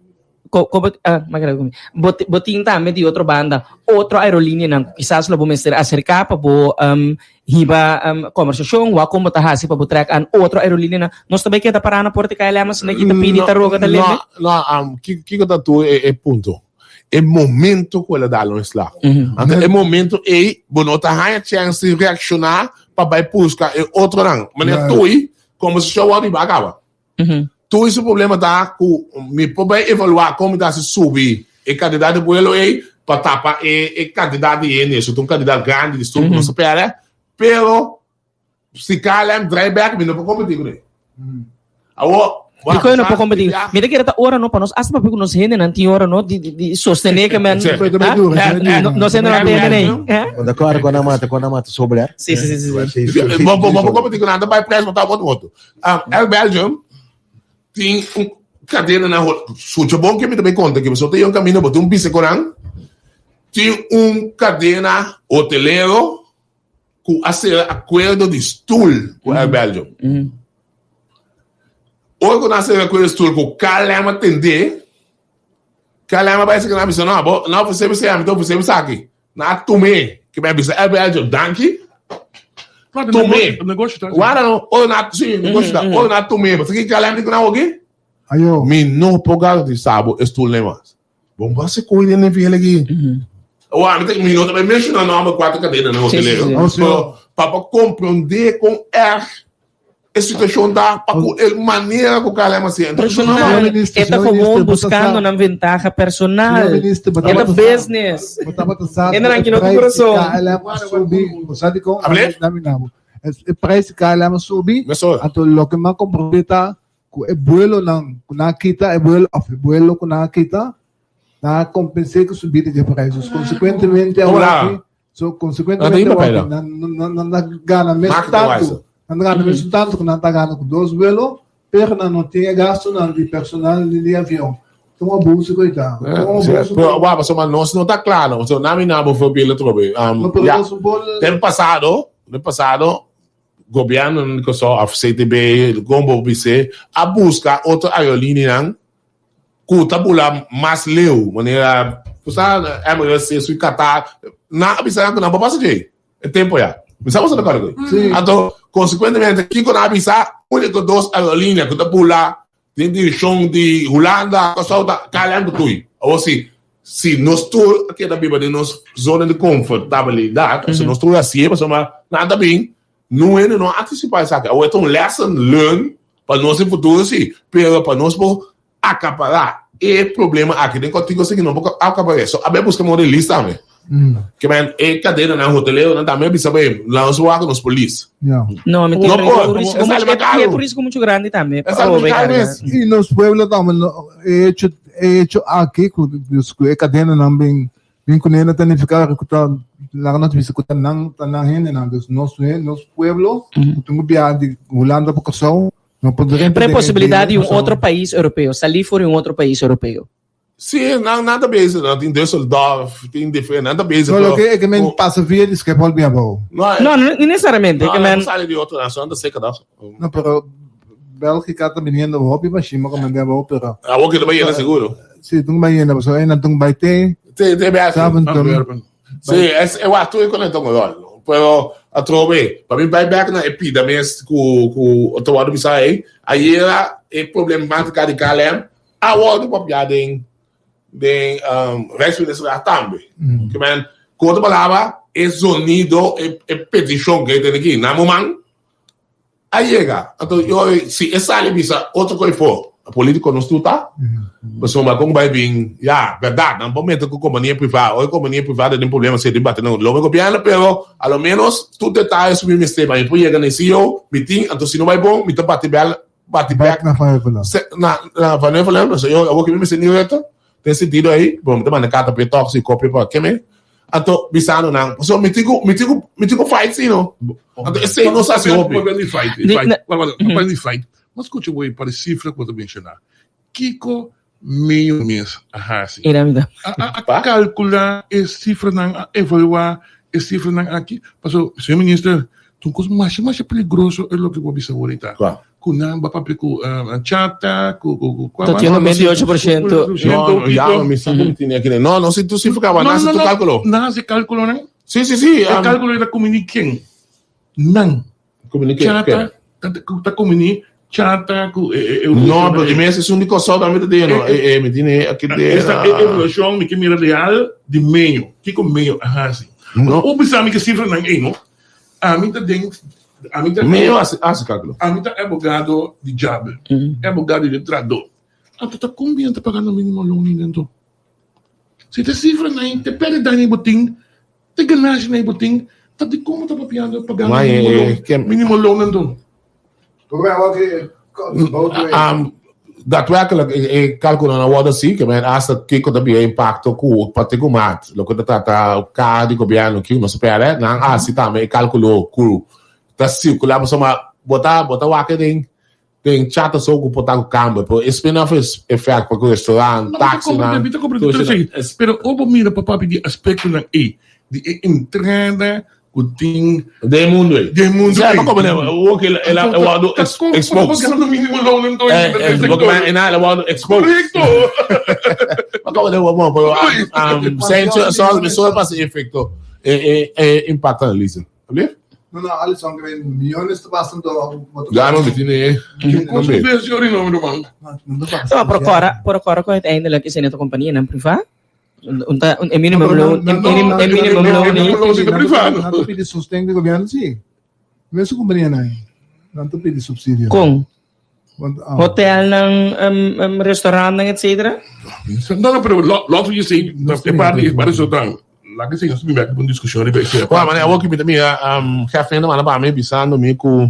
ko, ko bo, ah, ma kere kumi. Bo, bo tin tambe di otro banda otro aerolíneanan ku kisas lo bo mester aserká pa bo um, hiba um, konversashon, wak kon bo ta hasi pa bo trek aan otro aerolíneanan. Nos ta bai keda pará na porta di KLM asina ki ta pidi, ta roga, ta lembe? No, no, um, kiko ta tur e, e punto? E momento ku el a dal un slag. Anto e momento ei, bo no ta haña chèns di reakshoná pa bai buska e otronan. Manera Tui, kombersashon wòrdu riba a kaba. Tui su problema ta ku mi por bai evaluá kon mi ta hasi subi e kantidat di buelo ei pa tapa e e kantidat di hende. Eso ta un kantidat grandi di stoel ku nos ta pèrdè. Pero Si KLM draai bek, mi no por competi cu ne. Awor, Dikon yo no por competi? Mi ta kere ta ora no pa nos hasta papia ku nos hendenan tin ora no di di sostene ke men. Nos hendenan tin hende nei. Bo ta kòrda kon nan mata kon nan mata Sobler? Si si si si. Bo por competi ku nan ta bai pres bo ta otro moto. Air Belgium tin un kadena na Sucha bon ke mi ta bai konta aki pasobra ta yon kaminda bo tin un bisa ku nan tin un kadena hotelero ku a sera akuerdo di stul ku Air Belgium. Ora ku nan a sera akuerdo di stul ku KLM a tendé, KLM a bai esaki nan a bisa, no, bo no ofresé mi esei, ami ta ofresé mi esaki. Nan a tum'é, ke mi a bisa Air Belgium, danki, tum'é. Wara no, ora nan a, si, negoshi ta, ora nan a tum'é, bo sa ki KLM di ku nan awoki? Mi no por garantisá bo e stul nei mas. Bon bo hace koe den e vele aki. Wa, mi ta, mi no ta bai menciona nomber cuatro cadena na hotelero. Pero pa pa comprende con erg e situacion ta pa cu e manera cu KLM haci. Personal, e ta gewoon buscando nan ventaha personal. E ta business. E nan aki no tin corazon. KLM a subi, bo sa dikon? E prijs di KLM a subi, anto loke mi a comprende ta Ku e buelonan ku nan a kita, e buelo òf e buelo ku nan a kita, nan a kompens'é ku subida di e preis. Dus konsekuentemente awor aki, so konsekuentemente awor aki nan nan ta gana mes tantu, nan ta gana mes tantu ku nan ta gana ku dos buelo, pero nan no tin e gastunan di personal ni di avion. Ta un abuso ku e ta. Ta un abuso ku. Pero wak, pasobra nos no ta kla no. So nan mi na bo voorbeeld atrobe. Ya, den pasado, den pasado Gobièrnunan di Kòrsou òf CTB, kon bo bis'é, a buska otro aerolinianan ku ta bula mas leu, manera Bo sa Emirates si su Qatar, nan a bisa nan ku nan por pasa dje e tempo ya. Mi sa boso ta kòrda ku. Anto konsekuentemente kiko nan a bisa? Úniko dos aerolínea ku ta bula den direkshon di Hulanda, Kòrsou ta KLM ku tui. Awor si si nos tur a keda biba den nos zona di konfortabilidat, si nos tur hasié pasobra nan ta bin, Nun hende no a antisipá esaki. Awor e ta un lesson learned pa nos den futuro si, pero pa nos por akapará e problema aki den kòrtiku esaki no por akapar'é. So a bai buska moda di lis tambe. Ke men e kadenanan hoteleronan tambe a bisa bai laga nos wak nos por lis. No, mi No tin por. un risiko E sali mucho, mas e karu. un risiko mucho grandi tambe. E sali Oh, mucho karu mes. I nos pueblo tambe no e hecho e hecho aki ku dus ku e kadenanan bin Bin ku nena ta nifiká ku ta laga nos bisa ku ta nan ta nan hendenan. Dus nos nos pueblo ku tin ku biaha di Hulanda pa Kòrsou no por drenta Pero e den e posibilidat di un pasobra otro pais europeo, salí for di un otro pais europeo. Sí, nan nan ta bezig, nan tin Düsseldorf, tin diferente, nan ta bezig. No, loke e ke men pasa via di Schiphol bin abou. No, No, no necesariamente. No, Ke nan men por sali di otro nacion, nan ta seca toch. No, pero Bélgica ta biniendo hopi machine pa comende abou, pero Awor ke ta bai yena seguro. Sí, tun bai yena, pasobra einan tun bai te. Te, te België. Zaventem. Antwerpen. Sí, es, e wak, tur e conecta un rol. Pero atrobe, pa mi bai bek na e pida mes ku, ku ta wordo bisa ei, ayera e problematica di KLM a wordo papia den, den um, Rijksministerraad tambe. Mm. Ke men, ku otro palabra, e zonido, e, e peticion ke tene aki, na moman, A yega. Anto yo si e sali bisa otro koe for. Politico nos tur ta. Pasobra kon bai bin, ya, berdad, nan por mete ku kompania privá. Ora kompania privá ta den problema si e tin bati nan lobe gobièrnu, pero a lo menos tur detaye su mi mester pa mi por yega na e CEO, mi tin, anto si no bai bon, mi ta bati bèl, bati bèk na Van Heuvelland. Na na Van Heuvelland, pasobra yo awor ke mi mester ni reto, den sentido ei, bon mi ta manda karta pa e tòg si kopia pa keme. Anto bisando nan, pasobra mi tin ku, mi tin ku, mi tin ku fight si no. Anto esei nos hasi hopi. Papia di fight, Di- fight. na- Papia papia di fight. Mas skucha bo pa di sifra ku bo ta menshoná. Kiko medio mes a hasi? Ira mi ta. A, a, a kalkulá e sifranan, a evaluá e sifranan aki. Pasobra, señor minister, ta un kos masha masha peligroso e loke bo a bisa ahorita. Kua? Ku nan ba papia ku chata, ku ku ku kua Ta mas? tiene 28%. No, no, ya, mi sa ku mi tene aki. No, no si tu sifra kaba, nan hasi tu kalkulo. Nan hasi kalkulonan. Si, si, si. E kalkulo ta kumini ken? Nan. Kumini ken? Chata, ta kumini chata ku e e No, pero di mes esun di Kòrsou tambe ta den, no. E e mi tene aki den. Esta e evaluashon mi ke mira real di meio. Kiko meio a hasi? No. Bo bisa mi ke sifranan ei, no? Ami ta den, ami ta. Meo hasi hasi kalkulo. Ami ta abogado di djabel, e abogado di tradó. Anto ta kon bien ta pagando minimo loon ei dentro? Si ta sifranan ei, te pèrdida ei bo tin, te ganashi ei bo tin, ta di kon bo ta papiando pagando Ma minimo e loon, ken. minimo loon anto? Daadwerkelijk e kalkulonan a wòrdu hasi, ke men hasta kiko ta bira impakto ku partikumat loke ta trata kaha di gobièrnu ki nos a pèrdè, nan a hasi tambe e kalkulo ku ta sirkulá pasobra bo ta bo ta wak den den chata so ku por ta ku kamber pero e spin off effect pa ku restaurant, No, mi ta taxinan, komprendé, mi ta komprendé tur tur esei. esei. Pero ora bo mira pa papia di aspektonan ei, di e entrada Ku tin. Den e mundu ei. Den e mundu ei. Sa komo den awor ku el a wòrdu exposed. Ta komo mínimo loon anto ei den e sektor. El a wòrdu exposed. Korekto. Ma komo den awor pero Sencho so mi so pasa e efekto e e impakto analisa. Alblief? No no Alison ke men miyones ta pasa anto. Ya no mi tin e. Kon su bes yori no mi ruman. No, pero kòrda, pero kòrda ku uiteindelijk esei ta kompanianan privá. Un ta un e minimum loan, e e minimum loan ei. Nan ta pidi sosten di gobierno si. Mesun compania nan. Nan ta pidi subsidio. Kon? Hotelnan, restaurantnan etcetera? No, no, pero lo otro yo sei, e parti, e parti so tan. Laga esei nos ta bin bek un diskushon riba esei. Wak, mane awor ki mi ta mira jefe nan manda pa mi bisando mi ku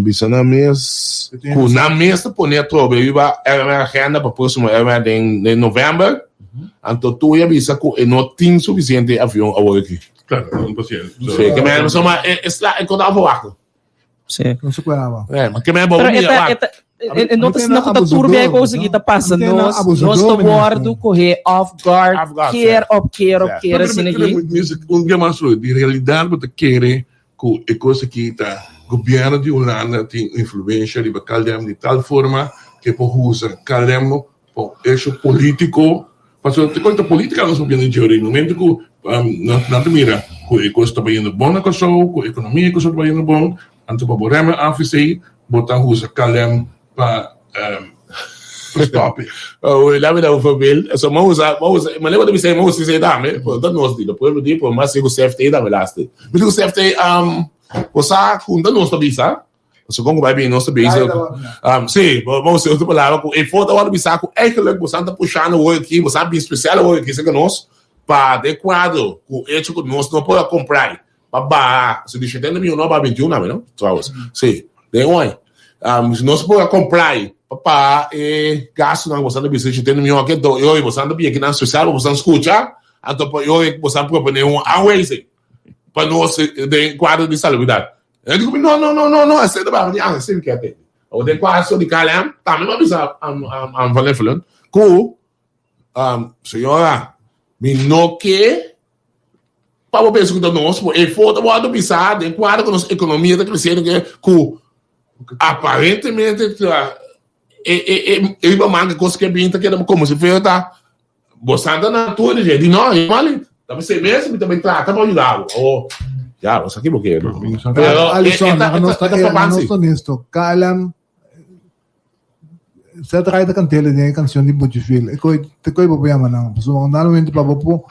Bisa nan mes ku nan mes ta pone atrobe riba RMR agenda pa próksimo RMR den den novèmber. Anto tur ya bisa ku e no tin sufisiente avion awor aki. Klaro, no por sier. Sí, ke men pasobra e e sla e kota afwachten. Sí. No se puede awa. Eh, ma ke men bo Pero mira e ta wak. e ta e no ta asina ku ta tur bia e kos aki ta pasa nos nos ta wòrdu kohe off guard keer op keer op keer asina aki. Un dia mas di realidat bo ta kere Ku e kos aki ta gobièrnu di Hulanda tin influensha riba KLM di tal forma ku e por usa KLM pa un hecho polítiko. Pasobra te konta politica nos papia den dje momento ku nan ta mira ku e kos ta bayendo bon na Kòrsou, ku ekonomia di Kòrsou ta bayendo bon, anto pa bo rema af esei bo ta usa KLM pa stop e. Laat me dar un voorbeeld. So, m'a usa, m'a usa, manera bo ta bisa, m'a usa esei tambe, pero ta nos di, lo pueblo di, pero m'a hasi ku CFT tambe laatste. Mi di ku CFT, bo sa ku ta nos ta bisa, Pasobra kon ku bai bini nos ta bezig. Sí, bo usa otro palabra ku e foto a wòrdu bisá ku eigenlijk boso ta pushando awor aki, boso a bin spesial awor aki serka nos pa den kuadro ku echo ku nos no por a kompra pa baha, so di shetenta mion no a baha bintiun tambe no, trouwens, sí, den un aña. Si nos por a kompra pa paga e gastunan ku boso ta bisa di shetenta mion aki, anto e ora boso ta bin akinan spesial pa boso skucha, anto pa e ora boso a proponé un aanwijzing pa nos den kuadro di salubridat. E di ku mi, no, no, no, no, no, esei ta baha di anga, esei mi kier tende. Awor den kuaso di KLM, tambe mi a bisa Van Leffelen ku, señora, mi no ke pa bo pensa ku ta nos, por e foto bo a bisa den kuadro ku nos ekonomia ta kresiendo ke ku aparentemente ta e e e riba man kos ke bin ta keda komo si fuera ta Bo santa na tur di dje, di no, e mali. Ta p'esei mes mi ta bai trata pa yuda bo. Oh, ya, bo sa ki bo kere. Pero Alison, laga nos ta, laga nos ta honesto. KLM sa draai ta kantele den e kanshon di Butcheville. E koi, te koi bo por yama nan. Pasobra normalmente pa bo por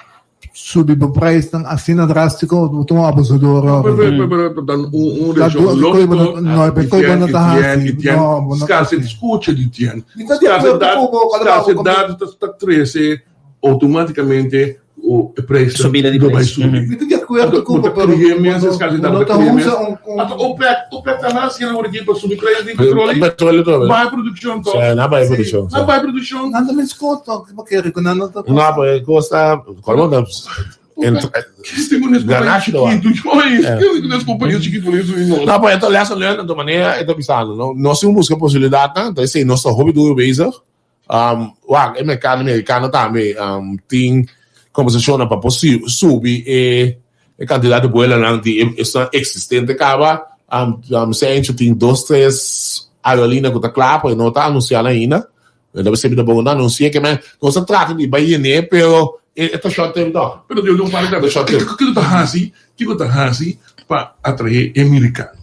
subi bo prijsnan asina drástiko, bo ta un abusador. No, pero, pero, pero, pero dan un, un reaccion lógico. No, pero koi bo no ta hasi. No, bo no ta hasi. Scucha di tien. Scarsedad ta trece automaticamente e prijs Subida di lo bai prijs. subi. Mi ta di acuerdo cu bo, pero Cria mes escarsedad, bo no ta cria mes. usa un un Anto OPEC, OPEC ta haci awor aki pa subi prijs di petroleo. Petroleo tambe. Baha produccion toch? Sí, nan baha produccion. Nan baha produccion. Nan ta mes coto, bo kere cu nan no ta No, pero e cos ta, cuando ta No, pero eto lesson learned anto manera e ta bisando, no? Nos tin busca posibilidadnan, entonces si nos ta hopi duro bezig. Wak, e mercado americano tambe tin conversacionnan pa por subi e cantidad di vuelonan di esnan existente caba. Sentio tin dos, tres aerolínea cu ta cla, pero no ta anuncia nan ainda. Mi ta bisa mi ta bon na anuncia ke men nos a trata di bai yene pero e ta short term toch. Pero Dios no para Ta short term. Kiko ta hasi, kiko ta hasi pa atrae e mericano?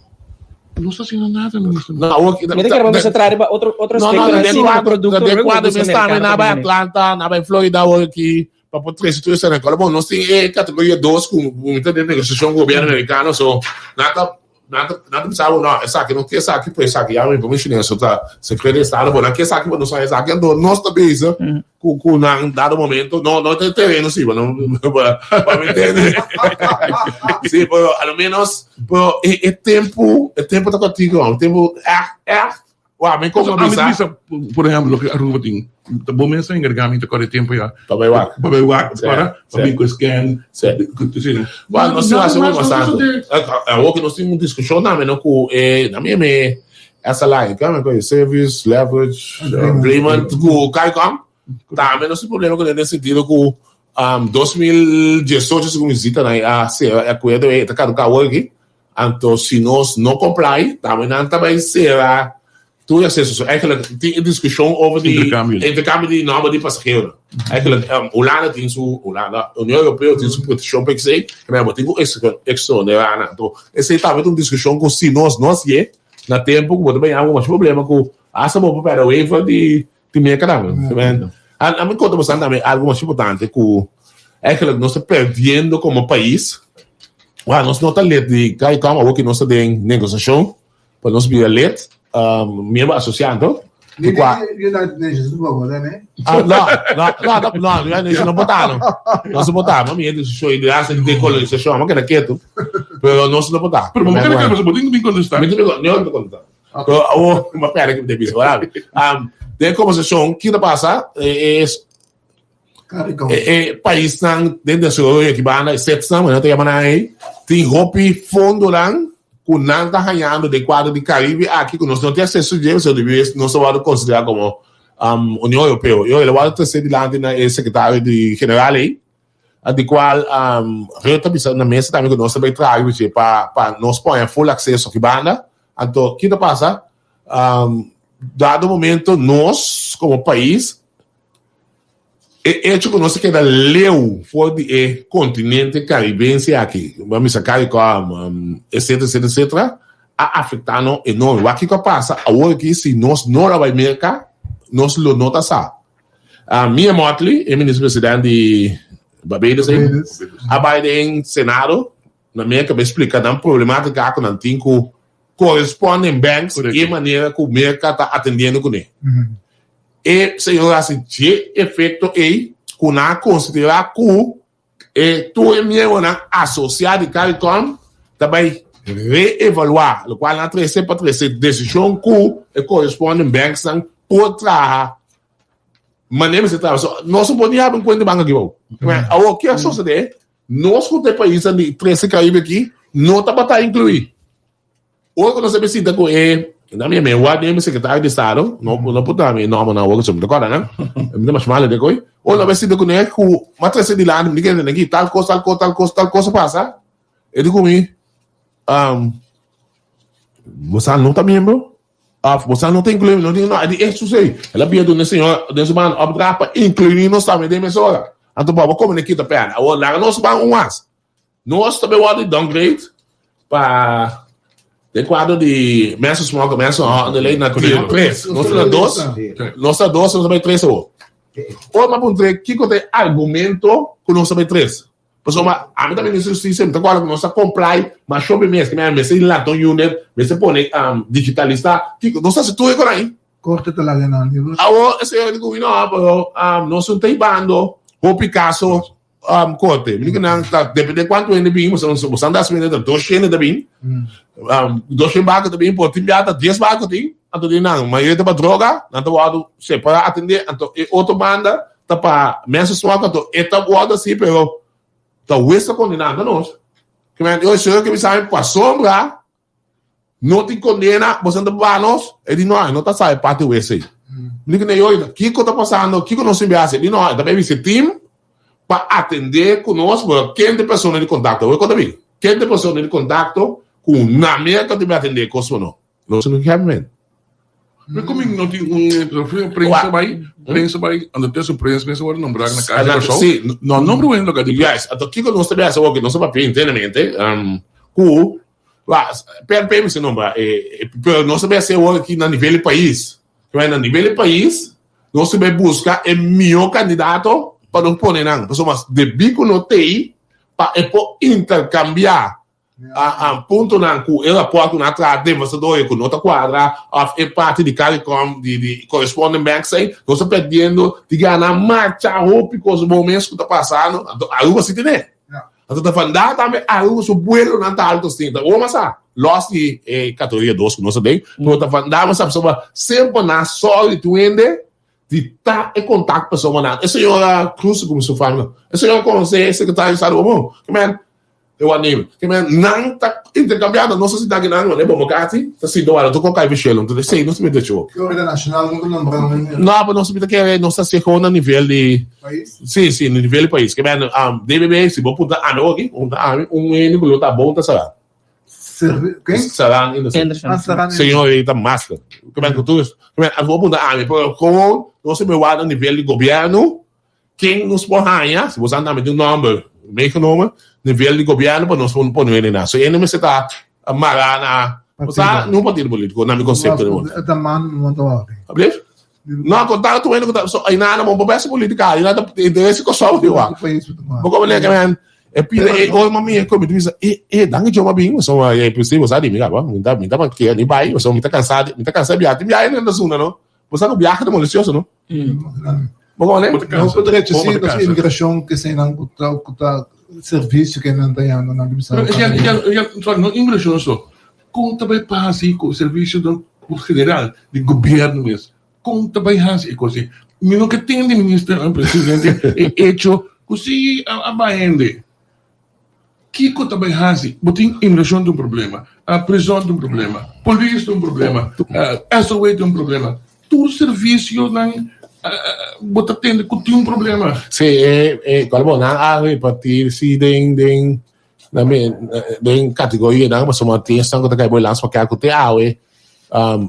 No sta haciendo nada minister. No, awor ki Mi ta kere pa mester traha riba otro otro No, no, aspecto den si cuadro, producto den riba cuadro producto mes tambe americano na bai ta bini. Atlanta, na bai Florida awor ki pa por trece tur esnan. Kòrda bon, nos tin e categoria dos ku mi ta den negociacion ku gobierno americano so nan ta Nan ta nan ta bisa bo, no, esaki no ke esaki, pero esaki ya mi por mencion'é, eso ta secreto di estado, bo nan ke esaki, bo no sa esaki, anto nos ta bezig ku ku nan dado momento, no no ta e tereno si, bo no pa pa mi entende. Si, pero a lo menos, pero e e tempu, e tempu ta kòrtiku, e tempu ègt ègt Wak, mi como Ami bisa. bisa, por ehempel, loke Aruba tin, ta bo mes a encarga mi ta core tempo ya. Pa bay wak. Pa bay wak, Sí, para, pa sí. bin cu scan. Sí. Cu cu sí. Wak, nos tin Nada haci mas mas no tanto. sucede. Awor cu nos tin un discusion tambe no cu e, na mi me SLI, cu mi Service Leverage Agreement cu CARICOM, tambe nos tin problema cu den sentido cu um, 2018 segun mi zita nan a cera e acuerdo e ta caduca awor aki. Anto si nos no comply, tambe nan ta bay cera tur e acceso. So eigenlijk tin e discusion over di Intercambio. intercambio di nomber di pasaheronan. Eigenlijk Hulanda tin su, Hulanda, Union Europeo tin su proteccion pa esey, pero bo tin cu exonerá nan. Anto esey tambe ta un discusion cu si nos no hacié na tempo cu bo ta bay haña masha problema cu hasta bo por perde waiver di Di Merca tambe. A mi conta bosan tambe algo mas importante cu eigenlijk nos ta perdiendo como pais. Wa, nos no ta lid di CARICOM, awor cu nos ta den negociacion pa nos bira lid, miembro asociado. Ni di United Nations tampoco, ta ne? Ah, no, no, no, no, no, United Nations no bota no. Nos no bota, mami, e decision di hasta di decolonizacion, mami keda ketu. Pero nos no bota. Pero mami keda ketu, bo tin cu bin contesta. Mi tin cu bin contesta. Pero awor, ma pera ki mi ta bisa, wala. Den konversashon, ki ta pasa, es e e paisnan den desaroyo aki banda, e SEPSnan, nan ta yama nan ei, tin hopi fondonan ku nan ta hañando den kuadro di Karibe aki ku nos no tin akseso dje, pasobra di bes nos ta wòrdu konsiderá komo Union Europeo. I el a wòrdu trese dilanti na e sekretario di general ei, di cual Rutte a bisa na mesa tambe cu nos ta bay traha riba dje pa nos poña full acceso aki banda. Anto ki ta pasa? Dado momento nos como pais E echo ku nos a keda leu for di e kontinente karibense aki, bo a misa Caricom, etcetera, etcetera, etcetera, a afektá nos enorme. Wak kiko a pasa awor aki si nos no lo a bai Merka, nos lo no ta sa. Mia Mottley, e minister president di Barbados, a bai den Senado na Merka pa e splika nan problematika ku nan tin ku corresponding banks i e manera ku Merka ta atendiendo kuné. E señor a hasi dje efekto ei ku nan a konsiderá ku e tur e miembronan asosiá di Caricom ta bai reevaluá, lokual nan a trese pa trese desishon ku e corresponding banksnan por traha manera mester traha. So, nos no por ni habri un kuenta di banko aki bou. Awor, ke a sosodé? Nos ku ta e paisnan di trese Karibe aki no tabata inkluí. Ora ku nos a bisita ku e, na mi me wak den sekretario di estado, no no por dami e nòmbernan awor pasobra mi ta kòrda nan, mi ta mas malo den koe. Ora nos a bisita kuné ku m'a trese dilanti, mi di kende aki tal kos, tal kos, tal kos, tal kos a pasa, e di ku mi, bo sa no ta miembro? Òf bo sa no ta inkluí mi? No di no, e di e susei. El a bia duna e señor den su man opdracht pa inkluí nos tambe den mesora. Anto bo a komo ne kita pèrdè. Awor laga nos ban un was. Nos ta bay wòrdu downgrade pa den kuadro di mensen smokken, mensen handelen na tier 3. Nos ta na dos, nos ta dos, nos ta bay tres awor. Ora mi a puntra kiko ta e argumento ku nos ta bay tres. Pasobra ami ta minister di hustisia, mi ta kòrda ku nos ta comply masha hopi mes, mi mester lanta un unit, mester pone digitalisa, kiko, nos ta hasi tur e kos ahí. Korte ta laga nan. Awor e señor di ku mi no, pero nos no ta hibando hopi kaso Um, korte. Mi nan ta depende kuantu hende bin, boso boso anda asumir ta dos hende ta bin. Um, dos hende barco ta bin, por tin biata dies barco tin. Anto di nan, mayoria ta pa droga, nan ta wordo separa atende, anto e otro banda ta pa mensen smoke, anto e ta wordo así, pero ta hues ta kondena anta nos. Ke men, yo señor ke mi sabe pasobra No tin condena, boso ta baha nos? E di, no, e no ta sa e parti wc. Mi di ku ne, kiko ta pasando? Kiko nos tin be hasi? E di, no, e ta bai bisa e team pa atende ku nos, pero ken ta e persona di kontakto? Awor kon ta bin? Ken ta e persona di kontakto ku na Merka tin be atende e kos ku no? Nos no happy man. Pero komo no tin un prensa bai, prensa bai, anto prensa mester wòrdu nombrá na Kas di Kòrsou? Sí, no nombra un hende loka di prensa. Yes, anto kiko nos ta be hasi awor? Nos ta papia internamente ku PNP mester nombra, pero nos ta bay haci awor aki na nivel di pais. Na nivel di pais nos ta bay busca e miho candidato pa nos pone nan. Pasobra debi cu no tey pa e por intercambia puntonan cu e rapport cu nan a traha devastador cu no ta cuadra of e parti di Caricom di corresponding banks ey, nos ta perdiendo di gana marcha hopi cos bo mes cu ta pasando. Anto Aruba si tene. Anto ta vandaag tambe Aruba su buelonan ta alto asina. Ta oma sa, los di e categoria dos cu nos ta den, pero ta vandaag nos sa pasobra semper nan a sòru di tur hende di ta e contact persona nan. E señora Cruz cu mi su fama, e señora conoce e secretario di estado como, ke men, e wak name, ke men nan ta intercambiando, nos ta sinta aki nan, wanneer bo kati ta sinta wak tur con kai vishelo, entonces esey nos ta mete cho. Ki ora nacional no ta nombra nan hende? No, pero nos ta kere nos ta haci gewoon na nivel di. Pais? Sí, sí, na nivel di pais. Ke men, DBB, si bo punta ami oki, punta ami, un hende ku lo ta bon ta Saran. Servi, ken? Saran Anderson. Anderson. Ah, Saran Anderson. Señor ei ta master. Ke men, ku tur, ke men, bo punta ami, pero gewoon nos ta wak na nivel di gobièrnu, ken nos por haña, si bo sa nami tin un nòmber meegenomen, nivel di gobièrnu pa nos por pone hende na. So hende mester ta mará na, bo sa, no partido polítiko, na mi konsepto. Ta man, no ta wak. Ablief? No, konta ku tur hende ku ta, so ainda bo por bèsè politika, ainda ta interes di Kòrsou di wak. Bo komo leke men, e pida e ora mami e komi bisa, e e danki Dios m'a bin, so e principio bo sa di mi kaba, mi ta mi ta kier ni bai, so mi ta kansa di mi ta kansa di biaha, tin biaha hende ta suna no, bo sa ku biaha ta molestioso no. Bo komo leke? Nos por derecho si nos imigrashon ke eseinan ku ta ku ta servisio ke nan ta yama nan bisa. Sorry, no imigrashon so, Kon ta bai pasa ku servisio general di gobièrnu mes? Kon ta bai hasi e kos ei? Mi no ke tende minister presidente e echo ku si a bai hende. Kiko ta bai hasi? Bo tin imigrashon ta un problema, prison ta un problema, polis ta un problema, SOA ta un problema. Tur servisionan bo ta tende ku tin un problema. Si, e kual bo nan a reparti si den den Na mi den categorianan pasobra tin esnan cu ta cay bo e lans pa keda cu te awe.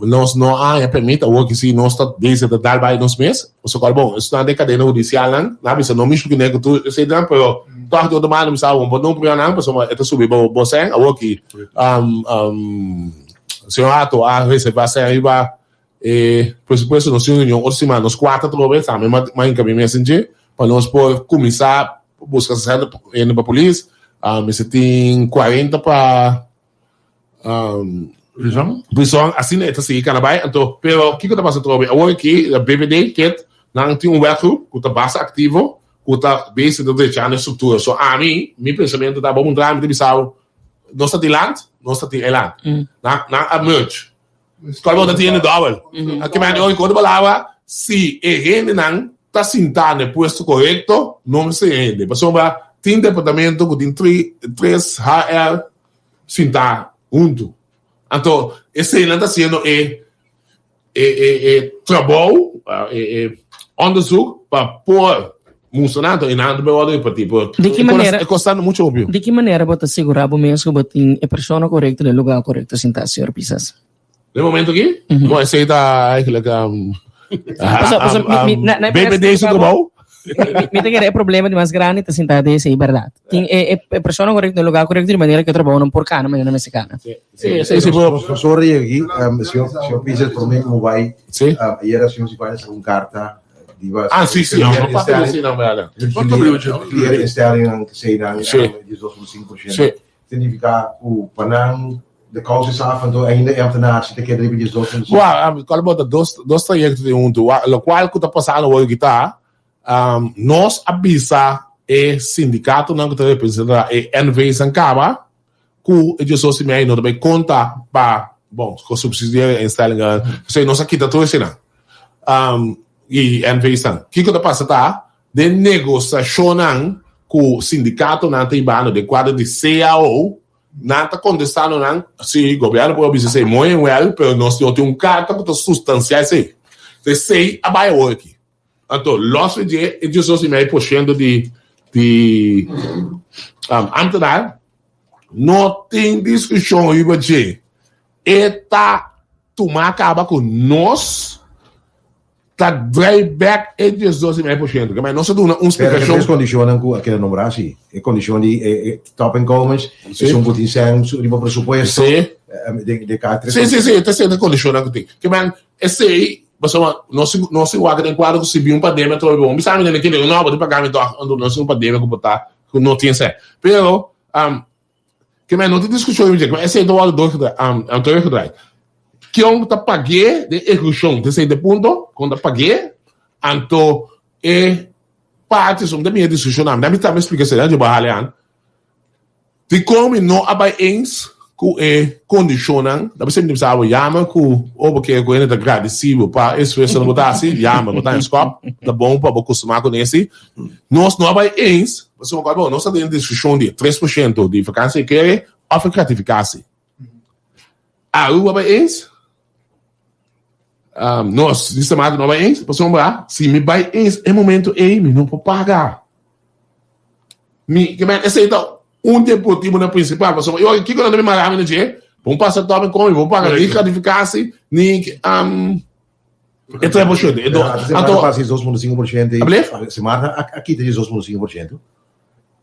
Nos no a haña permit, awor ki si nos ta bezig ta dal bai nos mes. Pasobra bon, esnan den kadena hudisialnan, nan a bisa no mishi kuné ku tur eseinan, pero tòg di otro banda mi sa bon bo no priva nan pasobra e ta subi bo bo sèn. Awor ki señor Hato a reservá sèn riba e presupuesto, nos tin un reunion otro siman, nos kuater atrobe, tambe m'a hinka mi mes den dje, pa nos por kuminsá buska 60 hende pa polis, mester tin 40 pa Prison? Prison, asina e ta sigui kana bai. Anto, pero kiko ta pasa trobe? Awor aki, BVD ket nan tin un werkgroep ku ta basta aktivo, ku ta bezig ta drechando e struktura. So ami, mi pensamentu ta, bo puntra mi ta bisa bo, nos ta tin land, nos ta tin eiland. Nan, nan a merge. Kòl bo ta tin hende dòbel. Aki mei di ku otro palabra, si e hendenan ta sintá na e puesto korekto, no mester hende. Pasobra tin departamento ku tin tri, tres HR sintá huntu. Anto eseinan ta hasiendo e e e e trabou, e e onderzoek pa por mustra nan, anto einan ta bai wòrdu repartí. Pero Di ki manera e kos ta muchu obvio. Di ki manera bo ta sigurá bo mes ku bo tin e persona korekto na e lugá korekto sintá, señor Pisas? Den momento aki? Bon, esei ta eigenlijk Paso, mi, mi, na, na, BBD su trabou. Mi ta kere e problema di mas grandi ta sinta den esei, berdad. Tin e, e, e persona korekto na lugar korekto di manera ku e trabou no por kana manera mester kana. Sí, sí, sí, pero Profesor Riegui, um, señor, señor Pisas, promé ku bai, Sí. um, ayera señor Sipaña saka un karta di was Ah, sí, sí, no, no papia así, no, verdad. Instellingen, sei nan, Sí. um, 12,5%. Sí. Significa ku pa nan de kous is af anto ainda e ambtenaar si ta keda riba 12,5. Wak, kòl bo ta dos dos trayekto tin huntu. Wak, lokual ku ta pasando awor aki ta, nos a bisa e sindikatonan ku ta representá e NV's nan kaba ku e 12 i mei no ta bai konta pa, bon, gesubsidieerde instellingen, p'esei nos a kita tur eseinan. I NV's nan. Kiko ta pasa ta, Den negosashonnan ku sindikatonan ta hibando den kuadro di cao, nan ta kontestando nan, si, gobièrnu por a bisa esei mooi en wèl, pero nos no tin un karta ku ta sustansiá esei. Esei a bai awor aki. Anto, lòs di dje, e diesdos i mei por shento di di ámtenar no tin diskushon riba dje. E ta tuma kaba ku nos. Ta draai bek e 12,5%. Kemey nos a duna un Pero e splikashon. tres kondishonnan ku a keda nombrá si. E kondishon di e e topinkomens, Sí. esun ku tin sèn su riba presupuesto. Sí. Den den kada tres Sí, sí, sí, ta sete kondishonnan ku tin. Kemey esei, pasobra nos nos tin wak den kuadro ku si bin un pandemia atrobe bo bisa mi den e kende no bo tin paga mi tòg, anto nos tin un pandemia ku por ta ku no tin esei. Pero Ke men no tin diskushon riba dje, ke men esei ta wòrdu doorgedraaid, um, teruggedraaid. Kion ta pag'é den ehekushon, te esei ta e punto, kon ta pag'é, anto e parti esun ta bini e diskushon nan, mi tambe splika esei, nan bo hali an. Dikon mi no a bai eens ku e kondishonnan, ta bisa mi ta bisa bo yama ku ora bo kere ku hende ta gradisí bo pa e esfuersonan ku bo ta hasi, yama, bo ta haña skòp, ta bon pa bo kustumá ku esei. Nos no a bai eens, pasobra ku nos ta den diskushon di e 3% di vakantie e kere òf e gratifikasi. Aruba a bai eens, nos di Sint Maarten no a bai eens, pasobra si mi bai eens e momento ei mi no por paga. Mi, ke men esei ta un di e motibunan prinsipal, pasobra yo kiko nan ta bin mara mi na dje? Bo pasa tòp en komi, bo paga ni gratifikasi ni E 3%. E do, anto, pasa 2.5%. Ablef? Se Marta a, a kita 2.5%.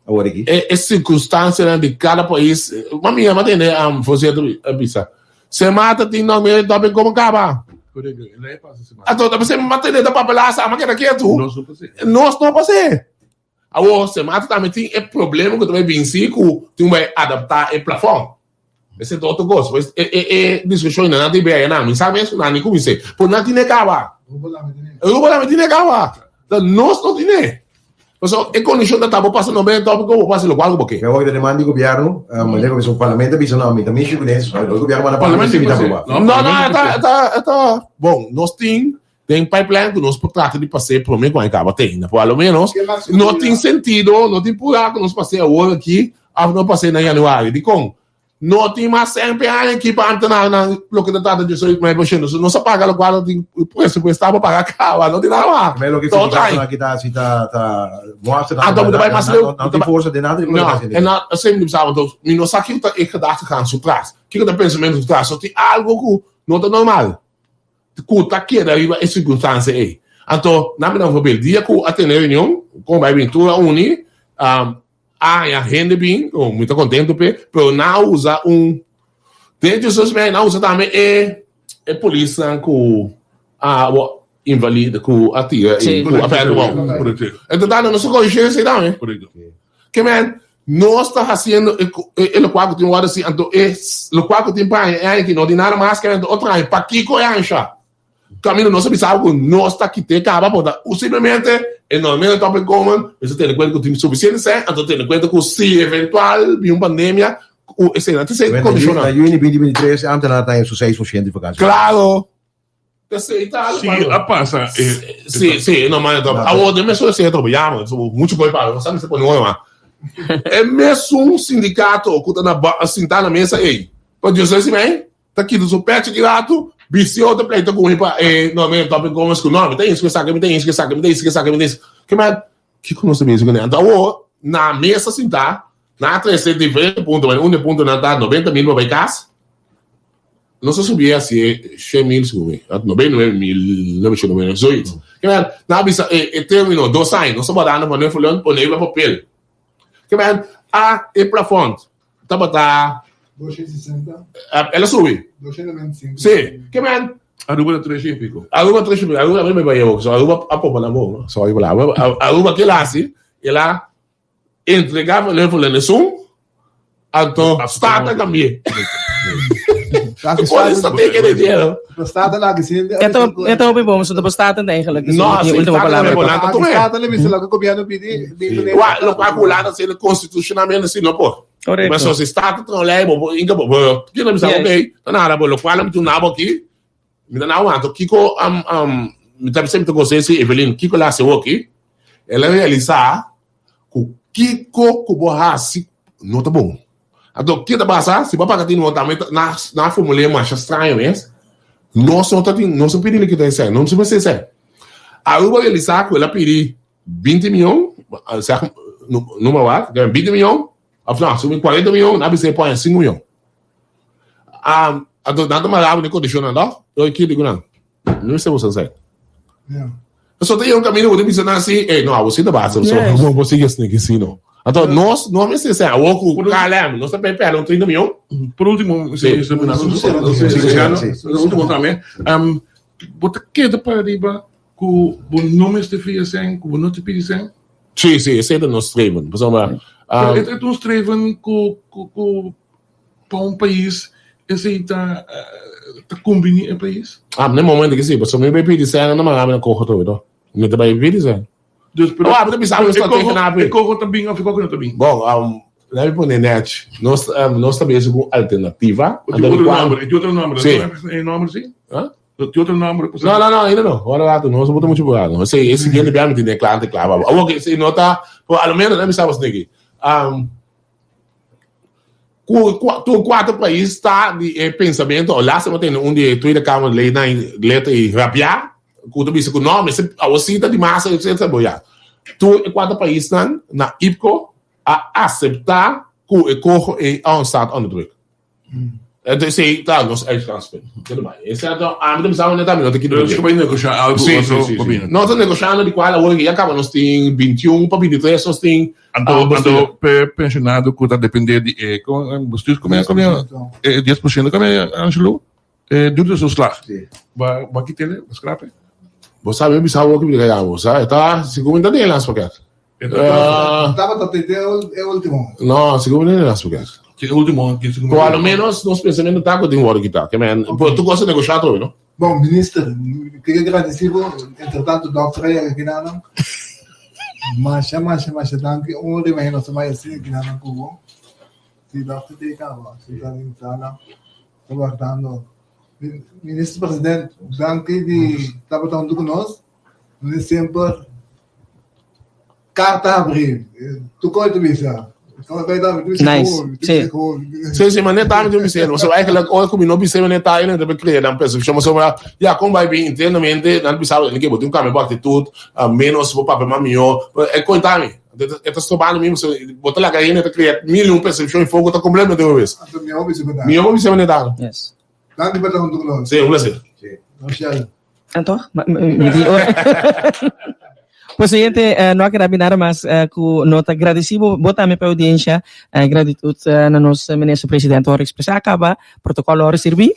Awor aki. E, e circunstancianan di cada pais. Ma mira, ma tende um, voorzitter a bisa. Se Marta tin nog meer topic como caba. Correcto. En ahí pasa se Anto, da pase, ma tende da papelaza, ma keda quieto. Nos no pase. Nos no pase. Awor, se Marta tambe tin e problema ku ta bai binsi ku tin bai adapta e plafond. Ese ta otro kos. Pues e e e diskushon nan tin bea nan. Mi sa mes ku nan ni kumins'é. Por nan tine kaba. Aruba tambe tine kaba. Ta nos no tine. Pasobra e kondishon ta ta bo pasa 90 tópiko bo por hasi lokual ku bo ke. Mi awor ta demanda di gobièrnu, manera ku bisa parlamento a bisa no, mi ta mishi ku nes, e gobièrnu manda pa mi si mi ta aproba. No, no, e ta e ta e ta bon. Nos tin den pipeline ku nos por trata di pas'é promé ku aña kaba te ainda. Por a lo ménos no tin sentido, no tin purá ku nos pas'é awor aki òf no pas'é na yanüari. Dikon? No tin mas sèn p'e aña aki pa ámtenarnan loke ta trata 18,5%. So nos a paga lokual no tin presupuestá pa paga kaba. No tin nada mas. Mei loke Todo sindikato aña. aki ta hasi ta ta muestra Anto nan mi ta bai mas leu. nan tin forsa den nada di No, loke ta hasi. en nan esei mi bisa anto mi no sa kiko ta e gedachtegang su tras. Kiko ta e pensamentu su tras. So tin algo ku. No ta normal ku ta keda riba e sirkunstansia ei. Anto, nan mi da un voorbeeld. Dia ku a tene reunion, kon bai bin tur a uni, a haña hende bin, mi ta kontentu p'e, pero nan a usa un, den Jesus mei nan a usa tambe e e polisnan ku a invalida, ku a tira i ku a pèrdè wou. Enton nan no sa konshensia tambe. Ke men, nos ta hasiendo e, e, e lokual ku tin wòrdu hasi, anto e lokual ku tin pa aña e aña aki no tin nada mas ke anto otro aña. Pakiko e ansha? Kaminda nos a bisa ku nos ta kit'é kaba, por ta simplemente e normalmente top in common, mester tene kuenta ku tin sufisiente sèn, anto tene kuenta ku si eventual bin un pandemia, ku esei nan ta esei kondishonnan. Na yüni 2023 e ámtenar ta haña su 6% di vakantie. Klaro! Esei ta algo Si a pasa e. Si, si, no man top. Awor den mesun esei top yama, so muchu koi papia, nos sa mester pone ora ma. E mesun sindikato ku ta na sintá na mesa ei, pa Dios sa si mei, ta kita su pechi ki ratu, bisti otro pleito ku mi pa e no men top inkomens ku no, mi ta inski esaki, mi ta inski esaki, mi ta inski esaki, mi ta inski. Ke men, kiko nos ta bisa kuné? Anto awor na mesa sintá, nan a trese diferente punto, un di e puntonan ta 90 mil pa bai kas, Nos a subi hasi e shen mil segun mi, 99.999, zoiets. Ke men, nan a bisa e e termino dos aña, nos tabata dando pa Nederland pone riba papel. Ke men, a e plafond tabata. 260. El a subi. 295. Si, ke men. Aruba ta tres i piko. Aruba tres i piko, Aruba a mi bai awor, so Aruba a popa nan bon, sorry pa la, Aruba ke el a hasi, el a Entregá Benevolent esun, anto Staten también. Por eso te quiere dinero. E ta hopi bon, so ta Staten eigenlijk. No, si último palabra. Staten le bisa loke gobierno pidi. Lo cual Hulanda haciendo constitucionalmente si no por. Correcto. Pero si Staten trae un ley, bo inca bo, bo, kier bisa, ok, ta nada, bo, lo cual mi tin un nabo aki, mi ta nabo anto kiko, mi ta bisa mi ta gosa si Evelyn, kiko la hace aki? El a realisá ku kiko ku bo hasi no ta bon. Anto ke ta pasa? Si bo a paga tin no tambe na na formul'é masha straño mes. Nos no ta tin, nos no pidi likidá esei, no mester esei. Aruba a realisá ku el a pidi 20 mion, sèg numero wat, 20 mion, òf no, asumi 40 mion, nan a bisa e pon 5 mion. Anto nan ta mara bo den kondishonnan tòg? Yo kiri ku nan. No mester boso esei. Pasobra ta yega un kaminda bo ta bisa nan asi, ey no, abo si ta basta, so bo bo sigui asina ki si no. Anto nos no mester esei, awor ku KLM nos ta pèrdè un 30 mion. Por ultimo, si ultimo tambe, bo ta keda para riba ku bo no mester fia esei, ku bo no ta pidi esei? Si, si, esei ta nos streven, pasobra. E ta un streven ku ku Pa un pais esey ta ta cumbini e pais? Ah, na e momento ki si, pasobra mi bai pidi sena na manga mi na coho tur, to. Mi ta bai pidi sena. Dus, pero, Oh, mi ta bisa mi sta tegen na e coho ta bin of e coho no ta bin? Bon, um, laat mi pone net. Nos, um, nos ta bezig cu alternativa. Di otro nomber, di otro nomber. Si. E nomber si? Huh? Di otro nomber. No, no, no, ainda no. Ora rato, nos bota mucho por No, sí, e siguiente biaha mi tin e kla, te kla. Awor que si no ta, pero a lo menos, laat mi sa bos niki. Um, Ku tur kuater pais ta di e pensamentu, o lastima tende un di e Tweede Kamer leden leta i rabiá ku ta bisa ku no mester awor si ta di masa etcetera bo ya tur e kuater paisnan na IPCO a aseptá ku e koho ei ontstaat onder druk. Entonces esei ta nos uitgangspunt. Esei ami ta bisa mi no ta kita Dus ku bai negoshá algu Sí, otro sí, sí, pa sí. bini. Nos ta negoshando di kual awor ya kaba nos tin 21 pa 23 nos tin Anto, ah, bestuur. anto pe pensionado ku ta depende di e kon eh, bestuur come come e 10% come Angelo e duurtoeslag. Sí. Ba ba kitele, ba skrape. Bo sabe mi bisa awor ki mi ta kaya bo sa e ta sigur mi ta Nederlands pakket. Ah, Tabata te e ultimo. no, sigur mi ta Nederlands pakket. Ke ultimo ke sigur. Ku a lo menos nos pensamiento ta ku tin wòrdu kitá. Ke men, por tur kos ta negoshá atrobe, no? Bon, minister, mi ke gradisí bo. Entretanto, dòkter a yega kinanan. Masha, masha, masha danki. Un ora i mei nos ta bai asina kinanan ku bo. Si dòkter ta kaba, si ta den sala, ta wardando. Minister President, danki di tabata huntu ku nos. Nos semper karta habrí. Tur kos ta bisa. Nice. Sí. Sí, sí, maar net daarom doen we So eigenlijk, ora ku mi no bisa net daar, dan heb ik dan perception. Maar zo, maar, ja, kom bij bij internamente, dan bisa we, ik moet een bo actitud, menos bo papia ma mio. E conta mi. E ta strobando mi, so, bo ta laga hende ta crea mil y un perception y foco ta completamente revés. Mi hopi bisa Mi hopi bisa net daar. Yes. Danki pa ta huntu ku nos. Sí, un placer. Rochelle. Anto, mi di ora. Pues oyente, eh, no a queda nada mas eh, ku no ta agradecido bo tambe pa audiencia. Eh, gratitud eh, na nos minister presidente ora expresa acaba, protocolo ora sirbi.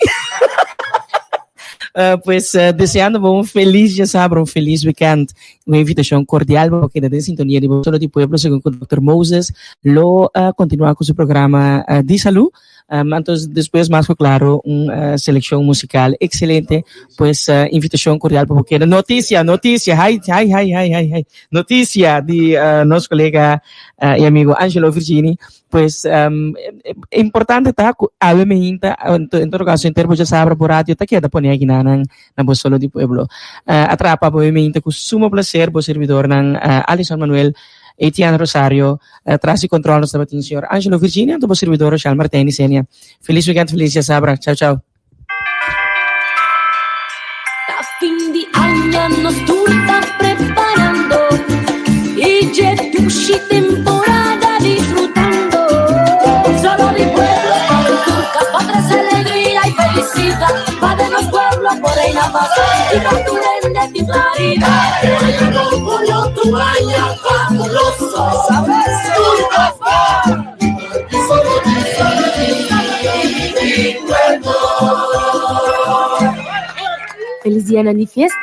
Eh, pues eh, deseando bo un feliz ya sabra, un feliz weekend. Una invitación cordial bo keda den sintonía di Solo di Pueblo segun ku Dr. Moses lo eh, continua ku su programa eh, di salud. Um, anto despues mas ku klaro un uh, selekshon musikal ekselente. Pues uh, invitashon kordial pa bo keda. Notisia, notisia, hai, hai, hai, hai, hai, hai. Notisia di uh, nos kolega uh, i amigo Angelo Virgini. Pues um, importante ta ku awe meinta, en todo caso enter bo ya sabra bo radio ta keda pone aki nan na bo Solo di Pueblo. Uh, atrapa bo meinta ku sumo placer bo servidornan uh, Alison Manuel Etienne Rosario, tras di control nos tabatin señor Angelo Virginia, anto bo servidor Rochelle Martijn y Senia. Feliz weekend, feliz diasabra. Chao, chao. Ta fin di aña nos tur ta preparando y dje dushi temporada disfrutando. Solo di pueblo aventura pa trece alegria y felicidad pa den nos pueblo por reina paz y pa tur hende tin claridad. Feliz dianan di fiesta!